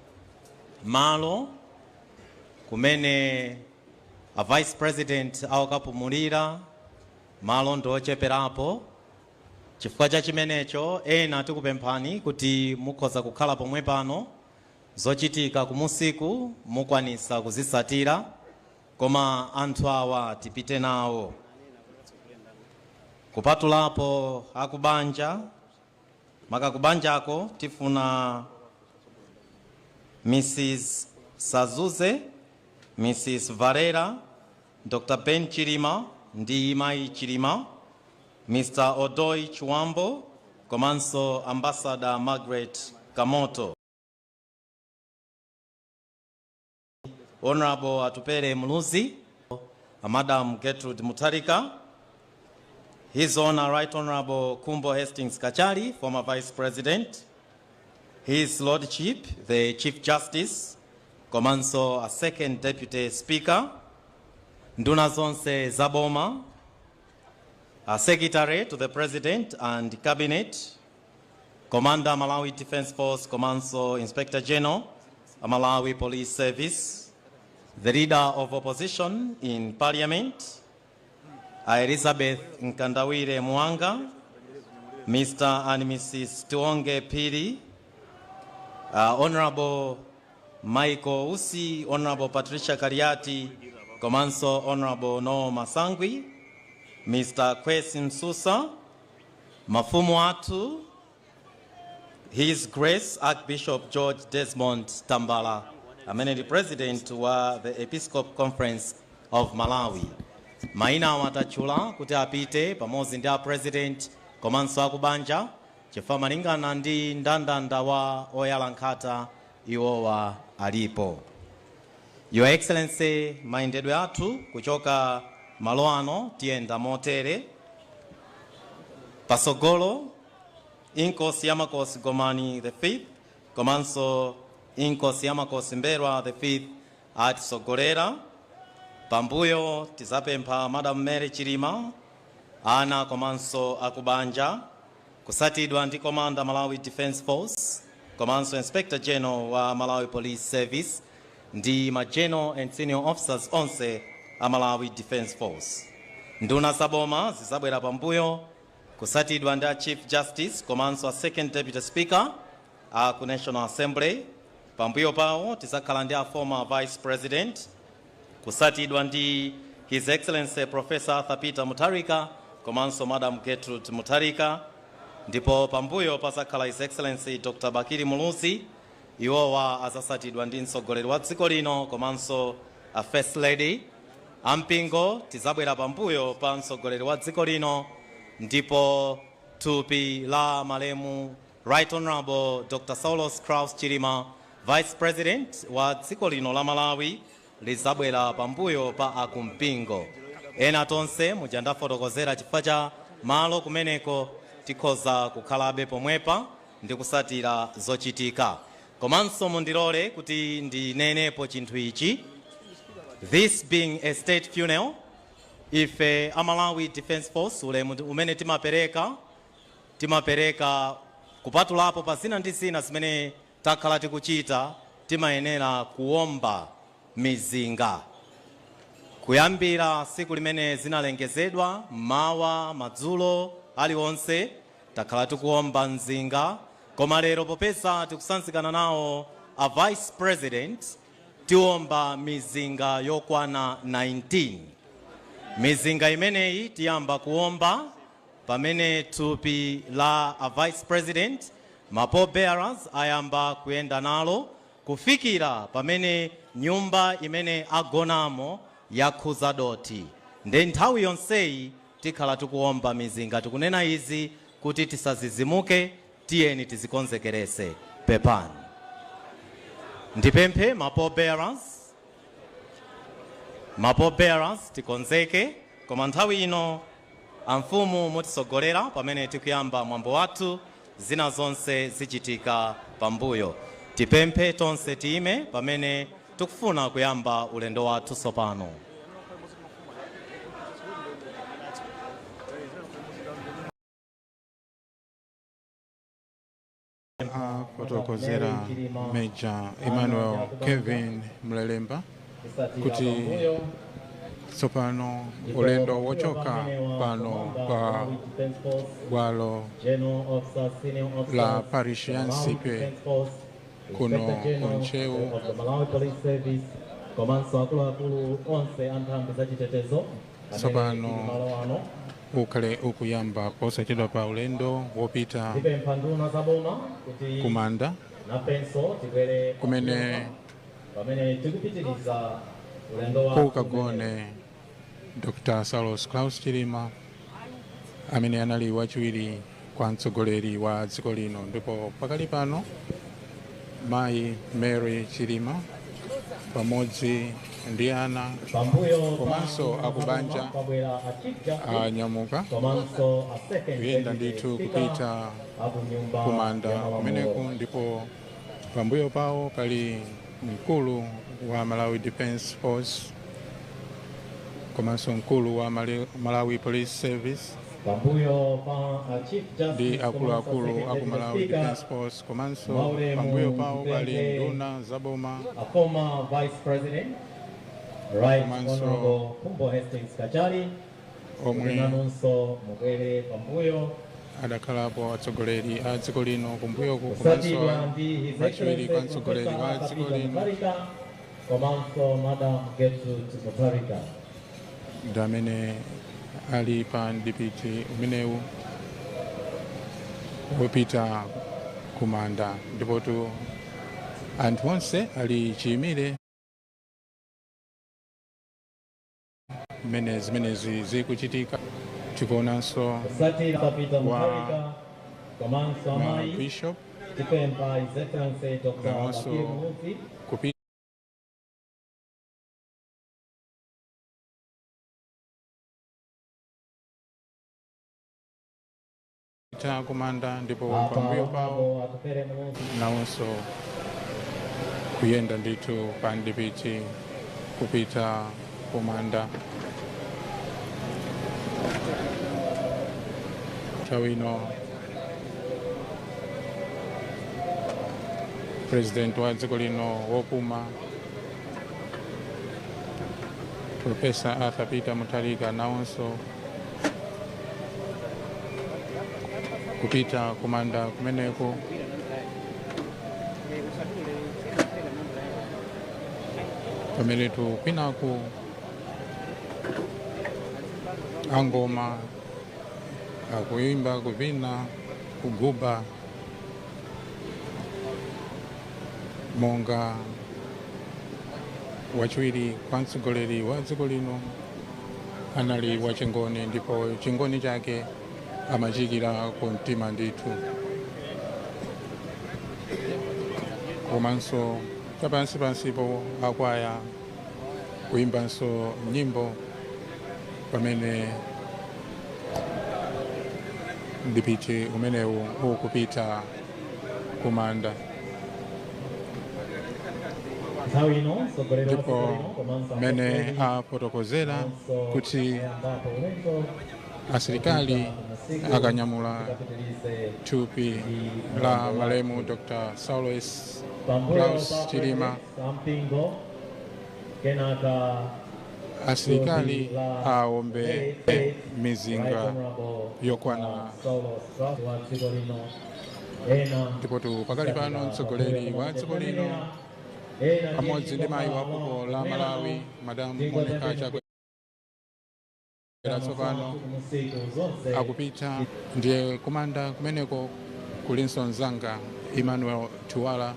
S15: malo kumene a Vice President akapumulira, malo ndi ocheperapo. Chifukwa cha chimenecho, ena tikupemphani kuti mukhoza kukhala pomwe pano. Zochitika kumusiku mukwanisa kuzisatira, koma anthu awa tipite nawo. Kupatulapo akubanja, makakubanjako tifuna Mrs Sazuze, Mrs Varera, Dr Ben Chilima ndi Mayi Chilima, Mr Odoi Chiwambo komanso Ambassador Margaret Kamoto, Honorable Atupele Muluzi, Madam Gertrude Mutharika, His Honor Right Honorable Khumbo Hastings Kachali, former Vice President, His Lordship the Chief Justice komanso a Second Deputy Speaker, nduna zonse zaboma, a Secretary to the President and Cabinet, Commander Malawi Defense Force komanso Inspector General a Malawi Police Service, the Leader of Opposition in Parliament, Elizabeth Mkandawire Muwanga, Mr. and Mrs. Tionge Phiri, Honorable Michael Usi, Honorable Patricia Kaliati, komanso Honorable Noel Masangwi, Mr. Kwesi Msusa, mafumu athu, His Grace Archbishop George Desmond Tambala, amene ndi President wa the Episcopal Conference of Malawi. Mayina awo atatchula kuti apite pamodzi ndi a President komanso akubanja, chifukwa malingana ndi ndandanda wa oyala nkhata, iwowa alipo. Your Excellency, mayendedwe athu kuchoka malo ano tiyenda motere: pasogolo Inkosi Yamakosi Gomani the Fifth komanso Inkosi Yamakosi Mbelwa the Fifth atisogolera. Pambuyo tizapempha Madam Mary Chilima, ana komanso akubanja, kusatidwa ndi Commander Malawi Defense Force komanso Inspector General wa Malawi Police Service ndi ma general and senior officers onse a Malawi Defense Force. Nduna zaboma zizabwera pambuyo, kusatidwa ndi a Chief Justice komanso a Second Deputy Speaker a ku National Assembly. Pambuyo pawo tizakhala ndi a former Vice President. Kusatidwa ndi His Excellency Professor Arthur Peter Mutharika komanso Madam Gertrude Mutharika, ndipo pambuyo pasakhala His Excellency Dr. Bakili Muluzi. Iwowa azasatidwa ndi mtsogoleri wa dziko lino komanso a First Lady. Ampingo tizabwera pambuyo pa mtsogoleri wa dziko lino, ndipo thupi la malemu Right Honorable Dr. Saulos Klaus Chilima, Vice President wa dziko lino la Malawi, lizabwera pambuyo pa akumpingo. Ena tonse muja ndafotokozera, chifukwa cha malo kumeneko, tikhoza kukhalabe pomwepa ndi kusatira zochitika. Komanso mundilole kuti ndinenepo chinthu ichi: this being a state funeral, ife a Malawi Defense Force, ulemu umene timapereka, timapereka kupatulapo pa zina ndi zina zimene takhala tikuchita, timayenera kuwomba mizinga kuyambira tsiku limene zinalengezedwa. Mmawa, madzulo, aliwonse takhala tikuwomba mzinga. Koma lero, popeza tikusanzikana nawo a Vice President, tiwomba mizinga yokwana 19. Mizinga imeneyi tiyamba kuwomba pamene thupi la a Vice President, ma pallbearers ayamba kuyenda nalo kufikira pamene nyumba imene agonamo yakhuza doti. Nde nthawi yonseyi tikhala tikuwomba mizinga. Tikunena izi kuti tisazizimuke. Tiyeni tizikonzekerese. Pepani, ndipemphe ma pallbearers tikonzeke. Koma nthawi ino amfumu mutisogolera pamene tikuyamba mwambo wathu. Zina zonse zichitika pambuyo. Tipemphe tonse tiyime pamene tikufuna kuyamba ulendo wathu tsopano.
S16: Afotokozera Major Emmanuel Kevin Mlelemba kuti tsopano ulendo wochoka pano pa bwalo la parish ya Nsipe kuno ku Ntcheu
S15: komanso akuluakulu onse a nthambi zachitetezo amene
S16: tsopano
S15: tili malo ano.
S16: ukhale ukuyamba posachedwa pa ulendo wopita
S15: Ndipempha nduna za boma kuti
S16: kumanda
S15: nafenso tibwere
S16: kumene
S15: pamene tikupitiriza ulendo wathu.
S16: kukagone Dr. Saulos Klaus Chilima, amene anali wachiwiri kwa mtsogoleri wa dziko lino. Ndipo pakali pano mayi Mary Chilima pamodzi ndi ana
S15: Pambuyo pa
S16: komanso akubanja
S15: pabwera a Chief Justice
S16: anyamuka
S15: komanso a Second
S16: kuyenda
S15: Deputy
S16: ndithu
S15: Speaker
S16: kupita
S15: aku nyumba
S16: kumanda
S15: ya malamulo.
S16: kumeneku. Ndipo pambuyo pawo pali mkulu wa Malawi Defense Force komanso mkulu wa Malawi Police Service
S15: Pambuyo pa a Chief Justice
S16: ndi akuluakulu
S15: komanso
S16: aku
S15: Second
S16: Malawi
S15: Deputy Speaker,
S16: Defense Force. Komanso
S15: mwaulemu
S16: pambuyo pawo pali
S15: ndipemphe
S16: nduna zaboma
S15: a former Vice President, Right
S16: komanso
S15: Honorable Khumbo Hastings Kachali,
S16: omwe
S15: kuti nanunso mubwere pambuyo.
S16: adakhalapo atsogoleri a dziko lino kumbuyoku,
S15: Kusatidwa
S16: komanso
S15: ndi His
S16: wachiwiri kwa
S15: Excellency
S16: mtsogoleri
S15: Professor
S16: wa
S15: Arthur
S16: dziko
S15: Peter
S16: lino
S15: Mutharika komanso Madam Gertrude Mutharika.
S16: ndi amene ali pa mdipiti umenewu wopita kumanda. Ndipotu anthu onse ali chiyimire mmene zimenezi zikuchitika. Tikuonanso
S15: Kusatira Peter
S16: wa
S15: Mutharika komanso
S16: ma
S15: amayi,
S16: bishop
S15: tipempha His Excellency Dr.
S16: nawonso
S15: Bakili Muluzi
S16: kupita kumanda. Ndipo
S15: apa
S16: pambuyo pawo
S15: Honorable Atupele Muluzi
S16: nawonso kuyenda ndithu pa mdipiti kupita kumanda. Nthawi ino President wa dziko lino wopuma, Professor Arthur Peter Mutharika, nawonso kupita kumanda kumeneko. Pamenetu kwinaku angoma akuimba, kuvina, kuguba monga wachiwiri kwa mtsogoleri wa dziko lino anali wachingoni, ndipo chingoni chake amachikira ku mtima ndithu. Komanso chapansi pansipo akwaya kuimbanso nyimbo pamene mdipiti umenewu ukupita kumanda.
S17: Nthawi ino mtsogoleri wa
S16: Ndipo
S17: dziko lino komanso
S16: mmene
S17: apostoli
S16: afotokozera
S17: komanso
S16: kuti
S17: ayambapo ulendo
S16: asilikali
S17: kupita
S16: akanyamula
S17: tikapitirize
S16: thupi la malemu Dr. Saulos
S17: pambuyo
S16: Klaus
S17: pa
S16: Chilima,
S17: president ampingo, kenaka
S16: asilikali
S17: thupi la
S16: aombe
S17: late
S16: mizinga
S17: Right Honorable
S16: yokwana.
S17: Saulos Klaus wa dziko lino, ena
S16: Ndipotu pakali pano mtsogoleri wa dziko lino
S17: ena
S16: pamodzi ndi mayi wa fuko la Malawi, Madam Monica Chakwera, tsopano akupita ndiye kumanda kumeneko. Kulinso mzanga Emmanuel Tuwala.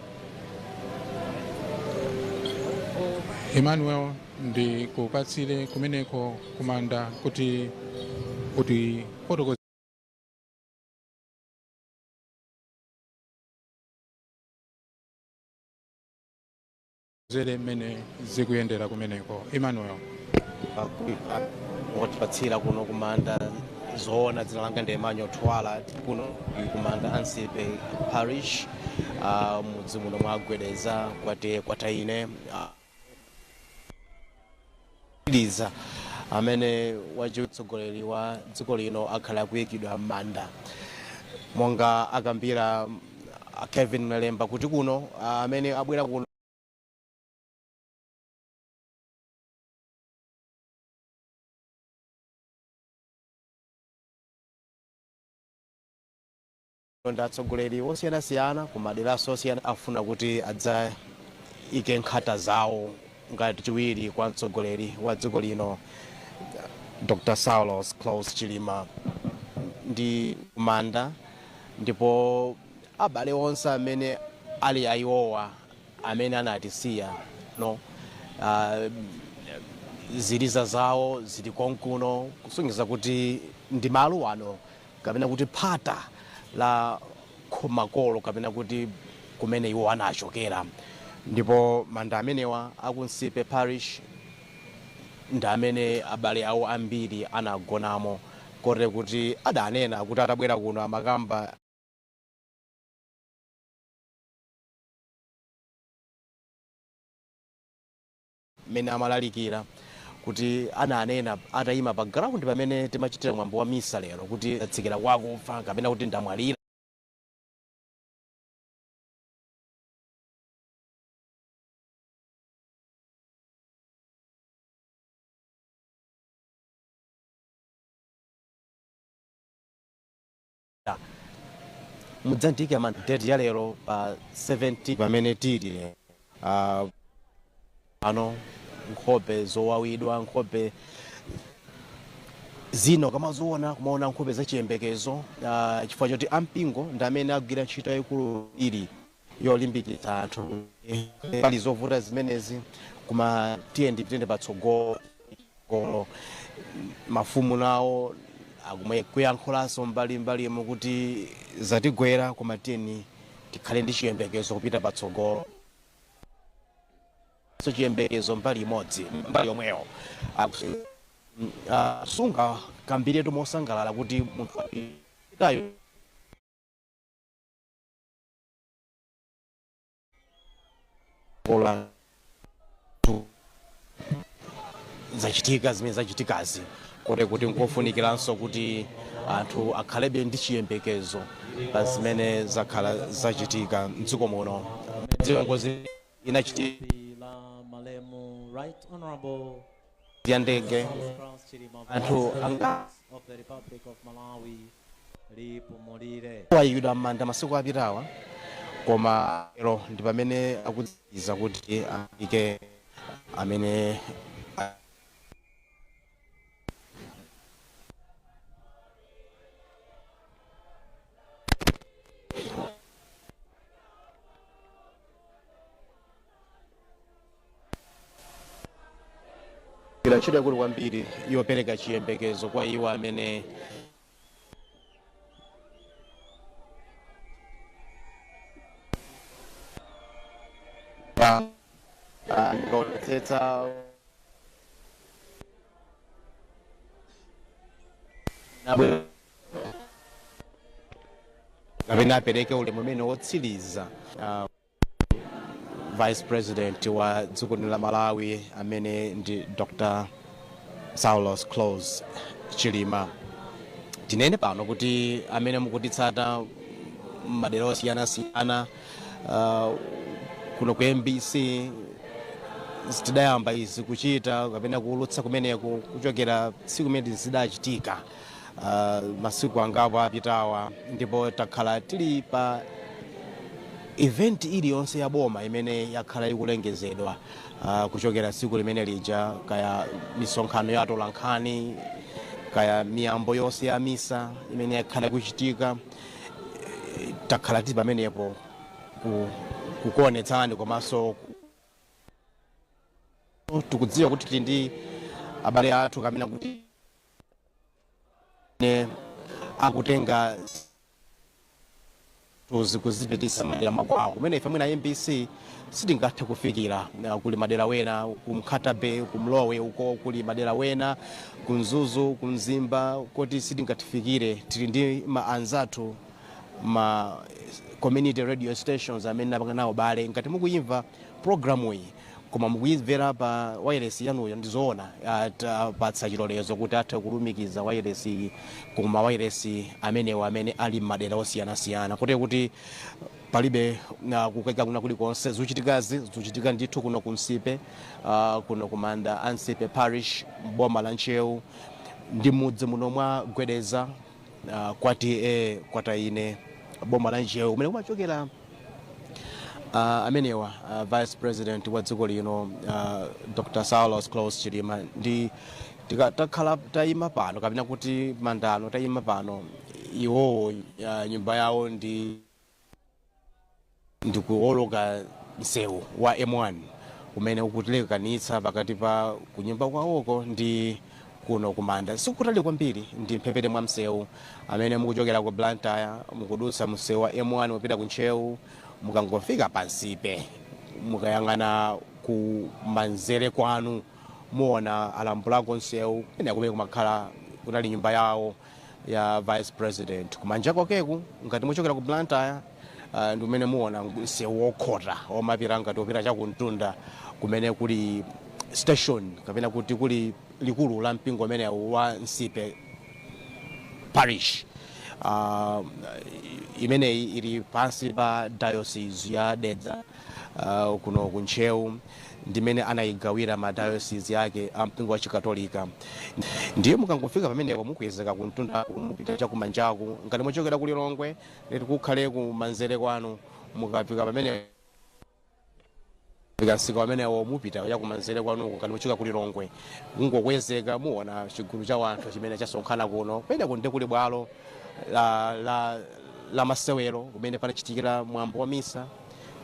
S16: Emmanuel, ndi kupatsire kumeneko kumanda kuti utifotokozere mmene zikuyendera kumeneko. Emmanuel.
S18: Ngotipatsira kuno kumanda zoona, dzina langa ndi Emmanuel Twala, kuno kumanda Ansipe Parish, mudzi muno mwa Gwedeza kwate kwataine liza amene wachitsogoleri wa dziko lino akhala akuyikidwa m'manda monga akambira Kevin Malemba kuti kuno amene abwera kuno ndi atsogoleri osiyanasiyana kumaderaso osiyana afuna kuti adzaike nkhata zawo ngati chiwiri kwa mtsogoleri wa dziko lino Dr. Saulos Klaus Chilima ndi kumanda, ndipo abale onse amene ali ayiwowa amene anatisiya no ziliza zawo zili konkuno kusonyeza kuti ndi malo ano kapena kuti phata la makolo kapena kuti kumene iwo anachokera. Ndipo manda amenewa akunsipe Parish ndi amene abale awo ambiri anagonamo, kote kuti adanena kuti atabwera kuno amakamba mmene amalalikira kuti ananena atayima pa ground pamene timachitira mwambo wa misa lero kuti atsikira kwakufa kapena kuti ndamwalira. Mudzandike ma date ya lero pa 17 pamene tili ano, nkhope zowawidwa, nkhope zino kamazoona kumaona nkhope zachiyembekezo, chifukwa choti ampingo ndi amene agwira ntchito yayikulu ili yolimbikitsa anthu pali zovuta zimenezi, koma tiye ndipitende patsogolo. Mafumu nawo akumwe kuyankhulanso mbalimbali kuti zatigwera, koma tiyeni tikhale ndi chiyembekezo kupita patsogolo. So chiyembekezo mbali imodzi, mbali yomweyo sunga kambiretu mosangalala kuti munthu apitayo kola zachitika zimene zachitikazi, kote kuti nkofunikiranso kuti anthu akhalebe ndi chiyembekezo pa zimene zakhala zachitika mdziko muno. Ngozi inachitika
S15: la malemu Right Honorable
S18: ya ndege,
S15: Saulos Klaus Chilima,
S18: anthu
S15: Vice
S18: anga
S15: President of the Republic of Malawi, lipumulire.
S18: Wayikidwa m'manda masiku apitawa, koma lero ndi pamene akudziza kuti ayike Amene ntchito yakulu kwambiri yopereka chiyembekezo kwa iwo amene ndikaonetsetsa kapena apereke ulemu umene wotsiriza Vice President wa dziko lino la Malawi amene ndi Dr. Saulos Klaus Chilima. Tinene pano kuti amene mukutitsata madera osiyanasiyana kuno ku MBC tidayamba izi kuchita kapena kuulutsa kumeneko kuchokera tsiku limene zidachitika masiku angapo apitawa, ndipo takhala tili pa event iliyonse ya boma imene yakhala ikulengezedwa kuchokera tsiku limene lija, kaya misonkhano ya atolankhani, kaya miyambo yonse ya misa imene yakhala ikuchitika, takhala tili pamenepo kukuonetsani. Komanso tikudziwa kuti tili ndi abale athu kamene kuti akutenga tuzi kuzipitisa madera makwawo kumene ife mwina MBC sitingathe kufikira. Kuli madera wena ku Nkhata Bay, ku Mlowe uko, kuli madera wena ku Mzuzu, ku Mzimba, kuti sitingatifikire. Tili ndi ma anzathu ma community radio stations amene apanga nawo bale. Ngati mukuyimva programu iyi koma mukuyimvera pa wireless yanuyo, ndizoona atapatsa chilolezo kuti athe kulumikiza wireless iyi kuma wireless amenewo amene ali m'madera osiyanasiyana, kotero kuti palibe kukayika kuna kulikonse. Zochitikazi zikuchitika ndithu kuno ku Nsipe, kuno kumanda a Nsipe Parish, boma la Ntcheu, ndi mudzi muno mwa Gwedeza, kwati Kwataine, boma la Ntcheu, kumene kumachokera amenewa Vice President wa dziko lino Dr. Saulos Klaus Chilima. Ndi takhala tayima pano kapena kuti mandano tayima pano, iwowo nyumba yawo ndi ndikuoloka msewu wa M1 umene ukutilekanitsa pakati pa kunyumba kwawoko ndi kuno kumanda. Sikutali kwambiri, ndi mphepete mwa msewu. Amene mukuchokera ku Blantyre mukudutsa msewu wa M1 mupita ku Ntcheu, mukangofika pansipe mukayang'ana ku manzere kwanu muona alambulako msewu kumene kumene kumakhala kunali nyumba yawo ya Vice President. Kumanja kwakeku ngati muchokera ku Blantyre ndi umene muona msewu wokhota omapita ngati opita chakumtunda kumene kuli station kapena kuti kuli likulu la mpingo umenewu wa Nsipe Parish. Imeneyi ili pansi pa Diocese ya Dedza kuno ku Ntcheu, ndimene anayigawira ma diocese yake a mpingo wa Chikatolika. Ndiye mukangofika pamenepo mukwezeka kumtunda mupita chakumanjaku. Ngati muchokera ku Lilongwe leti kukhale kumanzere kwanu, mukafika pamene msika pamenewo mupita chakumanzere kwanuko. Ngati muchoka ku Lilongwe mungokwezeka muona chigulu cha wanthu chimene chasonkhana kuno. Kumeneko ndi kuli bwalo la masewero kumene panachitikira mwambo wa misa,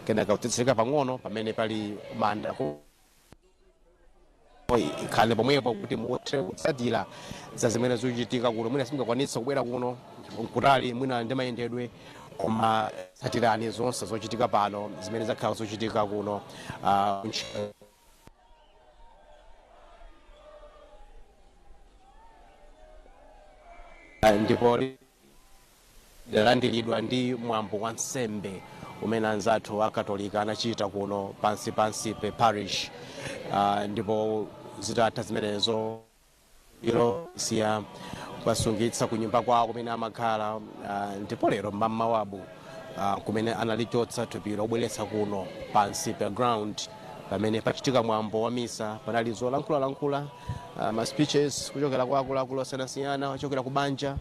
S18: kenaka kutsitsika pang'ono pamene pali manda. Ikhale pomwepo kuti muthe kutsatira za zimene zikuchitika kuno. Mwina simungakwanitsa kubwera kuno, nkutali mwina ndi mayendedwe, koma tsatirani zonse zochitika pano zimene zakhala zochitika kuno. Ndipo lidalandiridwa ndi mwambo wa nsembe umene anzathu akatolika anachita kuno pansi pa Nsipe Parish. Ndipo zitatha zimenezo ilo siya kwasungitsa kunyumba kwawo kumene amakhala. Ndipo lero mmamawabu kumene analichotsa thupilo obweretsa kuno pa Nsipe ground pamene pachitika mwambo wa misa. Panali zolankhulalankhula, ma speeches kuchokera kwa akuluakulu osiyanasiyana, kuchokera ku banja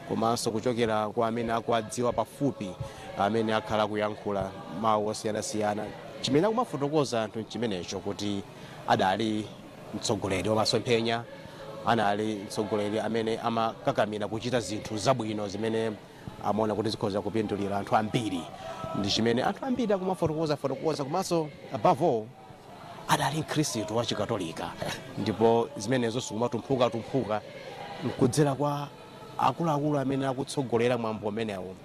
S18: komanso kuchokera kwa amene akuwadziwa pafupi, amene akhala kuyankhula mawu osiyanasiyana. Chimene akumafotokoza anthu chimenecho kuti Adali mtsogoleri wamasomphenya, anali mtsogoleri amene amakakamira kuchita zinthu zabwino zimene amaona kuti zikhoza kupindulira anthu ambiri, ndi chimene anthu ambiri akumafotokoza fotokoza. Komanso above all adali mkhristu wa Chikatolika, ndipo zimenezo sikumatumphuka tumphuka nkudzera kwa akuluakulu amene akutsogolera mwambo umenewu,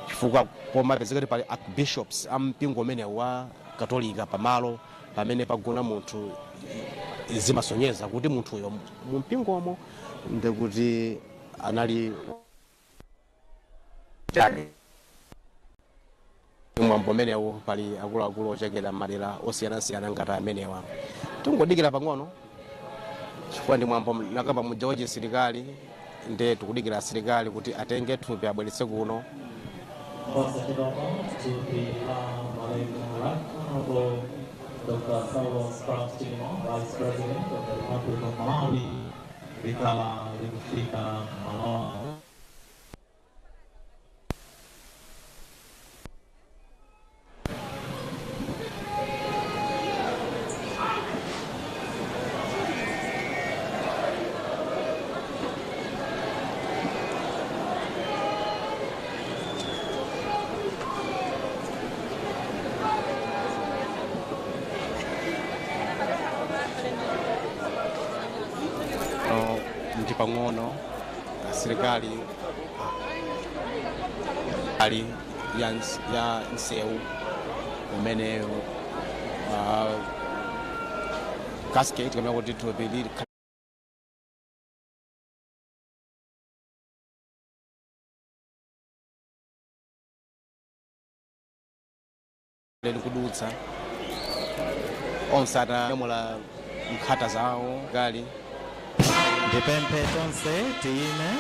S18: chifukwa pomapezeka kuti pali archbishops a mpingo umenewu wa Katolika pamalo pamene pagona munthu, zimasonyeza kuti munthuyo mu mpingomo ndikuti anali chake. Mwambo umenewu pali akuluakulu ochokera madera osiyanasiyana ngati amenewa. Tingodikira pang'ono chifukwa ndi mwambo nakamba muja wa chisilikali, nde tikudikira asilikali kuti atenge thupi abweretse kuno.
S17: Posachedwapa thupi la malemu Right Honorable Dr. Saulos Klaus Chilima, Vice President of the Republic of Malawi, likhala likufika malo ano.
S18: Ndi pang'ono asilikali ali ya nsewu umene casket kapena kuti thupi lili kudutsa, onse atanyamula nkhata zawo gali.
S15: Ndipemphe tonse tiyime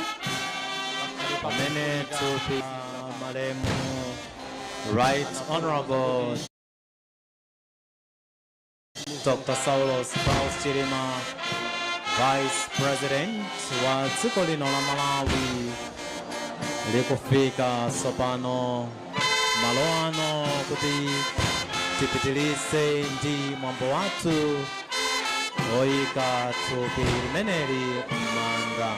S15: pamene thupi malemu Right Honorable Dr. Saulos Klaus Chilima, Vice President wa dziko lino la Malawi, likufika tsopano malo ano kuti tipitilize ndi mwambo wathu oyika thupi limeneli m'manda.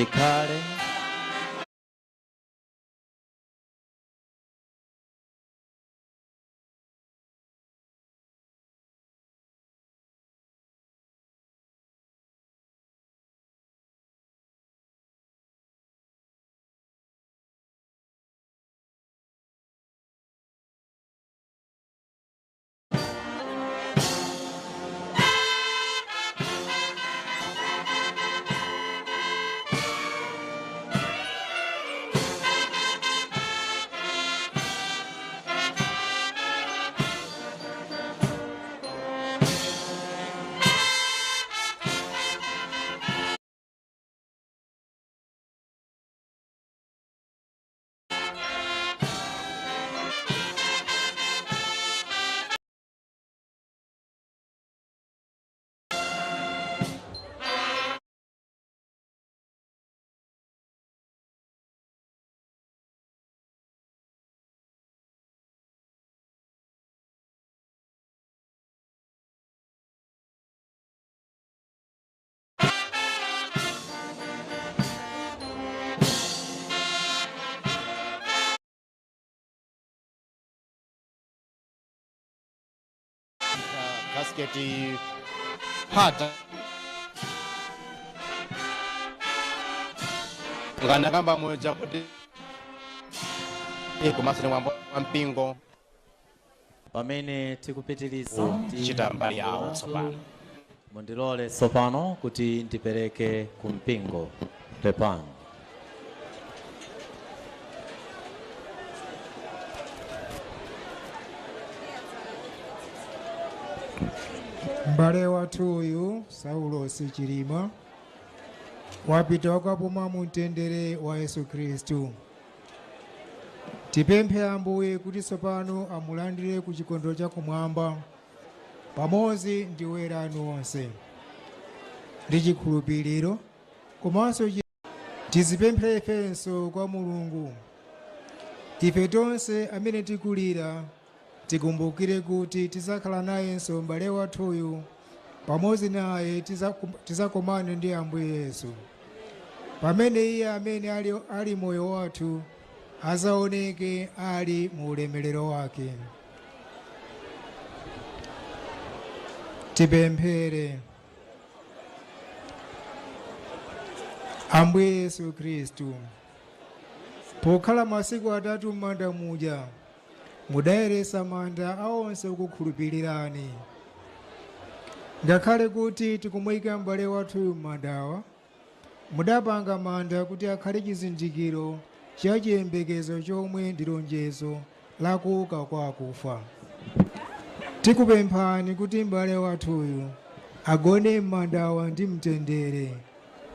S15: Tikhale. Casket phata ngandakamba moja kuti komanso mwambo wa mpingo
S17: pamene tikupitiriza
S18: Chita mbali yawo tsopano.
S17: Mundilole tsopano kuti ndipereke ku mpingo pepani.
S12: M'bale wathu uyu Saulosi Chilima wapita wakapuma mu mtendere wa Yesu Khristu. Tipemphe Ambuye kuti tsopano amulandire ku chikondwerero chakumwamba pamodzi ndi oyera anu onse ndi chikhulupiriro komanso tizipemphere ifenso kwa Mulungu. Ife tonse amene tikulira tikumbukire kuti tizakhala nayenso m'bale wathuyu, pamodzi naye tizakomane ndi Ambuye Yesu pamene iye amene ali moyo wathu azaoneke ali mu ulemerero wake. Tipemphere. Ambuye Yesu Khristu, pokhala masiku atatu m'manda muja mudayeresa manda a onse okukhulupirirani. Ngakhale kuti tikumuyika m'bale wathuyu m'mandawa, mudapanga manda kuti akhale chizindikiro cha chiyembekezo chomwe ndi lonjezo la kuuka kwa akufa. Tikupemphani kuti m'bale wathuyu agone m'mandawa ndi mtendere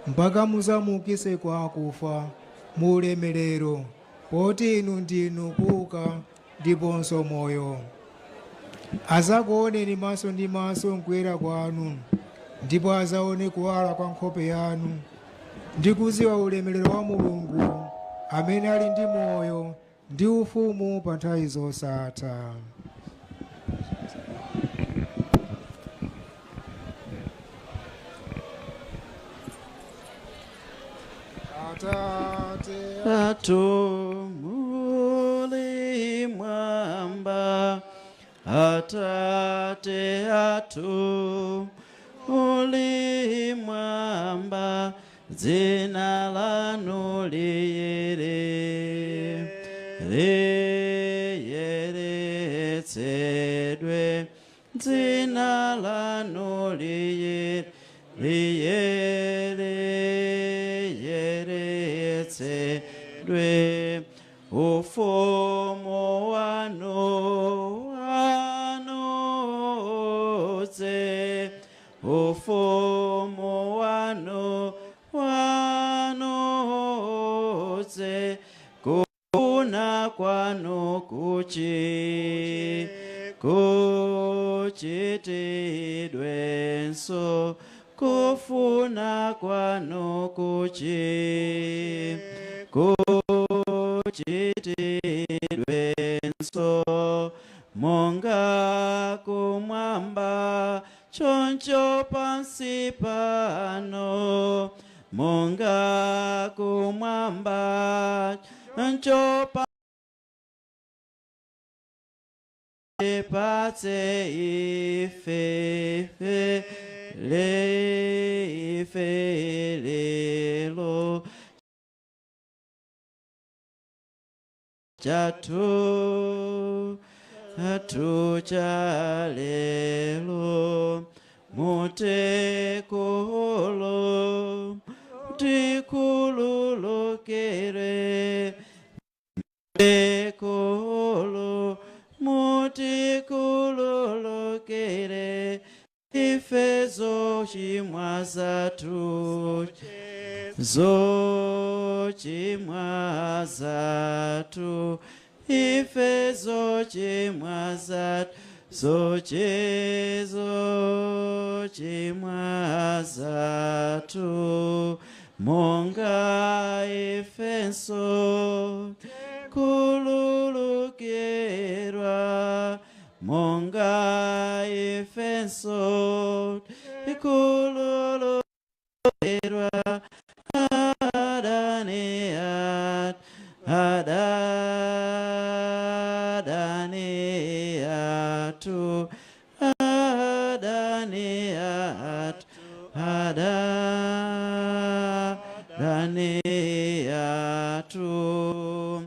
S12: mpaka muzamuukitse kwa akufa mu ulemerero, poti inu ndinu kuuka ndiponso moyo. Azakuoneni maso ndi maso mkuyera kwanu, ndipo azaone kuwala kwa nkhope yanu ndi kuziwa ulemerero wa Mulungu amene ali ndi moyo ndi ufumu pa nthawi zosatha. Atate
S19: athu muli mwamba, Atate athu muli mwamba, dzina lanu liyere liyeretsedwe, dzina lanu liyere liyeretsedwe, ufumu wanu udze, ufumu wanu udze, kufuna kwanu kuchitidwenso, kufuna kwanu kuchitidwenso, monga kumwamba choncho pansi pano, monga Mutipatse ife le ife lelo chathu athu cha lelo mutekolo tikululukire tekolo mutikululukire ife zochimwa zathu zochimwa zathu ife zochimwa zathu zochimwa zathu monga ifenso kululukirwa monga ifenso kululukirwa adani adani atu adani atu adani atu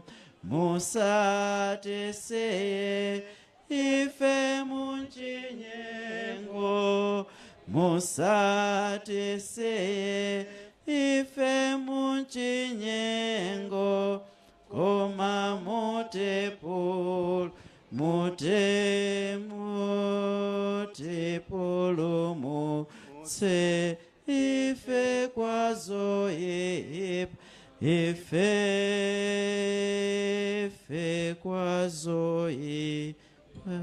S19: musatisiye ife munchinyengo musatisiye ife munchinyengo koma mutepulu mutepulumutse ife kwazo ife ife kwazo ipa.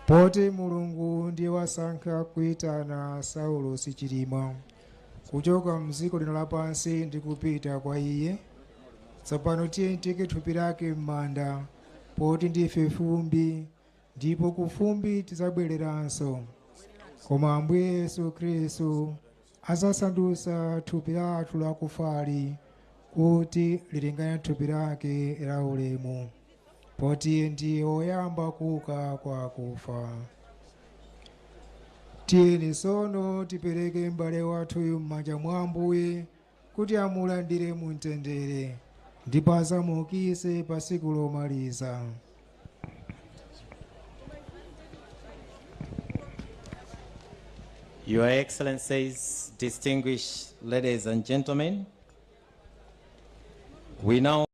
S12: Poti Mulungu ndiye wasankha kuitana Saulosi Chilima kuchoka mdziko lino lapansi ndi kupita kwa iye, tsopano tiye tiyike thupi lake m'manda, poti ndife fumbi, ndipo ku fumbi tidzabwereranso. Koma Ambuye Yesu Khristu adzasandutsa thupi lathu lakufali kuti lilingane thupi lake la ulemu, poti ndiye woyamba kuuka kwa akufa. Tiyeni tsono tipereke m'bale wathuyu m'manja mwa Ambuye kuti amulandire mu mtendere ndipo adzamuukitse pa tsiku lomaliza.
S15: Your Excellencies, distinguished ladies and gentlemen, we now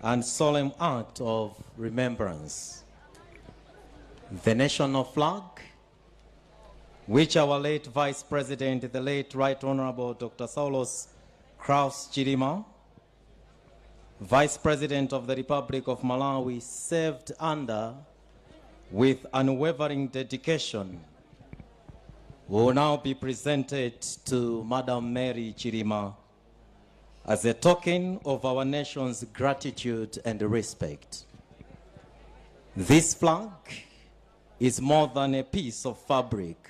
S15: and solemn act of remembrance. The national flag, which our late Vice President, the late Right Honorable Dr. Saulos Klaus Chilima, Vice President of the Republic of Malawi, served under with unwavering dedication, will now be presented to Madam Mary Chilima as a token of our nation's gratitude and respect. This flag is more than a piece of fabric.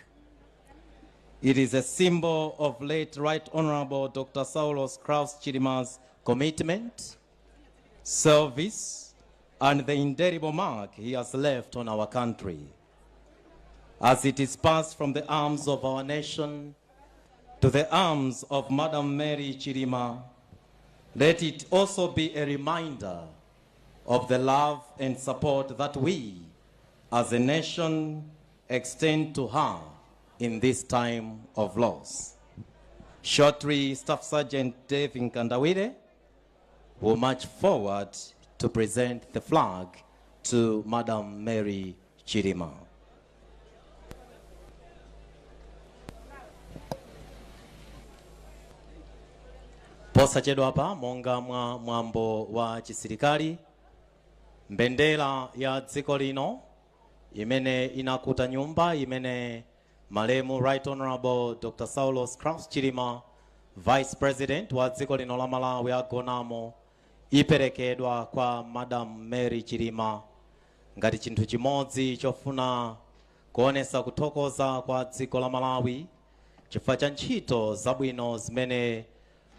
S15: It is a symbol of late Right Honorable Dr. Saulos Klaus Chilima's commitment, service, and the indelible mark he has left on our country. As it is passed from the arms of our nation to the arms of Madam Mary Chilima, let it also be a reminder of the love and support that we, as a nation, extend to her in this time of loss. Shortly, Staff Sergeant Dave Nkandawire will march forward to present the flag to Madam Mary Chilima. Posachedwapa monga mwa mwambo wa chisilikali, mbendera ya dziko lino imene inakuta nyumba imene malemu Right Honorable Dr. Saulos Klaus Chilima, Vice President wa dziko lino la Malawi, agonamo, iperekedwa kwa Madam Mary Chilima ngati chinthu chimodzi chofuna Kuonesa kuthokoza kwa dziko la Malawi chifukwa cha ntchito zabwino zimene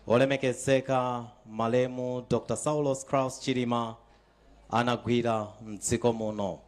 S15: olemekezeka malemu Dr. Saulos Klaus Chilima anagwira mdziko muno.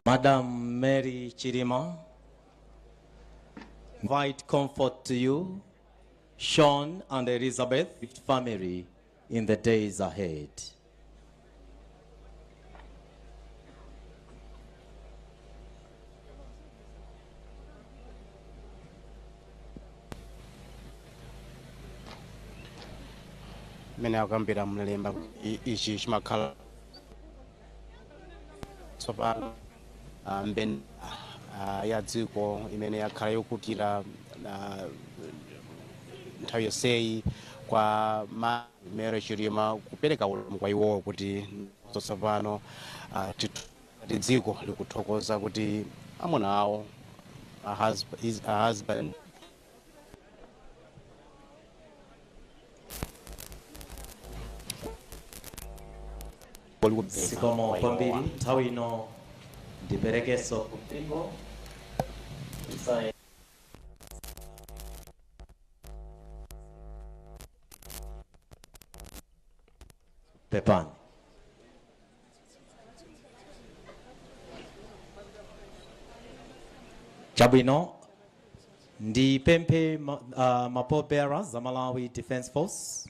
S15: Madam Mary Chilima, invite comfort to you, Sean and Elizabeth family in the days ahead.
S18: Mene akambira mlemba ichi chimakhala tsopano mbendera ya dziko imene yakhala yokutira nthawi yonseyi kwa Mary Chilima, kupereka ulemu kwa iwowo kuti tsopano dziko likuthokoza kuti amuna awo, a husband
S15: Zikomo kwambiri. Nthawi ino ndiperekenso kumpingo. Pepani. Chabwino, ndipemphe ma pallbearers za Malawi Defence Force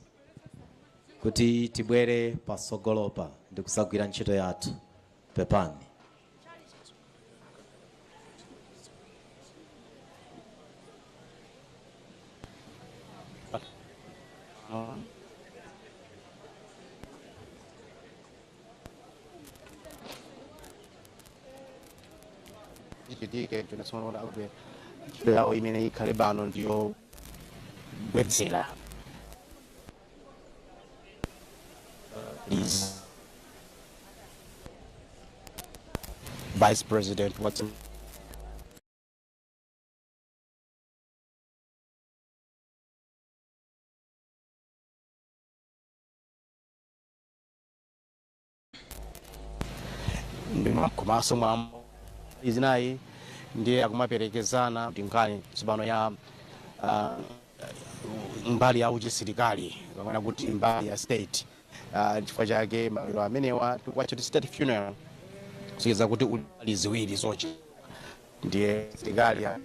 S15: kuti tibwere pasogolopa ndi kusagwira ntchito yathu. Pepani.
S18: Chitike tinasonola kuti ntchito yawo imene ikhale pano ndiyo bwezera is Vice President Watson. Komanso mwambo izinayi ndiye akumaperekezana ndi nkhani tsopano ya mbali ya uchisilikali kapena kuti mbali ya state. Chifukwa chake maliro amenewa tikuwatcha kuti state funeral, kusonyeza kuti uli ziwiri zochi ndiye silikali ya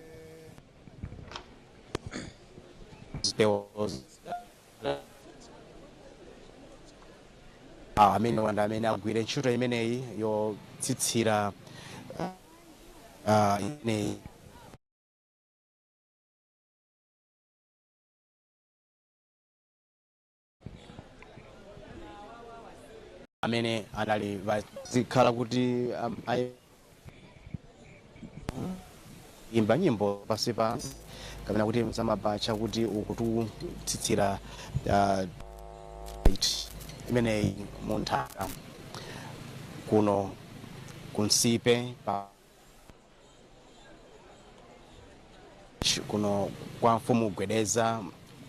S18: amene wanda amene agwire ntchito imeneyi yotsitsira imeneyi. Amene anali zikhala kuti imba nyimbo pasi pa kapena kuti zamabacha kuti ukututsitsira imeneyi munthaka kuno kunsipe pa kuno kwa mfumu Gwedeza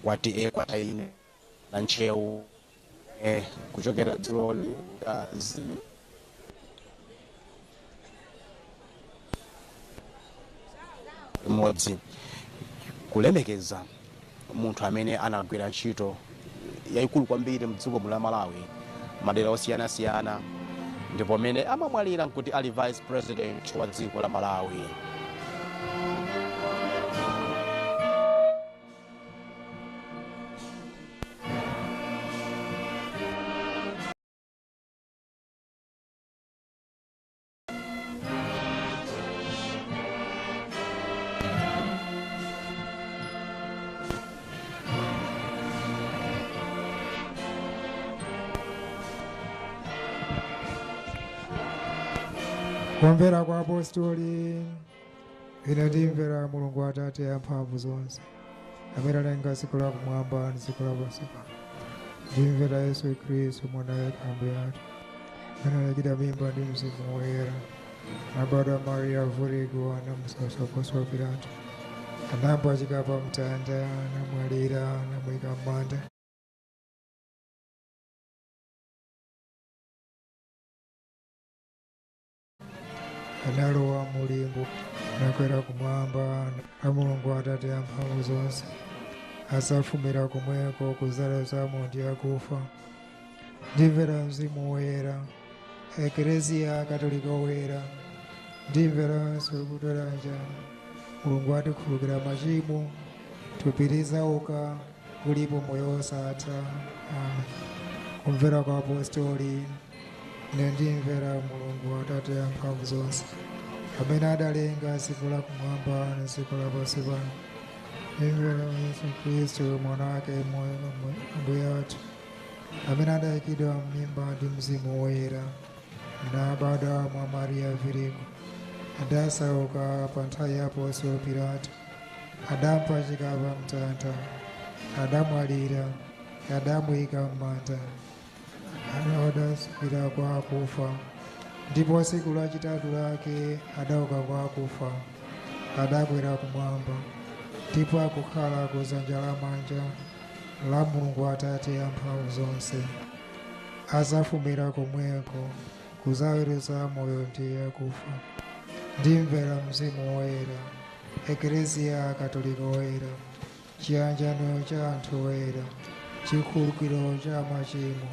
S18: kwati e kwa ine na Ntcheu kuchokera dzulo imodzi kulemekeza munthu amene anagwira ntchito yayikulu kwambiri mdziko muno la Malawi, madera osiyanasiyana, ndipo amene amamwalira nkuti ali vice president wa dziko la Malawi.
S12: Kumvera kwa apostoli. Ine ndimvera Mulungu Atate amphamvu zonse, amene analenga dziko lakumwamba ndi dziko lapansi pano. Ndimvera Yesu Khristu mwana wake Ambuye athu, amene anayikidwa mimba ndi Mzimu Woyera, anabadwa Mariya Virigo, anamusautsa Ponsiyo Pilato, anamupachika pa mtanda, anamwalira, anamuyika m'manda. Analowa mulimbo, anakwera kumwamba a Mulungu Atate amphamvu zonse, adzafumira komweko kuzaweruza amoyo ndi akufa. Ndimvera Mzimu Woyera, Ekleziya Katolika Woyera, ndimveranso kutolanjana Mulungu atikhululukira machimo, thupi lidzauka, ulipo moyo wosatha. Amen. Kumvera kwa apostoli. Ine ndimvera Mulungu Atate amphamvu zonse, amene adalenga dziko lakumwamba ndi dziko lapansi pano. Ndimvera Yesu Khristu mwana wake moyo Ambuye athu, amene adayikidwa m'mimba ndi Mzimu Woyera, nabadwa mwa Mariya Virigo, adasauka pa nthawi ya Ponsiyo Pilato, adampachika pa mtanda, adamwalira, adamuyika m'manda, adatsikira kwa akufa, ndipo tsiku lachitatu lake adauka kwa akufa, adakwera kumwamba, ndipo akukhala ku dzanja lamanja la Mulungu Atate amphamvu zonse. Adzafumira komweko kuzaweruza moyo ndi akufa. Ndimvera Mzimu Woyera, Ekleziya Katolika Woyera, chiyanjano cha anthu oyera, chikhululukiro cha machimo,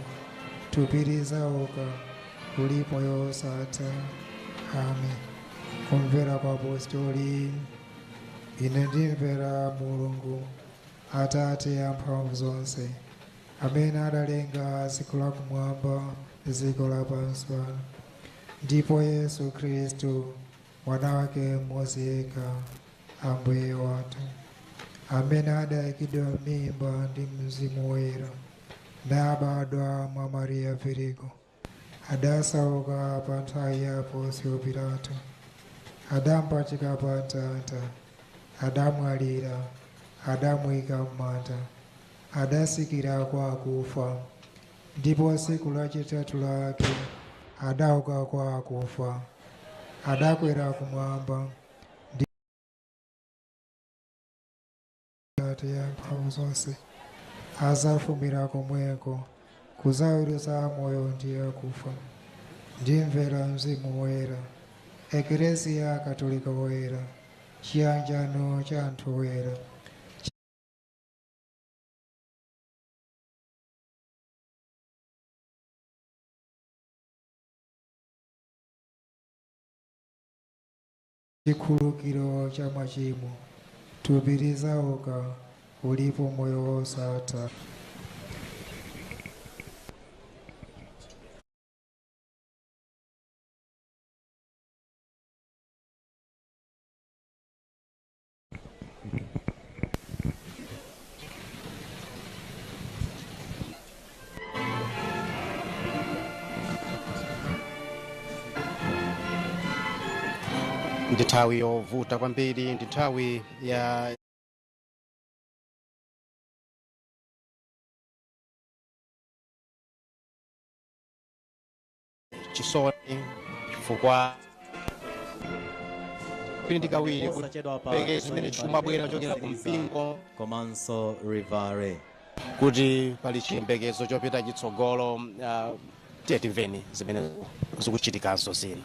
S12: thupi lidzauka, ulipo moyo wosatha. Amen. Kumvera kwa apostoli. Ine ndimvera Mulungu Atate amphamvu zonse, amene adalenga dziko lakumwamba ndi dziko lapansi pano, ndipo Yesu Khristu mwana wake mmodzi yekha Ambuye wathu, amene adayikidwa mimba ndi Mzimu Woyera, nabadwa mwa Mariya Virigo, adasauka pa nthawi ya Ponsiyo Pilato, adampachika pa mtanda, adamwalira, adamuyika m'manda, adatsikira kwa akufa, ndipo tsiku lachitatu lake adauka kwa akufa, adakwera kumwamba, ndi Atate amphamvu zonse, adzafumira komweko kuzaweruza moyo ndi akufa. Ndimvera Mzimu Woyera, Ekleziya Katolika Woyera, chiyanjano cha anthu oyera, chikhululukiro cha machimo, thupi lidzauka, ulipo moyo wosatha.
S18: Ndi nthawi yovuta kwambiri, ndi nthawi ya chisoni, chifukwa kawiri ndi kawiri
S17: Posachedwa pa
S18: peke zimene chikumabwera kuchokera ku mpingo
S17: komanso Rivare
S18: kuti pali chiyembekezo chopita chitsogolo. Tiye timveni zimene zikuchitikanso zina.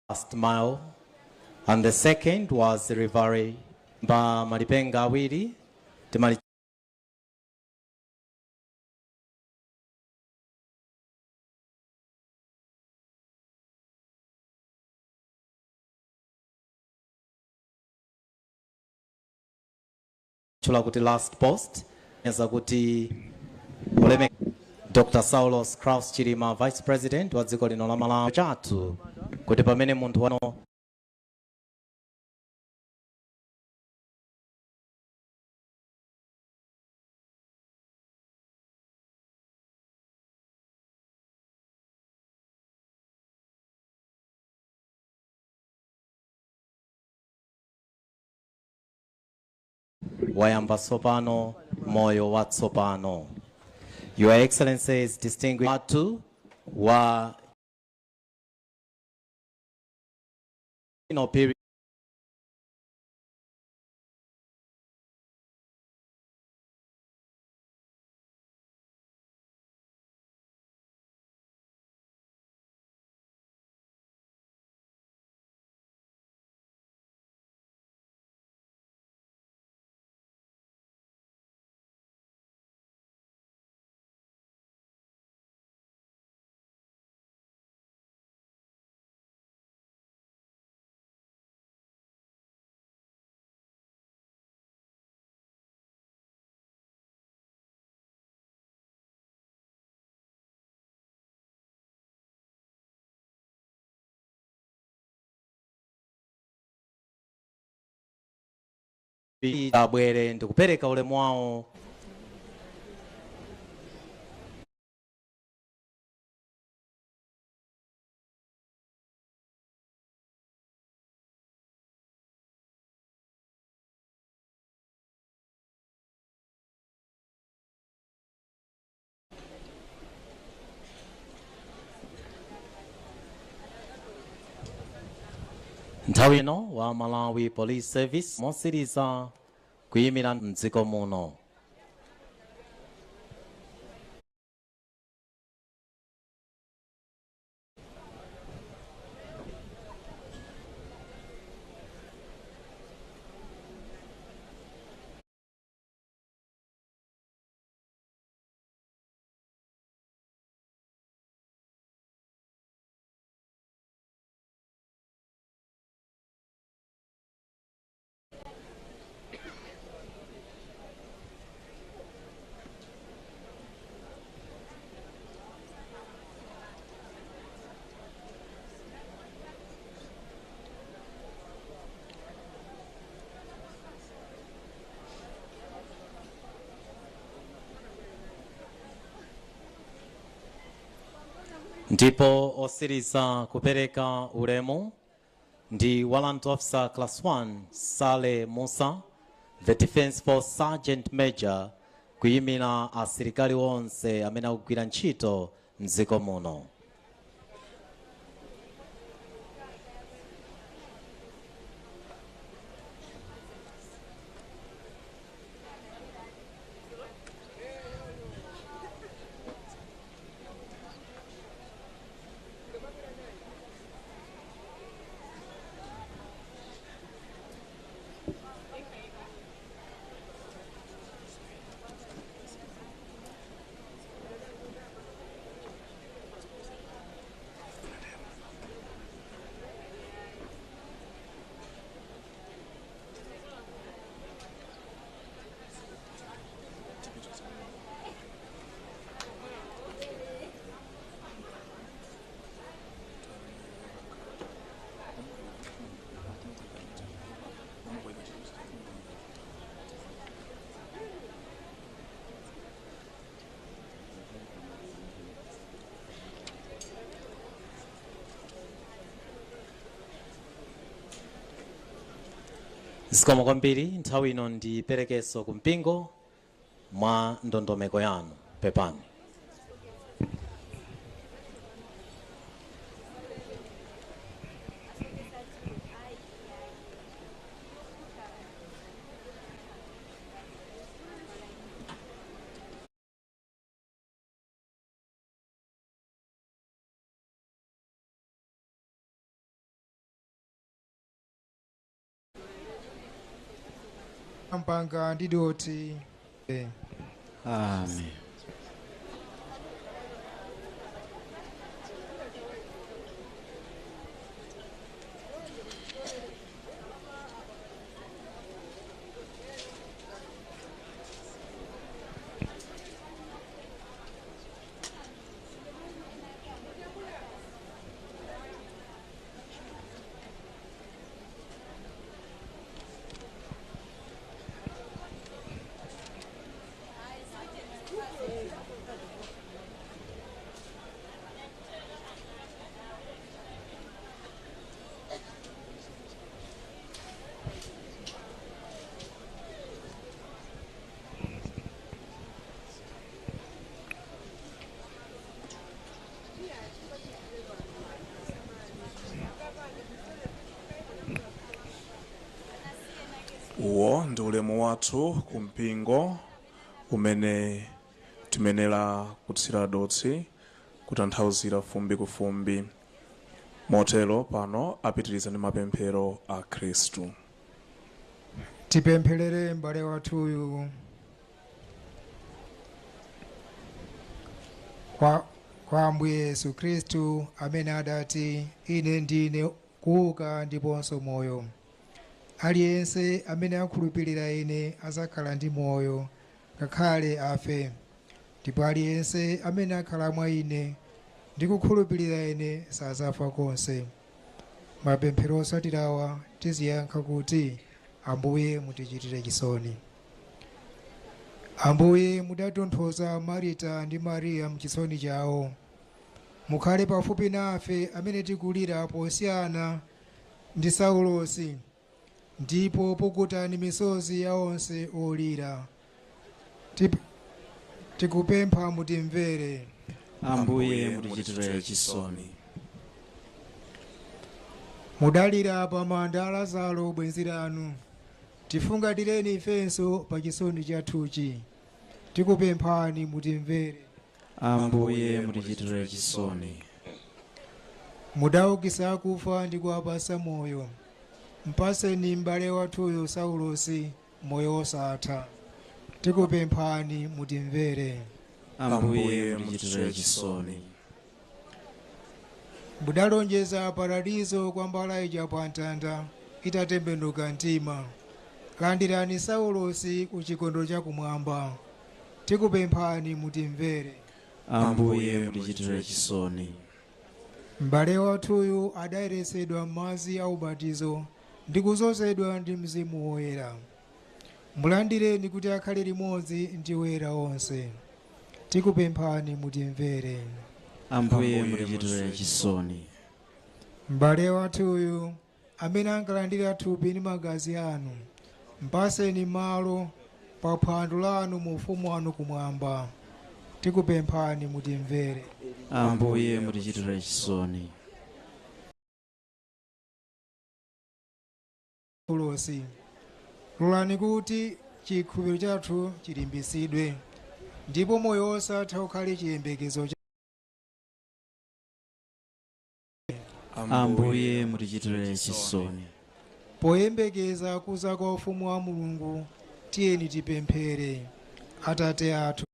S15: Last mile, and the second was the referee ba malipenga awiri timali. Chula kuti last post eza kuti oleme Dr. Saulos Klaus Chilima, Vice President wa dziko lino la Malawi chathu kuti pamene munthu wano wayamba tsopano moyo watsopano. Your Excellencies, distinguished watu wa period abwere ndikupereka ulemu wawo. Nthawi ino wa Malawi Police Service mosiriza kuyimira mdziko muno. Ndipo osiriza kupereka ulemu ndi Warrant Officer Class 1 Sale Musa, the Defense Force Sergeant Major, kuyimira asilikali onse amene akugwira ntchito mdziko muno. Zikomo kwambiri. Nthawi ino ndiperekenso kumpingo mwa ndondomeko yanu. Pepani.
S12: Mpanga ndi dothi.
S19: Amen.
S1: Uwo ndi ulemu wathu ku mpingo umene timenera kutsira dotsi, kutanthauzira fumbi ku fumbi. Motero pano apitiriza ndi mapemphero a Khristu.
S12: Tipempherere m'bale wathuyu kwa Ambuye Yesu Khristu, amene adati, "Ine ndine kuuka ndiponso moyo. Aliyense amene akhulupirira ine azakhala ndi moyo ngakhale afe, ndipo aliyense amene akhala mwa ine ndi kukhulupirira ine sazafa konse." Mapemphero otsatirawa tiziyankha kuti, "Ambuye, mutichitire chisoni." Ambuye, mudatonthoza Marita ndi Mariya mchisoni chawo. Mukhale pafupi nafe amene tikulira posiyana ndi Saulosi, ndipo pukutani misozi ya onse olira. Tikupempha mutimvere.
S19: Ambuye, mutichitire chisoni.
S12: Mudalira pa manda a Lazaro bwenzi lanu. Tifungatireni ifenso pa chisoni chathuchi. Tikupemphani mutimvere.
S19: Ambuye, mutichitire chisoni.
S12: Mudaukitsa akufa ndi kuwapasa moyo. Mpaseni m'bale wathuyo Saulosi moyo wosatha. Tikupemphani mutimvere.
S19: Ambuye, mutichitire chisoni.
S12: Mudalonjeza paradizo kwa mbala ija pa mtanda itatembenuka mtima. Landirani Saulosi ku chikondo chakumwamba. Tikupemphani mutimvere.
S19: Ambuye, mutichitire chisoni.
S12: M'bale wathuyu adayeretsedwa m'madzi a ubatizo ndi kudzozedwa ndi Mzimu Woyera. Mulandireni kuti akhale limodzi ndi woyera onse. Tikupemphani mutimvere.
S19: Ambuye, mutichitire chisoni.
S12: M'bale wathuyu amene ankalandira thupi ndi magazi anu, mpaseni malo pa phwando lanu mu ufumu wanu kumwamba. Tikupemphani mutimvere.
S19: Ambuye, mutichitire chisoni.
S12: Ulosi, lolani kuti chikhulupiriro chathu chilimbisidwe ndipo moyo wosatha ukhale chiyembekezo.
S19: Ambuye, mutichitire chisoni.
S12: Poyembekeza kuza kwa ufumu wa Mulungu, tiyeni tipemphere. Atate athu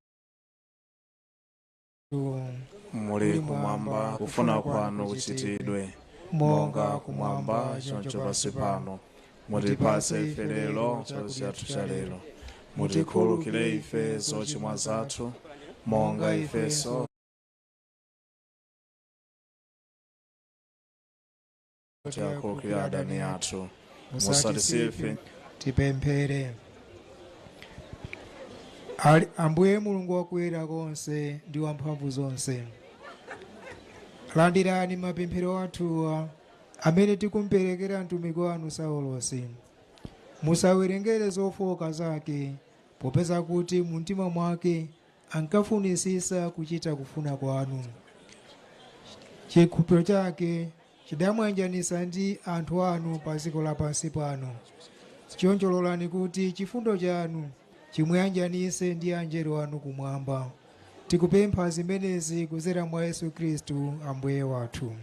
S1: muli kumwamba, kufuna kwanu kuchitidwe monga kumwamba choncho pansi pano. Mutipatse ife lero chakudya chathu cha lero. Mutikhululukire ife zochimwa zathu monga ifenso tiwakhululukira adani athu. Musatisiye ife.
S12: Tipemphere. Ambuye Mulungu wakuyera konse ndi wamphamvu zonse, landirani mapemphero athuwa amene tikumperekera mtumiki wanu Saulosi. Musawerengere zofowoka zake, popeza kuti mu mtima mwake ankafunisisa kuchita kufuna kwanu. Chikhulupiriro chake chidamwanjanisa ndi anthu anu pa dziko lapansi pano. Choncho lolani kuti chifundo chanu chimuyanjanise ndi anjelo anu kumwamba. Tikupempha zimenezi kudzera mwa Yesu Khristu Ambuye wathu.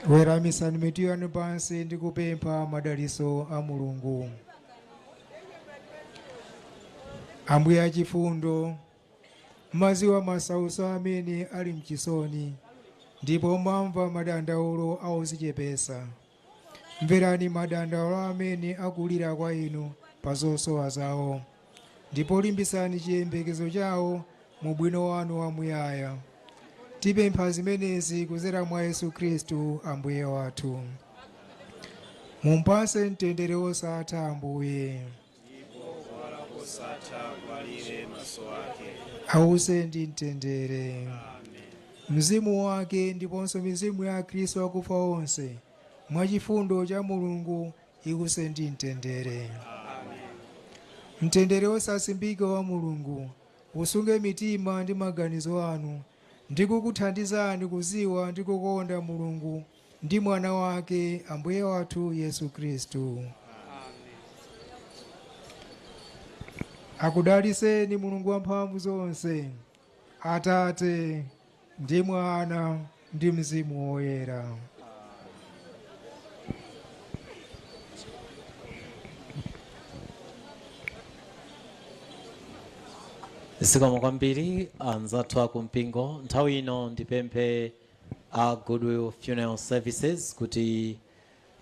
S12: Weramisani mitu yanu pansi ndi kupempha madalitso a Mulungu. Ambuye achifundo, maziwa masautso amene ali mchisoni, ndipo mwamva madandaulo a odzichepetsa. Mverani madandaulo amene akulira kwa inu pa zosowa zawo, ndipo limbitsani chiyembekezo chawo mu bwino wanu wamuyaya. Tipempha zimenezi kudzera mwa Yesu Khristu Ambuye wathu. Mumpatse mtendere wosatha Ambuye. Ause ndi mtendere. Mzimu wake ndiponso mizimu ya Akhristu akufa onse, mwachifundo cha Mulungu, iwuse ndi mtendere. Mtendere osasimbika wa Mulungu usunge mitima ndi maganizo anu ndi kukuthandizani kuziwa ndi kukonda Mulungu ndi mwana wake Ambuye wathu Yesu Khristu. Akudaliseni Mulungu wamphamvu zonse, Atate ndi Mwana ndi Mzimu Woyera.
S17: Zikomo kwambiri anzathu akumpingo. Nthawi ino ndipemphe a Goodwill Funeral Services kuti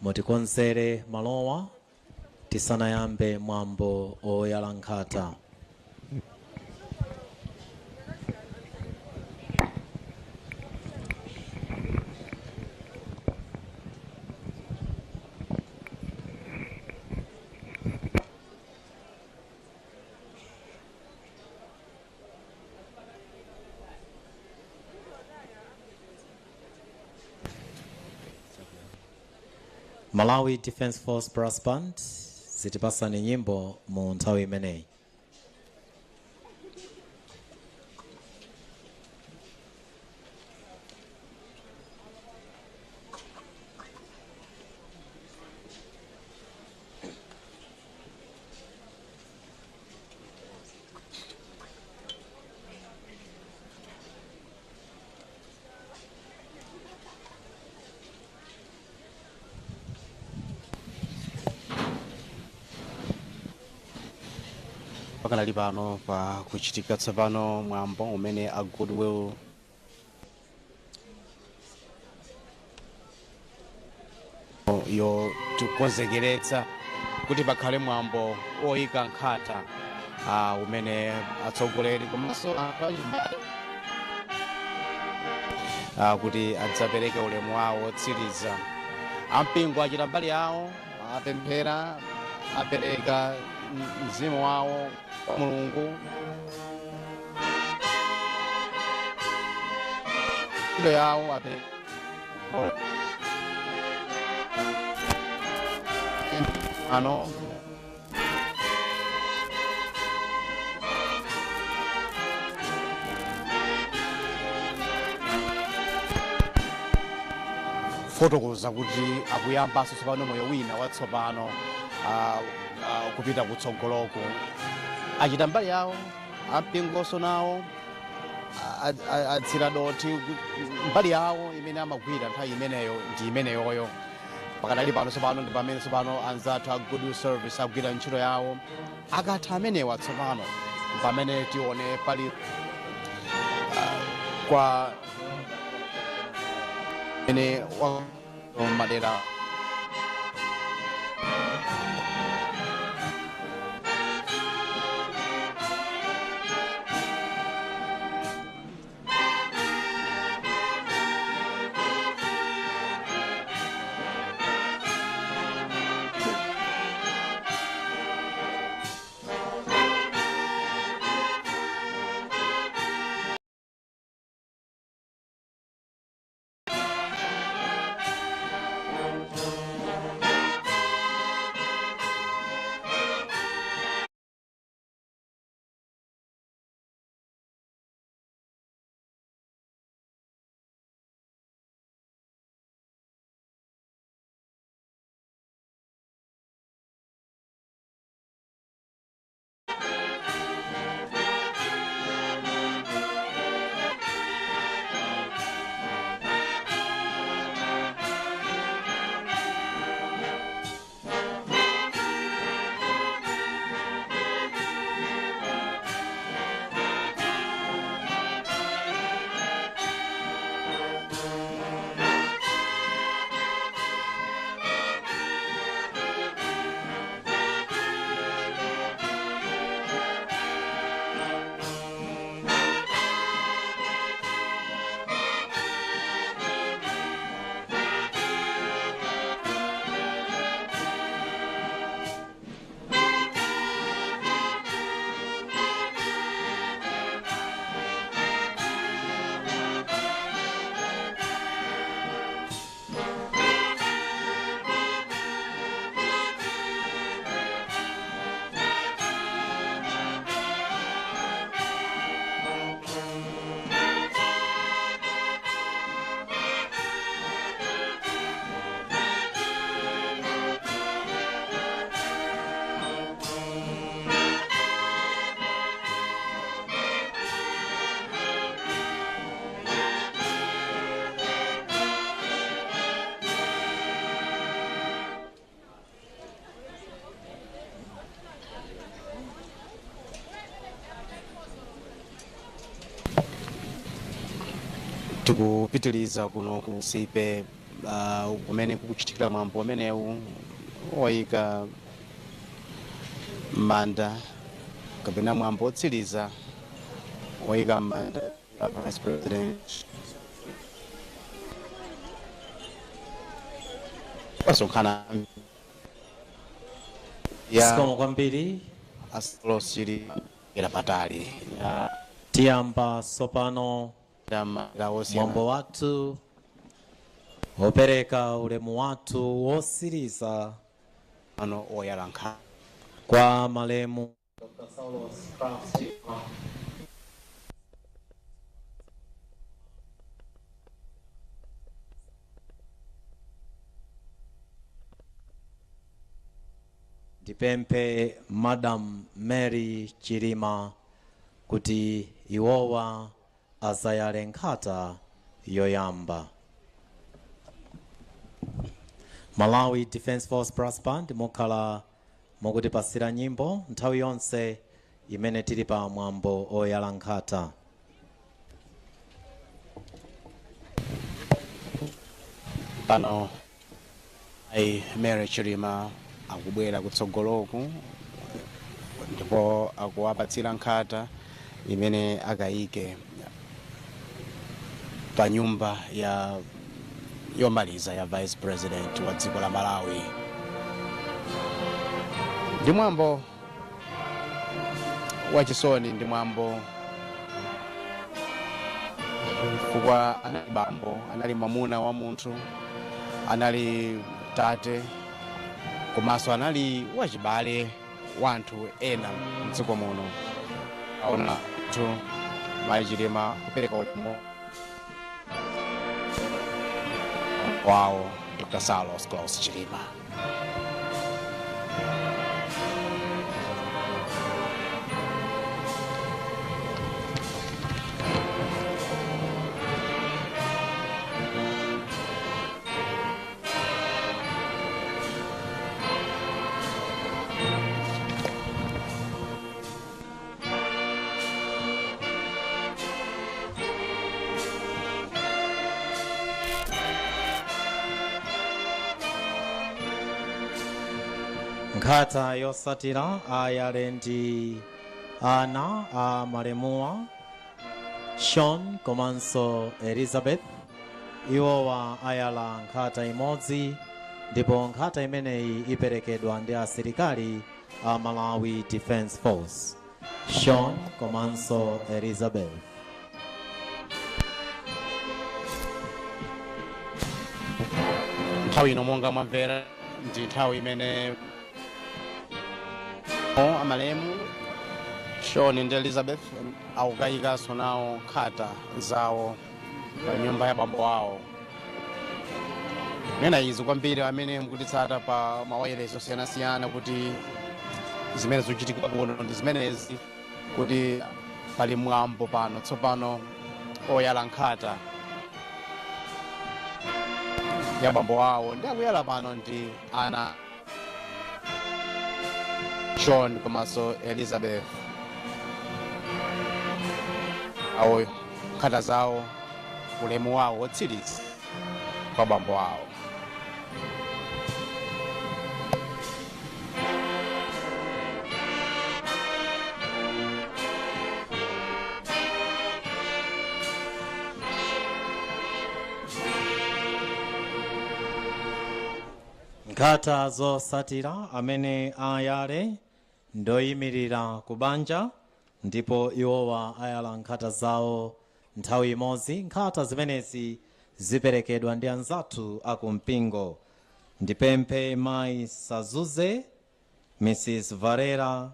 S17: mutikonzere malowa tisanayambe mwambo oyala nkhata. Malawi Defence Force Brass Band zitipasani nyimbo mu nthawi imeneyi.
S18: Pakanali pano pa kuchitika tsopano mwambo umene a Goodwill yo tikukonzekeretsa kuti pakhale mwambo oyika nkhata umene atsogoleri komanso anthu achibale kuti adzapereke ulemu wawo otsiriza. Ampingo achita mbali yawo, apemphera, apereka mzimu wawo kwa Mulungu. Ntchito yawo apereka ano fotokoza kuti akuyambanso tsopano moyo wina watsopano kupita kutsogoloko. Achita mbali yawo, ampingoso nawo atsira dothi mbali yawo imene amagwira nthawi imeneyo ndi imeneyoyo. Pakadali pano tsopano ndi pamene tsopano anzathu a Goodwill Service agwira ntchito yawo. Akatha amenewa tsopano pamene tione pali kwa ene wa madera Tikupitiliza kuno ku Nsipe, kumene kukuchitikira mwambo umenewu oyika manda kapena mwambo otsiriza oyika manda a Vice President. Pasonkhana ya
S15: Zikomo kwambiri.
S18: A Saulos Chilima era patali.
S15: Tiyamba tsopano mwambo wathu wopereka ulemu wathu wosiriza
S18: ano oyala nkhata
S15: kwa malemu Dr. Saulos Klaus Chilima. Ndipemphe Madam Mary Chilima kuti iwowa azayale nkhata yoyamba. Malawi Defence Force Brass Band mukhala mukutipasira nyimbo nthawi yonse imene tili pa mwambo oyala nkhata.
S18: Pano ai Mary Chilima akubwera kutsogoloku ndipo akuwapatsira nkhata imene akayike pa nyumba ya yomaliza ya Vice President wa dziko la Malawi. Ndi mwambo wachisoni, ndi mwambo chifukwa anali bambo, anali mwamuna wa munthu, anali tate, komanso anali wachibale wa anthu ena mdziko muno. Aona anthu Mayi Chilima kupereka ulemu wawo Dr. Saulos Klaus Chilima.
S15: Nkhata yosatira ayale ndi ana a malemuwa Sean komanso Elizabeth. Iwowa ayala nkhata imodzi ndipo nkhata imeneyi iperekedwa ndi asilikali a Malawi Defence Force. Sean komanso Elizabeth.
S18: Nthawi ino, monga mwamvera, ndi nthawi imene amalemu Sean ndi Elizabeth akukayikanso nawo nkhata zawo pa nyumba ya bambo awo. Nena izi kwambiri amene mukutitsata pa mawayilesi osiyanasiyana kuti zimene zikuchitika kuno ndi zimenezi, kuti pali mwambo pano tsopano oyala nkhata ya bambo awo, ndi akuyala pano ndi ana Sean komanso Elizabeth awo, nkhata zawo, ulemu wawo wotsiriza kwa bambo awo.
S15: Nkhata zosatira amene ayale ndoyimirira kubanja ndipo iwowa ayala nkhata zawo nthawi imodzi. Nkhata zimenezi ziperekedwa ndi anzathu akumpingo. Ndipemphe Mayi Sazuze, Mrs Varera,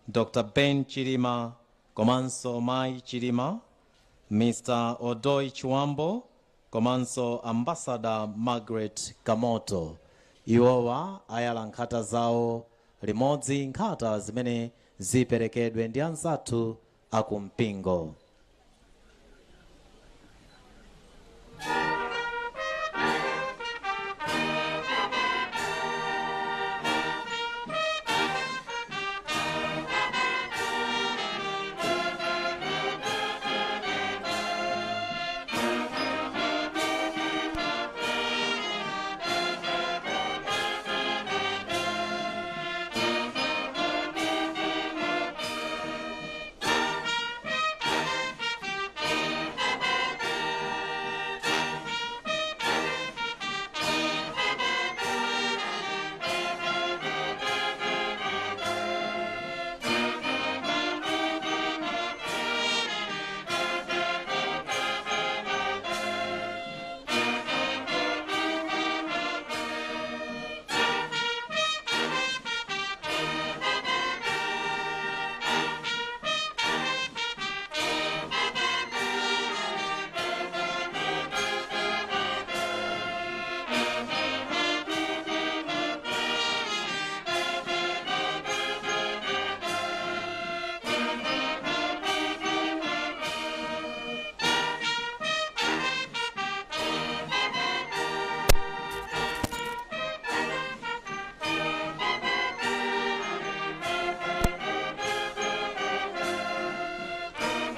S15: Dr Ben Chilima komanso Mayi Chilima, Mr Odoi Chiwambo komanso Ambassador Margaret Kamoto. Iwowa ayala nkhata zawo limodzi, nkhata zimene ziperekedwe ndi anzathu akumpingo.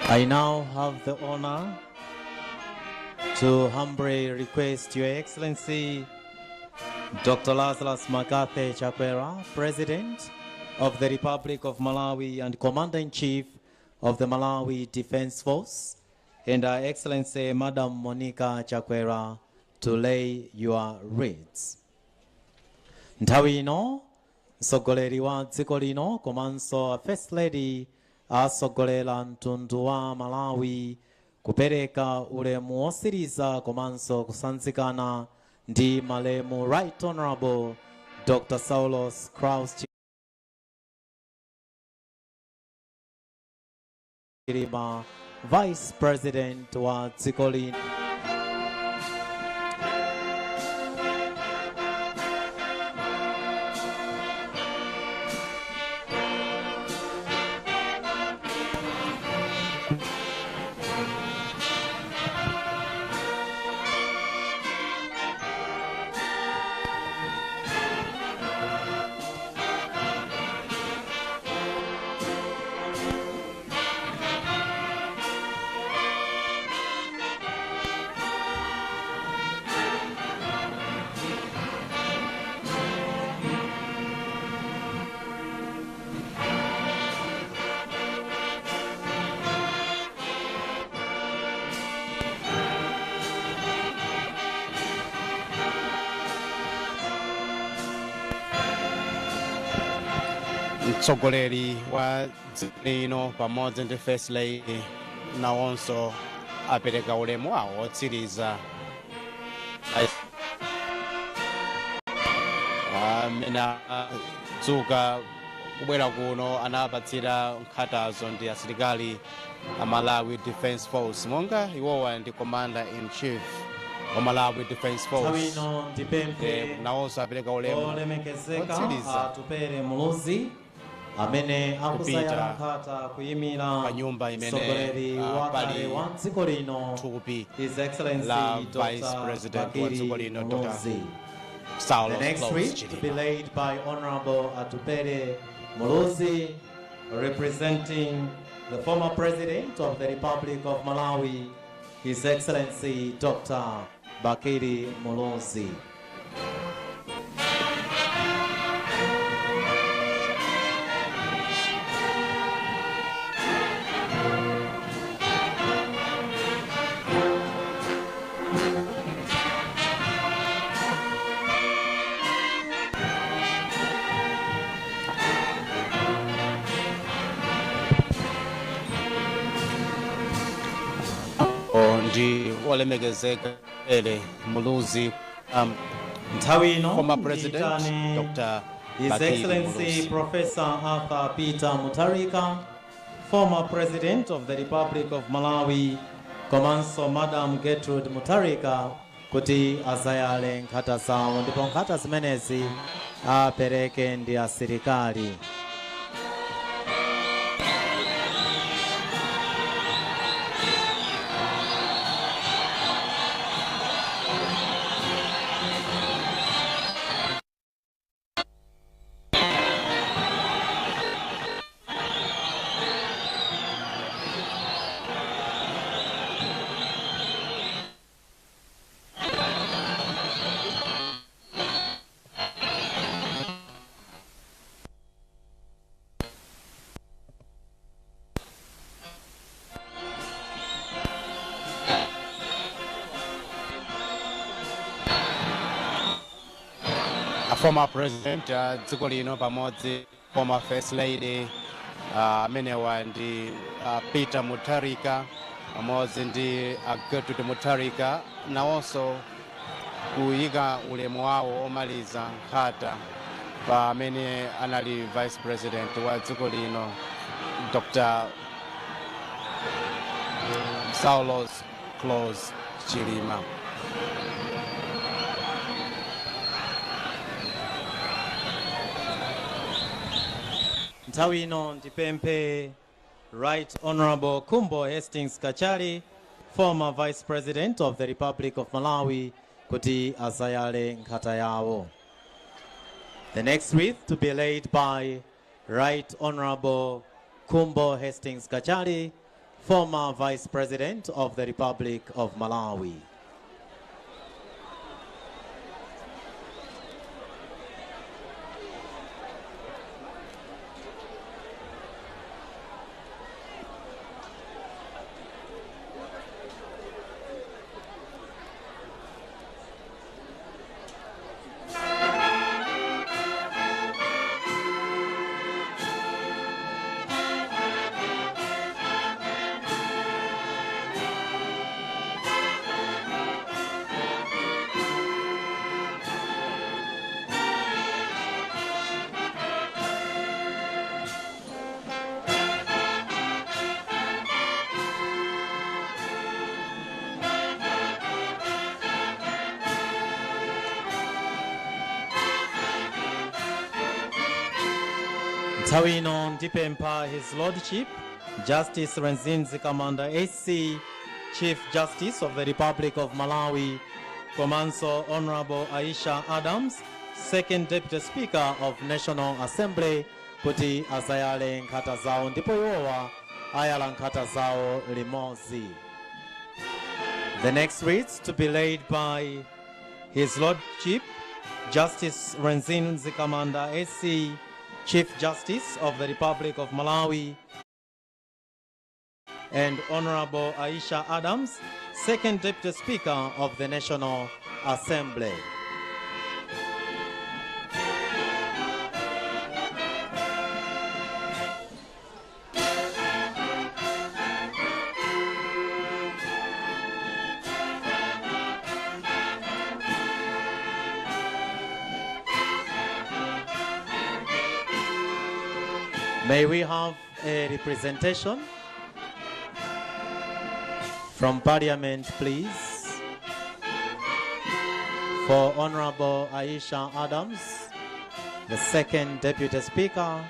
S15: I now have the honor to humbly request Your Excellency Dr. Lazarus McCarthy Chakwera, President of the Republic of Malawi and Commander-in-Chief of the Malawi Defense Force, and Her Excellency Madam Monica Chakwera to lay your wreaths. Nthawi ino mtsogoleri wa dziko lino komanso a First Lady asogolera mtundu wa Malawi kupereka ulemu wotsiriza komanso kusanzikana ndi malemu Right Honorable Dr. Saulos Klaus Chilima, Vice President wa dziko lino.
S18: Mtsogoleri wa dziko lino pamodzi ndi First Lady nawonso apereka ulemu wawo otsiriza amene adzuka kubwera kuno anapatsira nkhatazo ndi asilikali a Malawi Defense Force, monga iwowa ndi Commander in Chief wa Malawi Defense Force.
S15: Nthawi ino ndipemphe
S18: Nawonso apereka ulemu
S15: olemekezeka
S18: otsiriza
S15: Atupele Muluzi amene akusayala
S18: kupita
S15: nkhata kuyimira
S18: pa nyumba imene
S15: mtsogoleri wakale
S18: pali
S15: wa dziko lino,
S18: thupi
S15: His Excellency
S18: la
S15: Dr.
S18: Vice President wa dziko
S15: Bakili
S18: lino, Dr.
S15: Muluzi.
S18: Saulos
S15: The next
S18: Klaus
S15: wreath to be
S18: Chilima.
S15: laid by Honorable Atupele Muluzi, representing the former President of the Republic of Malawi, His Excellency Dr. Bakili Muluzi.
S18: Ndi olemekezeka Atupele Muluzi,
S15: Nthawi ino
S18: former President
S15: ndiyitane
S18: Dr.
S15: His
S18: Bakili
S15: Excellency
S18: Muluzi.
S15: Professor Arthur Peter Mutharika, former President of the Republic of Malawi, komanso Madam Gertrude Mutharika kuti azayale nkhata zawo, ndipo nkhata zimenezi apereke ndi asilikali.
S18: A former President dziko lino pamodzi former First Lady, amenewa ndi Peter Mutharika pamodzi ndi Gertrude Mutharika, nawonso kuyika ulemu wawo omaliza nkhata pa amene anali Vice President wa dziko lino, Dr. Saulos Klaus Chilima.
S15: Nthawi ino ndipemphe Right Honorable Khumbo Hastings Kachali, former Vice President of the Republic of Malawi, kuti azayale nkhata yawo. The next wreath to be laid by Right Honorable Khumbo Hastings Kachali, former Vice President of the Republic of Malawi. Nthawi ino ndipempha His Lordship Justice Rizine Mzikamanda SC, Chief Justice of the Republic of Malawi, komanso Honorable Aisha Adams, Second Deputy Speaker of National Assembly, kuti azayale nkhata zawo, ndipo iwowa ayala nkhata zawo limodzi. The next wreaths to be laid by His Lordship Justice Rizine Mzikamanda SC, Chief Justice of the Republic of Malawi, and Honorable Aisha Adams, Second Deputy Speaker of the National Assembly. May we have a representation from Parliament, please, for Honorable Aisha Adams, the Second Deputy Speaker.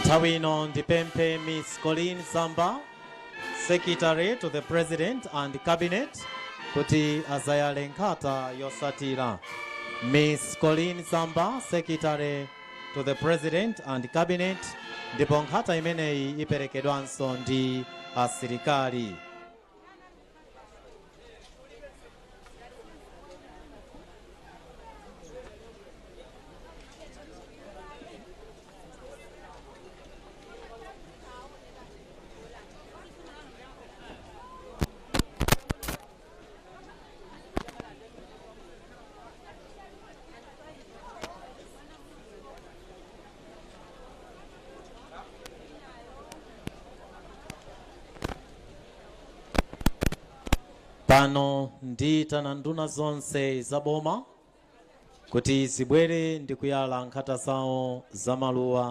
S15: Nthawi ino ndipemphe Miss Colleen Zamba, Secretary to the President and Cabinet, kuti azayale nkhata yosatira. Miss Colleen Zamba, Secretary to the President and Cabinet, ndipo nkhata imeneyi iperekedwanso ndi asilikali. Pano ndiyitana nduna zonse za boma kuti zibwere ndi kuyala nkhata zawo za maluwa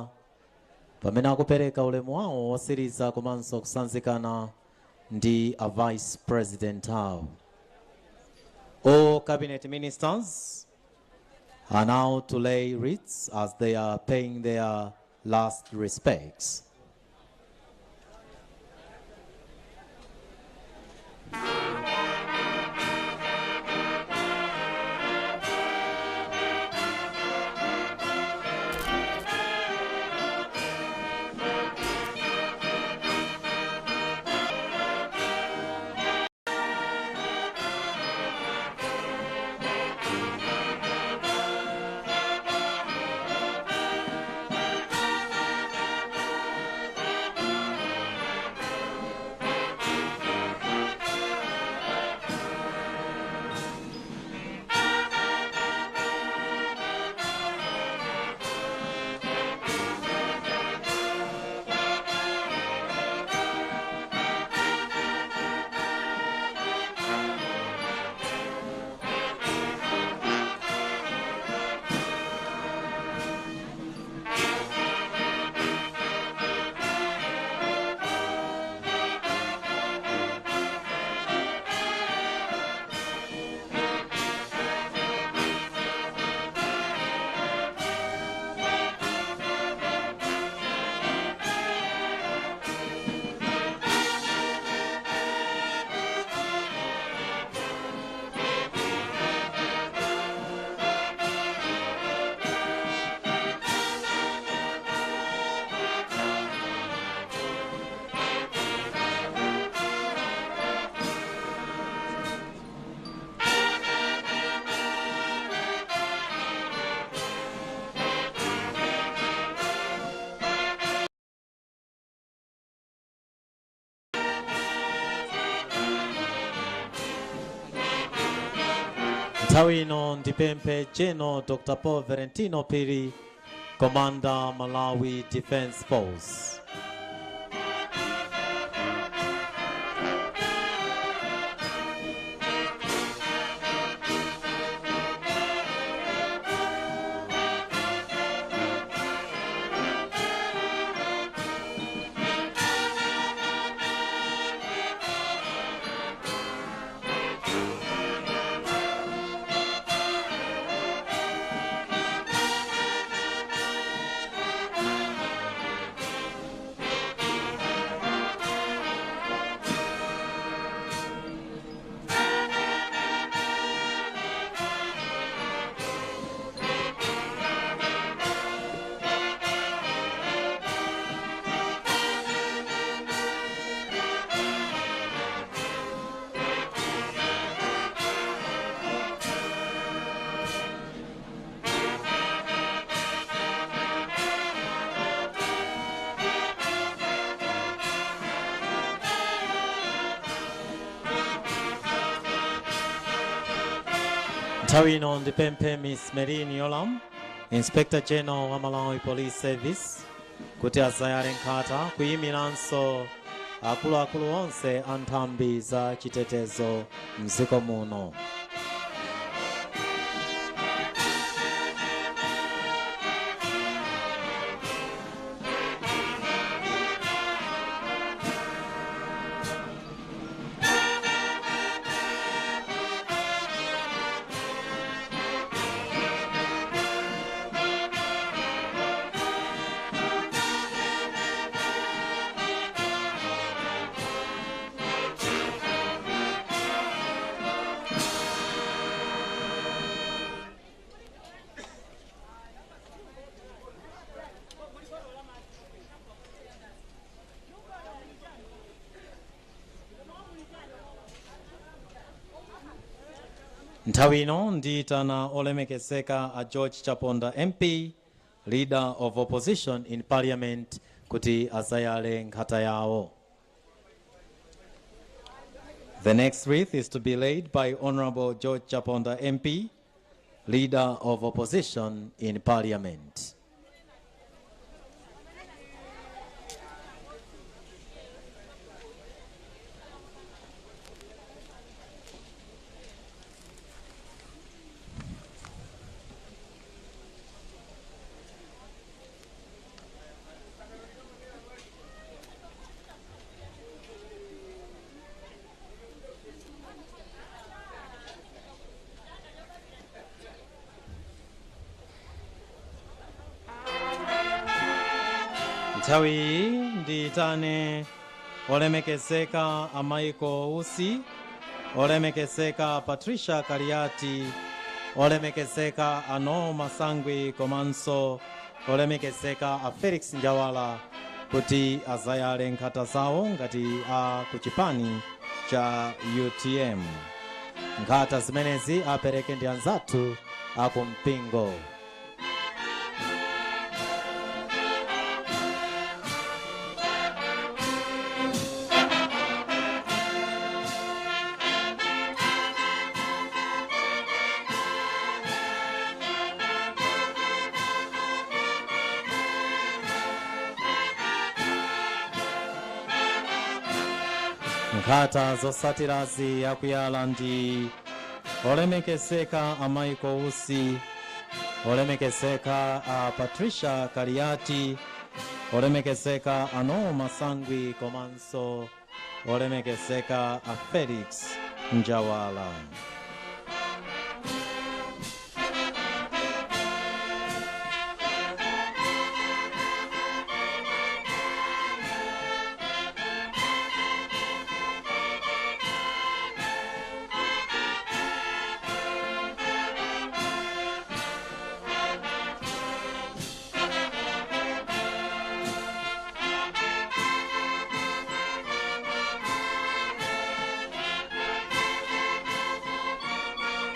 S15: pamene akupereka ulemu wawo wosiriza komanso kusanzikana ndi a Vice President awo. All cabinet ministers are now to lay wreaths as they are paying their last respects. Nthawi ino ndipemphe General Dr. Paul Valentino Phiri, Commander Malawi Defense Force. Nthawi ino ndipemphe Miss Merlyne Yolamu, Inspector General wa Malawi Police Service, kuti azayale nkhata kuyimiranso akuluakulu onse a nthambi za chitetezo mdziko muno. Nthawi ino ndiyitana olemekezeka a George Chaponda MP, Leader of Opposition in Parliament, kuti azayale nkhata yawo. The next wreath is to be laid by Honorable George Chaponda MP, Leader of Opposition in Parliament. Nthawi iyi ndiyitane olemekezeka a Michael Usi, olemekezeka Patricia Kaliati, olemekezeka a Noel Masangwi komanso olemekezeka a Felix Njawala kuti azayale nkhata zawo ngati a kuchipani cha UTM. Nkhata zimenezi apereke ndi anzathu akumpingo. Nkhata zotsatirazi akuyala ndi olemekezeka a Michael Usi, olemekezeka a Patricia Kaliati, olemekezeka a Noel Masangwi komanso olemekezeka a Felix Njawala.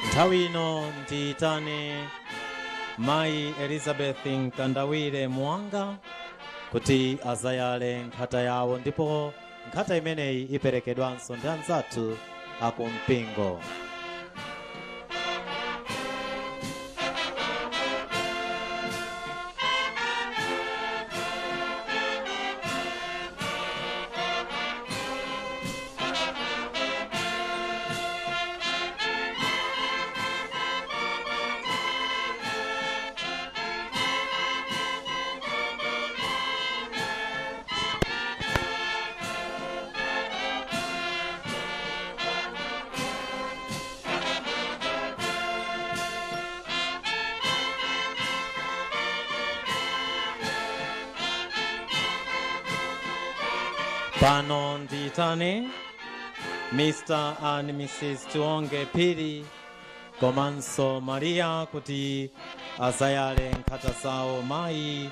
S15: Nthawi ino ndiyitane Mayi Elizabeth Mkandawire Muwanga kuti azayale nkhata yawo, ndipo nkhata imeneyi iperekedwanso ndi anzathu akumpingo. Pano ndiitane Mr. and Mrs. Tionge Phiri komanso Maria kuti azayale nkhata zawo. Mayi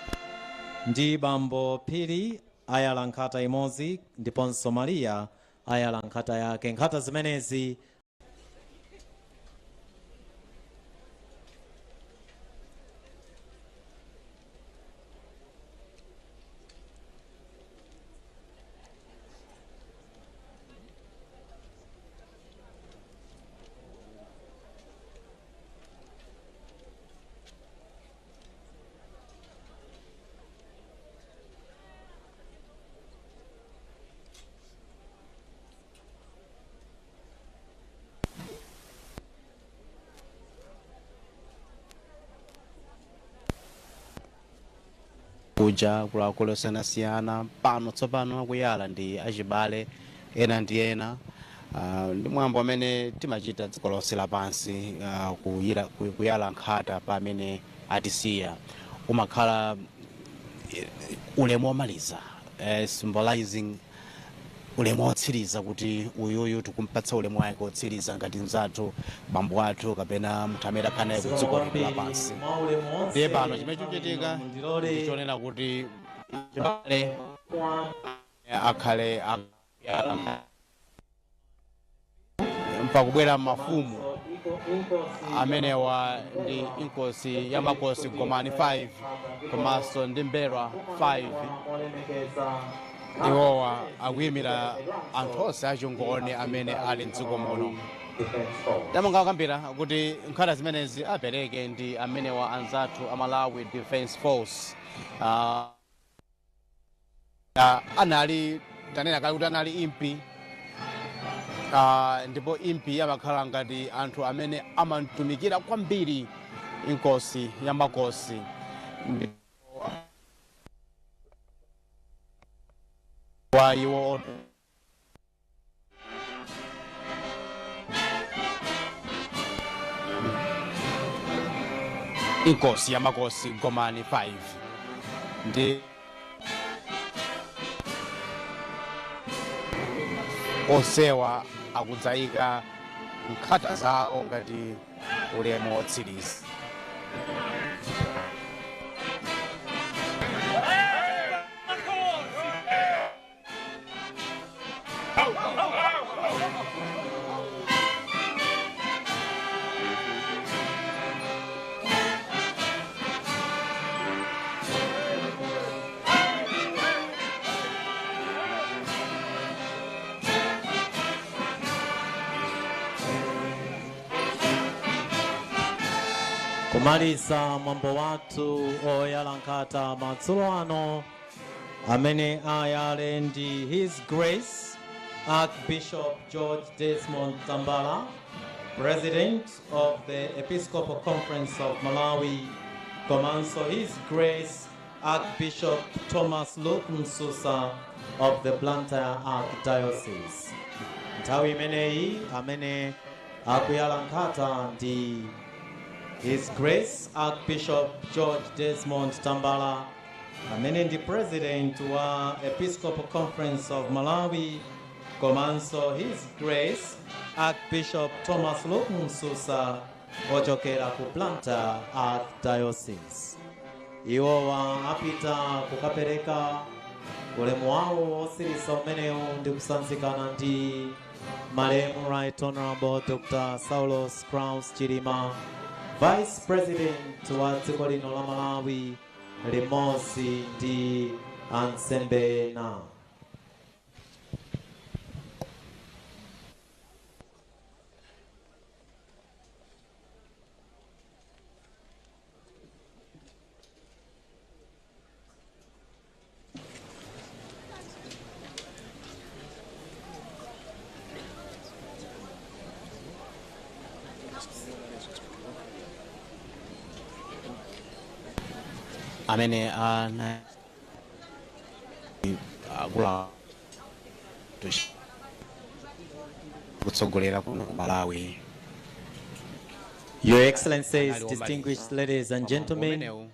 S15: ndi bambo Phiri ayala nkhata imodzi ndiponso Maria ayala nkhata yake. Nkhata zimenezi
S18: Kuja akuluakulu osiyanasiyana pano tsopano akuyala ndi achibale ena ndi ena. Ndi mwambo amene timachita dziko lonse lapansi, kuyala nkhata pa amene atisiya. Umakhala ulemu womaliza, symbolizing ulemu wotsiriza, kuti uyuyu tikumpatsa ulemu wake wotsiriza ngati mzathu, bambo athu kapena munthu amene akhala naye ku dziko lino lapansi. Ndiye pano chimene chikuchitika ndichonena kuti chibale akhale mpakubwera mafumu amenewa ndi Inkosi ya Makosi Gomani 5 komanso ndi Mbelwa 5. Iwowa akuyimira anthu onse achingoni amene ali mdziko muno. Tamonga akambira kuti nkhata zimenezi apereke ndi amenewa anzathu a Malawi Defense Force. Anali tanena kale kuti anali impi, ndipo impi amakhala ngati anthu amene amatumikira kwambiri Inkosi ya Makosi. Wa iwo Inkosi ya Makosi Gomani 5 ndi onsewa akudzayika nkhata zawo ngati ulemu wotsiriza.
S15: Kumaliza mwambo wathu oyala nkhata madzulo ano, amene ayale ndi His Grace Archbishop George Desmond Tambala, President of the Episcopal Conference of Malawi, komanso His Grace Archbishop Thomas Luke Msusa of the Blantyre Archdiocese. Nthawi imeneyi amene akuyala nkhata ndi His Grace Archbishop George Desmond Tambala, amene ndi President wa Episcopal Conference of Malawi, komanso His Grace Archbishop Thomas Luke Msusa ochokera ku Blantyre Archdiocese. Iwowa apita kukapereka ulemu wawo wotsiriza umenewu ndi kusanzikana ndi malemu Right Honorable Dr. Saulos Klaus Chilima, Vice President wa dziko lino la Malawi, limodzi ndi ansembe ena.
S18: Amene ana akula kutsogolera kuno ku Malawi.
S15: Your Excellencies, distinguished ladies and gentlemen,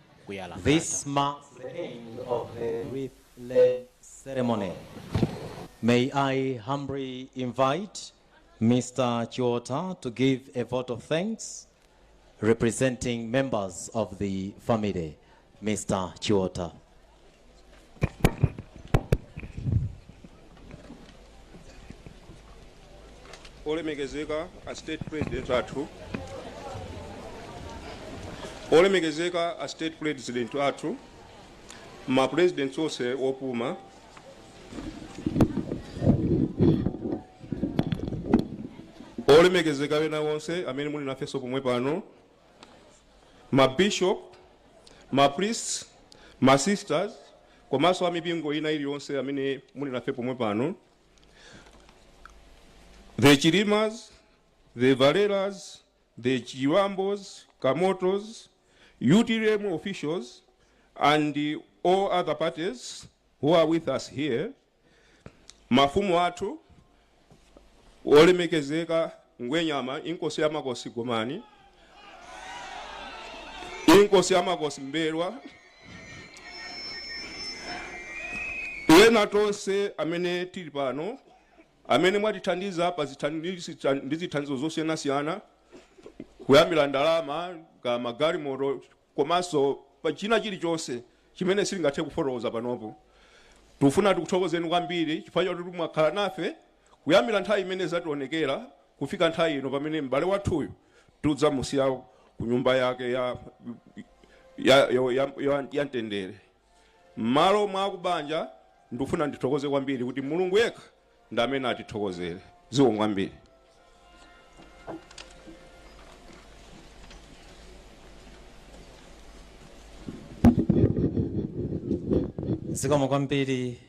S15: this marks the end of the wreath lay ceremony. May I humbly invite Mr. Chiota to give a vote of thanks representing members of the family. Mr. Chiota.
S20: Olemekezeka a State President athu, olemekezeka a State President athu, ma presidents onse opuma, olemekezeka wena wonse amene muli nafenso pomwe pano, ma bishop, ma priests, ma sisters, komanso amipingo ina iliyonse amene muli nafe pomwe pano, the Chilimas, the Valeras, the Chiwambos, Kamotos, UTM officials, and all other parties who are with us here, mafumu athu, olemekezeka Ngwenyama, Inkosi ya Makosi Gomani, Inkosi ya Makosi Mbelwa, ena tonse amene tili pano, amene mwatithandiza pa ndi zithandizo zosiyanasiyana, kuyambira ndalama ka magalimoto komanso pa china chilichonse chimene silingathe kufotokoza panopo, tikufuna tikuthokozeni kwambiri chifukwa chakuti mwakhala nafe kuyambira nthawi imene zationekera kufika nthawi ino pamene m'bale wathuyu tidzamusiya ku nyumba yake ya mtendere. M'malo mwa kubanja ndikufuna ndithokoze kwambiri kuti Mulungu yekha ndi amene atithokozere. Zikomo kwambiri.
S15: Zikomo kwambiri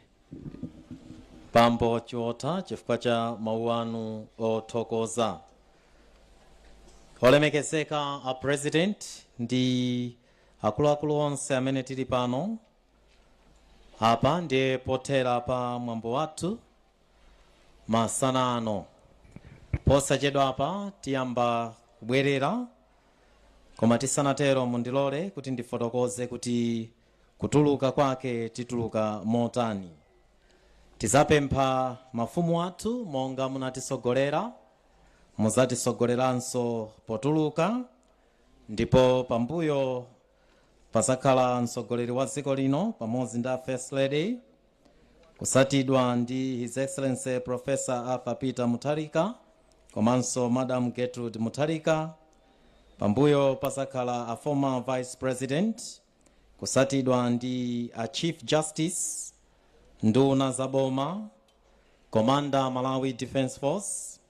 S15: Bambo Chiota chifukwa cha mawu anu othokoza. Olemekezeka a President ndi akuluakulu onse amene tili pano apa, ndiye pothera pa mwambo wathu masana ano. Posachedwa apa tiyamba kubwerera, koma tisanatero mundilole kuti ndifotokoze kuti kutuluka kwake tituluka motani. Tizapempha mafumu athu monga munatisogolera, muzatisogoleranso potuluka, ndipo pambuyo pazakhala mtsogoleri wa dziko lino pamodzi ndi First Lady, kusatidwa ndi His Excellency Professor Arthur Peter Mutharika komanso Madam Gertrude Mutharika. Pambuyo pazakhala a former Vice President, kusatidwa ndi a Chief Justice, nduna za boma, Commander Malawi Defence Force,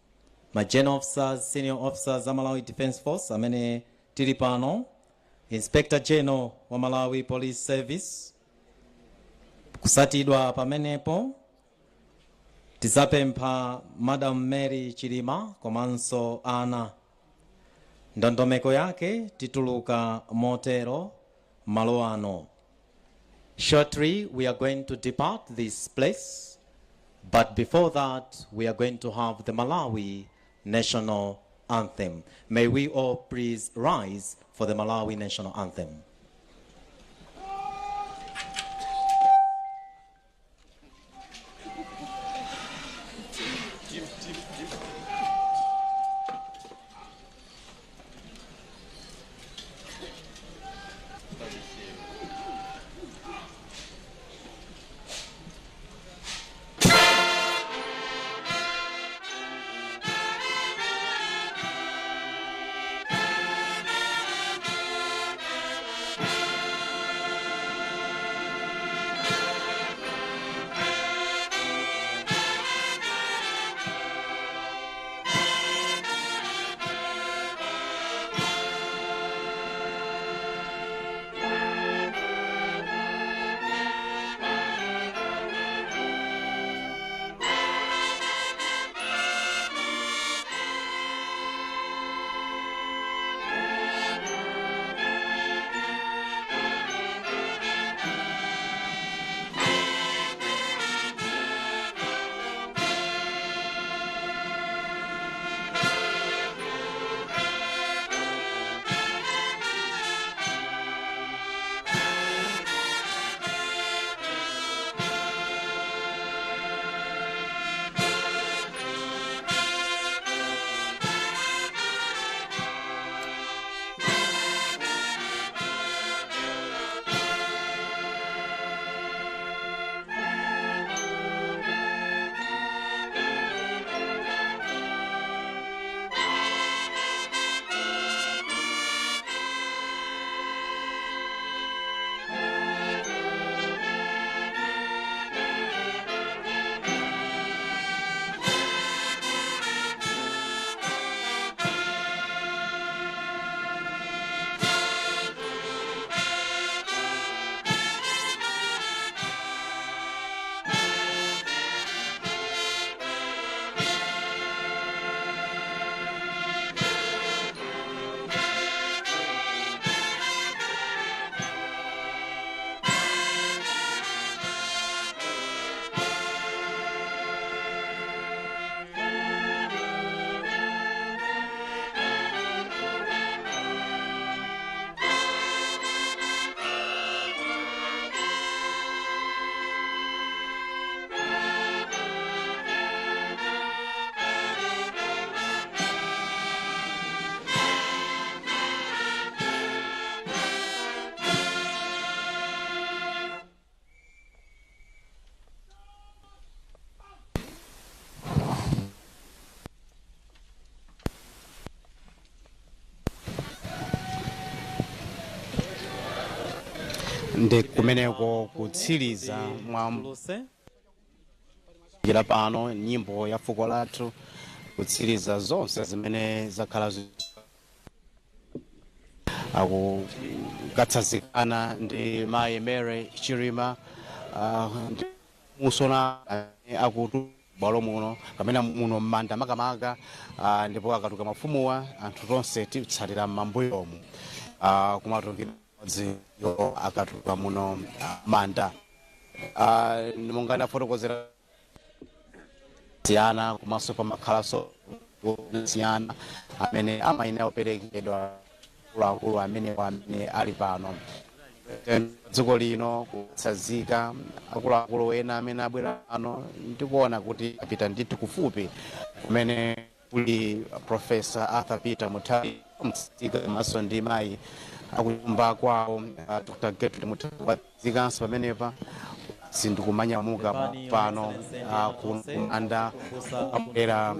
S15: ma general officers, senior officers za Malawi Defence Force amene tili pano, Inspector General wa Malawi Police Service. Kusatidwa pamenepo tizapempha Madam Mary Chilima komanso ana. Ndondomeko yake tituluka motero malo ano. Shortly we are going to depart this place, but before that we are going to have the Malawi National Anthem. May we all please rise for the Malawi National Anthem.
S18: Ndi kumeneko kutsiriza mwambo ira pano nyimbo ya fuko lathu, kutsiriza zonse zimene zakhala akukatsanzikana ndi mayi Mary Chilima, musona akutu bwalo muno kapena muno m'manda makamaka, ndipo akatuka mafumuwa anthu tonse titsatira m'mambuyomu, kumatukira yo akatuka muno manda. Monga ndafotokozera siyana komanso pamakhalanso siyana amene amayenera kuperekedwa akuluakulu amene ali pano dziko lino kutsazika akuluakulu ena amene abwera pano. Ndikuona kuti apita ndithu kufupi kumene kuli Professor Arthur Peter Mutharika mtsika komanso ndi mayi akunyumba kwawo, Dr Gertrude Mutharika, watsikanso pamenepa sindikumanyamuka pano kumanda abwera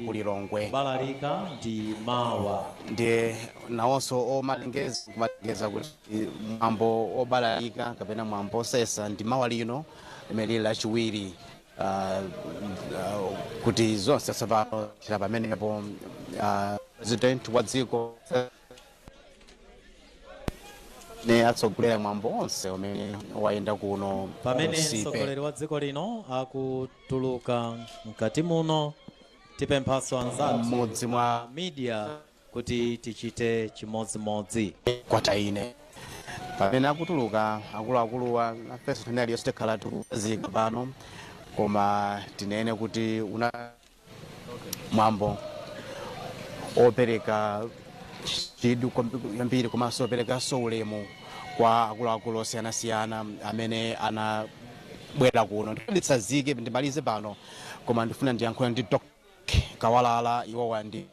S18: kulilongwe.
S17: Balalika ndi mawa.
S18: Ndiye nawonso omalengeza kumalengeza kuti mwambo obalalika kapena mwambo osesa ndi mawa lino limene lili lachiwiri, kuti zonse tsopano tira pamenepo, president wa dziko ne atsogolera mwambo onse umene wayenda kuno
S17: pamene
S18: Nsipe.
S17: Mtsogoleri wa dziko lino akutuluka mkati muno, tipemphaso anzathu
S18: mmodzi mwa
S17: media kuti tichite chimodzimodzi.
S18: Kwata ine pamene akutuluka akuluakuluwa, nafenso nthawi iliyonse tikhala tikuzika pano, koma tinene kuti una mwambo opereka chidwi kwambiri komanso operekanso ulemu kwa akuluakulu osiyanasiyana amene anabwera kuno. Nditsazike ndimalize pano, koma ndifuna ndiyankhule ndi Dr Kawalala. Iwowa ndi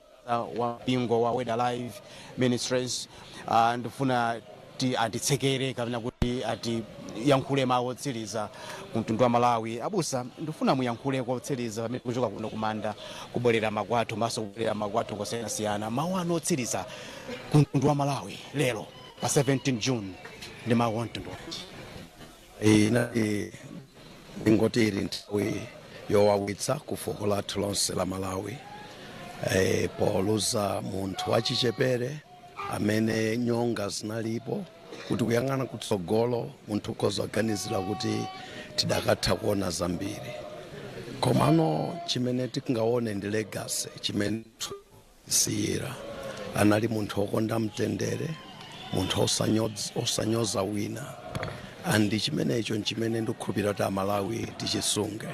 S18: wa mpingo wa Word Alive Ministries. Ndifuna ti anditsekere kapena kuti atiyankhule mawu otsiriza ku mtundu wa Malawi. Abusa, ndifuna muyankhule kotsiriza pamene kuchoka kuno kumanda kubwerera makwathu, maso kubwerera makwathu kosiyanasiyana. Mawu anu otsiriza ku mtundu wa Malawi lero pa 17 June ndi mawu a mtundu wanji?
S21: Inali ndingoti ili nthawi yowawitsa ku fuko lathu lonse la Malawi, poluza munthu wachichepere amene nyonga zinalipo kuti kuyang'ana kutsogolo munthu ukhoza kuganizira kuti tidakatha kuona zambiri. Komano chimene tingaone ndi legacy chimene siyira. Anali munthu wokonda mtendere, munthu osanyoza wina, and chimenecho nchimene ndikukhulupirira kuti Amalawi tichisunge.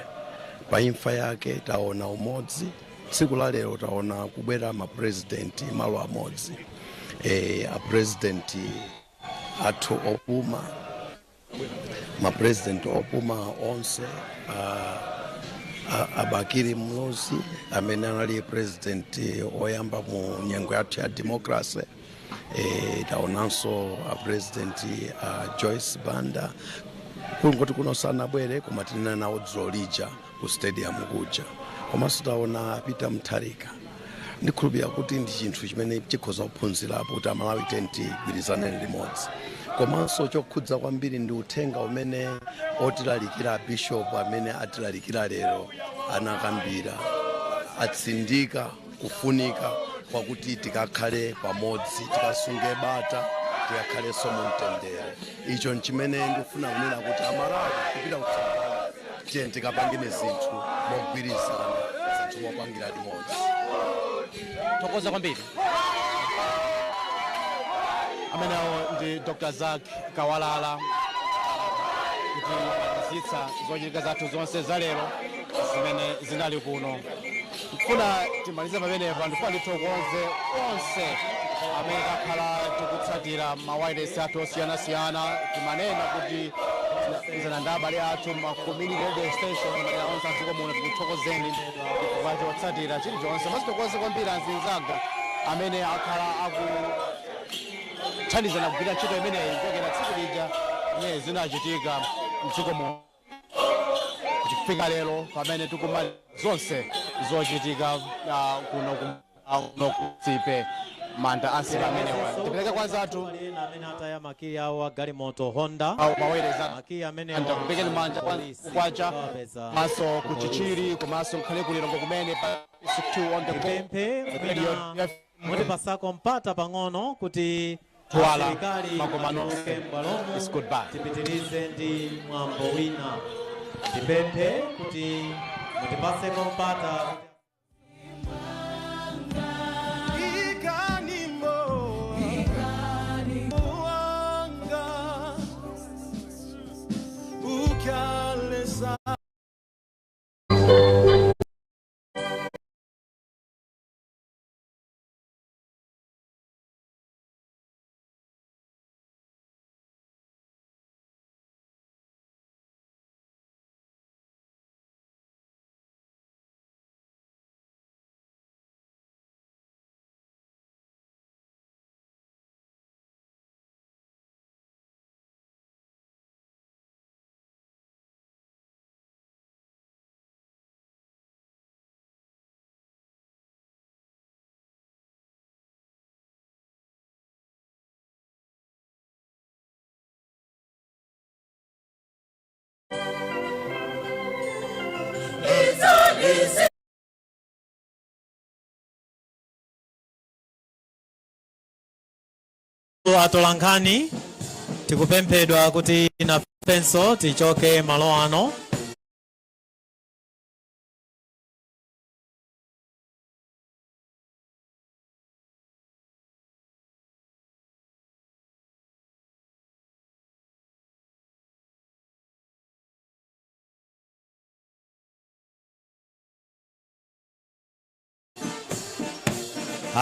S21: Pa imfa yake taona umodzi. Tsiku la lero taona kubwera mapurezidenti malo amodzi, apurezidenti athu opuma, mapurezidenti opuma onse, a Bakili Muluzi amene anali president oyamba mu nyengo yathu ya democracy, taonanso a president a Joyce Banda. Kungoti kuno sanabwere, koma tinena nawo dzulo lija ku stadium kuja. Komanso taona Peter Mutharika. Ndikhulupirira kuti ndi chinthu chimene chikhoza kuphunzirapo kuti Amalawi tigwirizane limodzi. Komanso chokhudza kwambiri ndi uthenga umene otilalikira bishop amene atilalikira lero anakambira, atsindika kufunika kwakuti tikakhale pamodzi, tikasunge bata, tikakhalenso mu mtendere. Icho nchimene ndikufuna kunena kuti Amalawi kupita kutsogolo, tiye tikapangine zinthu mogwirizana, zinthu mopangira limodzi.
S18: Thokoza kwambiri. Amenewo ndi Dr Zak Kawalala kuti zitsa zochitika zathu zonse za lero zimene zinali kuno. Ndifuna timalize pamenepa. Ndifuna ndithokoze onse amene takhala tikutsatira mawayilesi athu osiyanasiyana. Timanena kuti tinazana ndi abale athu ma community radio station madera onse adziko muno. Tikuthokozeni chifukwa chotsatira chilichonse. Masithokoze kwambiri anzinzanga amene akhala akuthandizana kugwira ntchito imeneyi kuchokera tsiku lija imene zinachitika mdziko muno kufika lero pamene tikumali zonse zochitika kuno kuno ku Nsipe. Manda ansembe amenewa. Tipereke kwa anzathu
S17: Amene ataya makiyi awo a galimoto Honda.
S18: Awo mawereza.
S17: Makiyi amene
S18: Andakupekeni manja kwacha maso kuchichiri komanso nkhale kulilongo kumene pa 2 on the go.
S17: Tipemphe mwina mutipasako mpata pang'ono kuti
S18: Twala,
S17: asilikali
S18: makomano.
S17: atuluke m'bwalomo.
S18: It's goodbye.
S17: Tipitirize ndi mwambo wina. Tipemphe kuti mutipaseko mpata. Atolankhani tikupemphedwa kuti nafenso tichoke malo ano.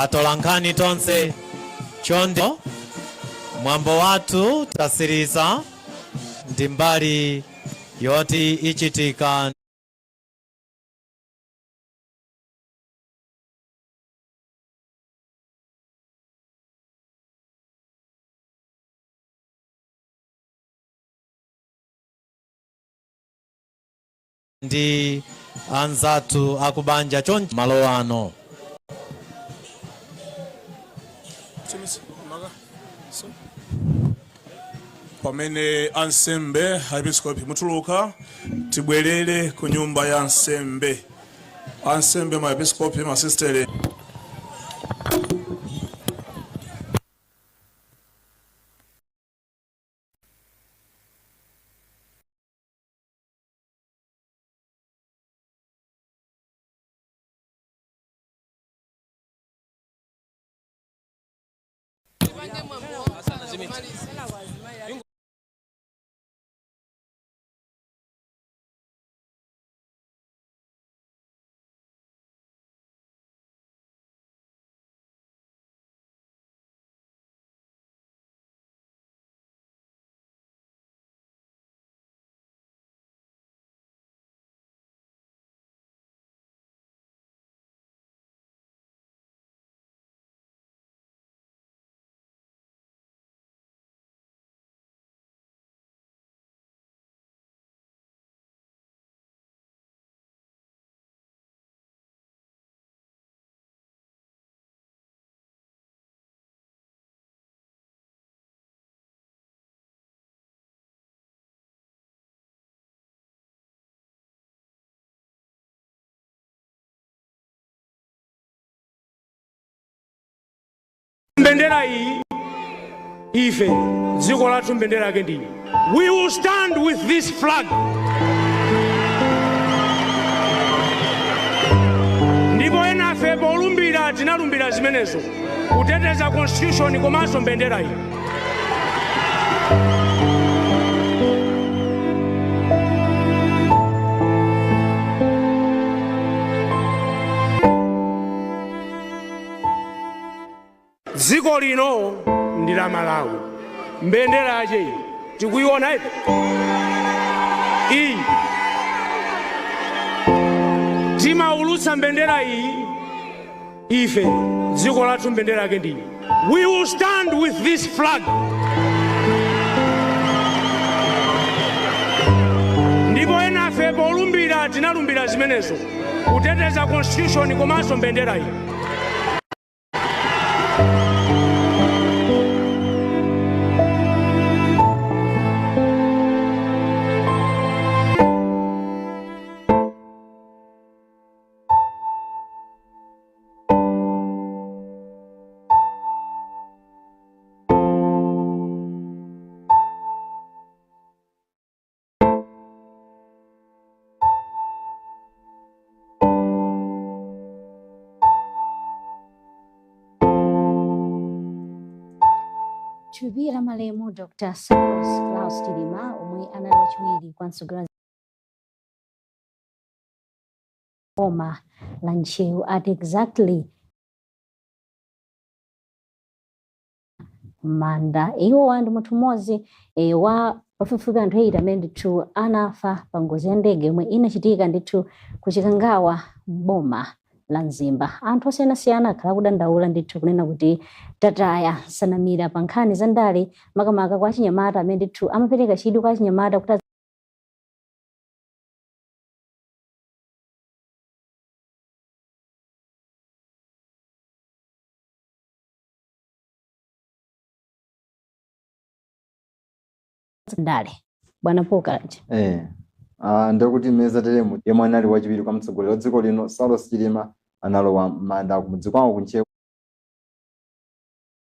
S17: Atolankhani tonse chonde, mwambo wathu tasiriza ndi mbali yoti ichitika ndi anzathu akubanja choncho malo ano.
S1: Pamene ansembe aepiskopi mutuluka, tibwerere ku nyumba ya ansembe, ansembe, maepiskopi, masistere.
S2: Mbendera iyi, ife dziko lathu mbendera yake ndiyi. We will stand with this flag. Ndipo enafe polumbira tinalumbira zimenezo, kuteteza constitution komanso mbendera iyi. Dziko lino ndi la Malawi, mbendera yache iyi tikuiona ipi iyi. Timaulutsa mbendera iyi ife dziko lathu mbendera yake ndiyi. We will stand with this flag. Ndipo enafe polumbira tinalumbira zimenezo, kuteteza constitution komanso mbendera iyi.
S4: Thupi la malemu Dr. Saulos Klaus Chilima, omwe anali wachiwiri kwa mtsogoleri boma la Ntcheu at exactly manda. Iwowa ndi munthu mmodzi wa pafupifupi anthu 8 amene ndithu anafa pa ngozi ya ndege yomwe inachitika ndithu kuchikangawa mboma la Mzimba. Anthu osiyanasiyana akhala akudandaula ndithu kunena kuti tataya nsanamira pa nkhani za ndale, makamaka kwa achinyamata amene ndithu amapereka chidwi kwa achinyamata kuti ndale. Bwana Pokalaja.
S22: Ndekuti mmene teremu yemwe anali wachiwiri kwa mtsogoleri wa dziko lino Saulos Chilima analowa m'manda kumudzi kwawo ku Ntcheu.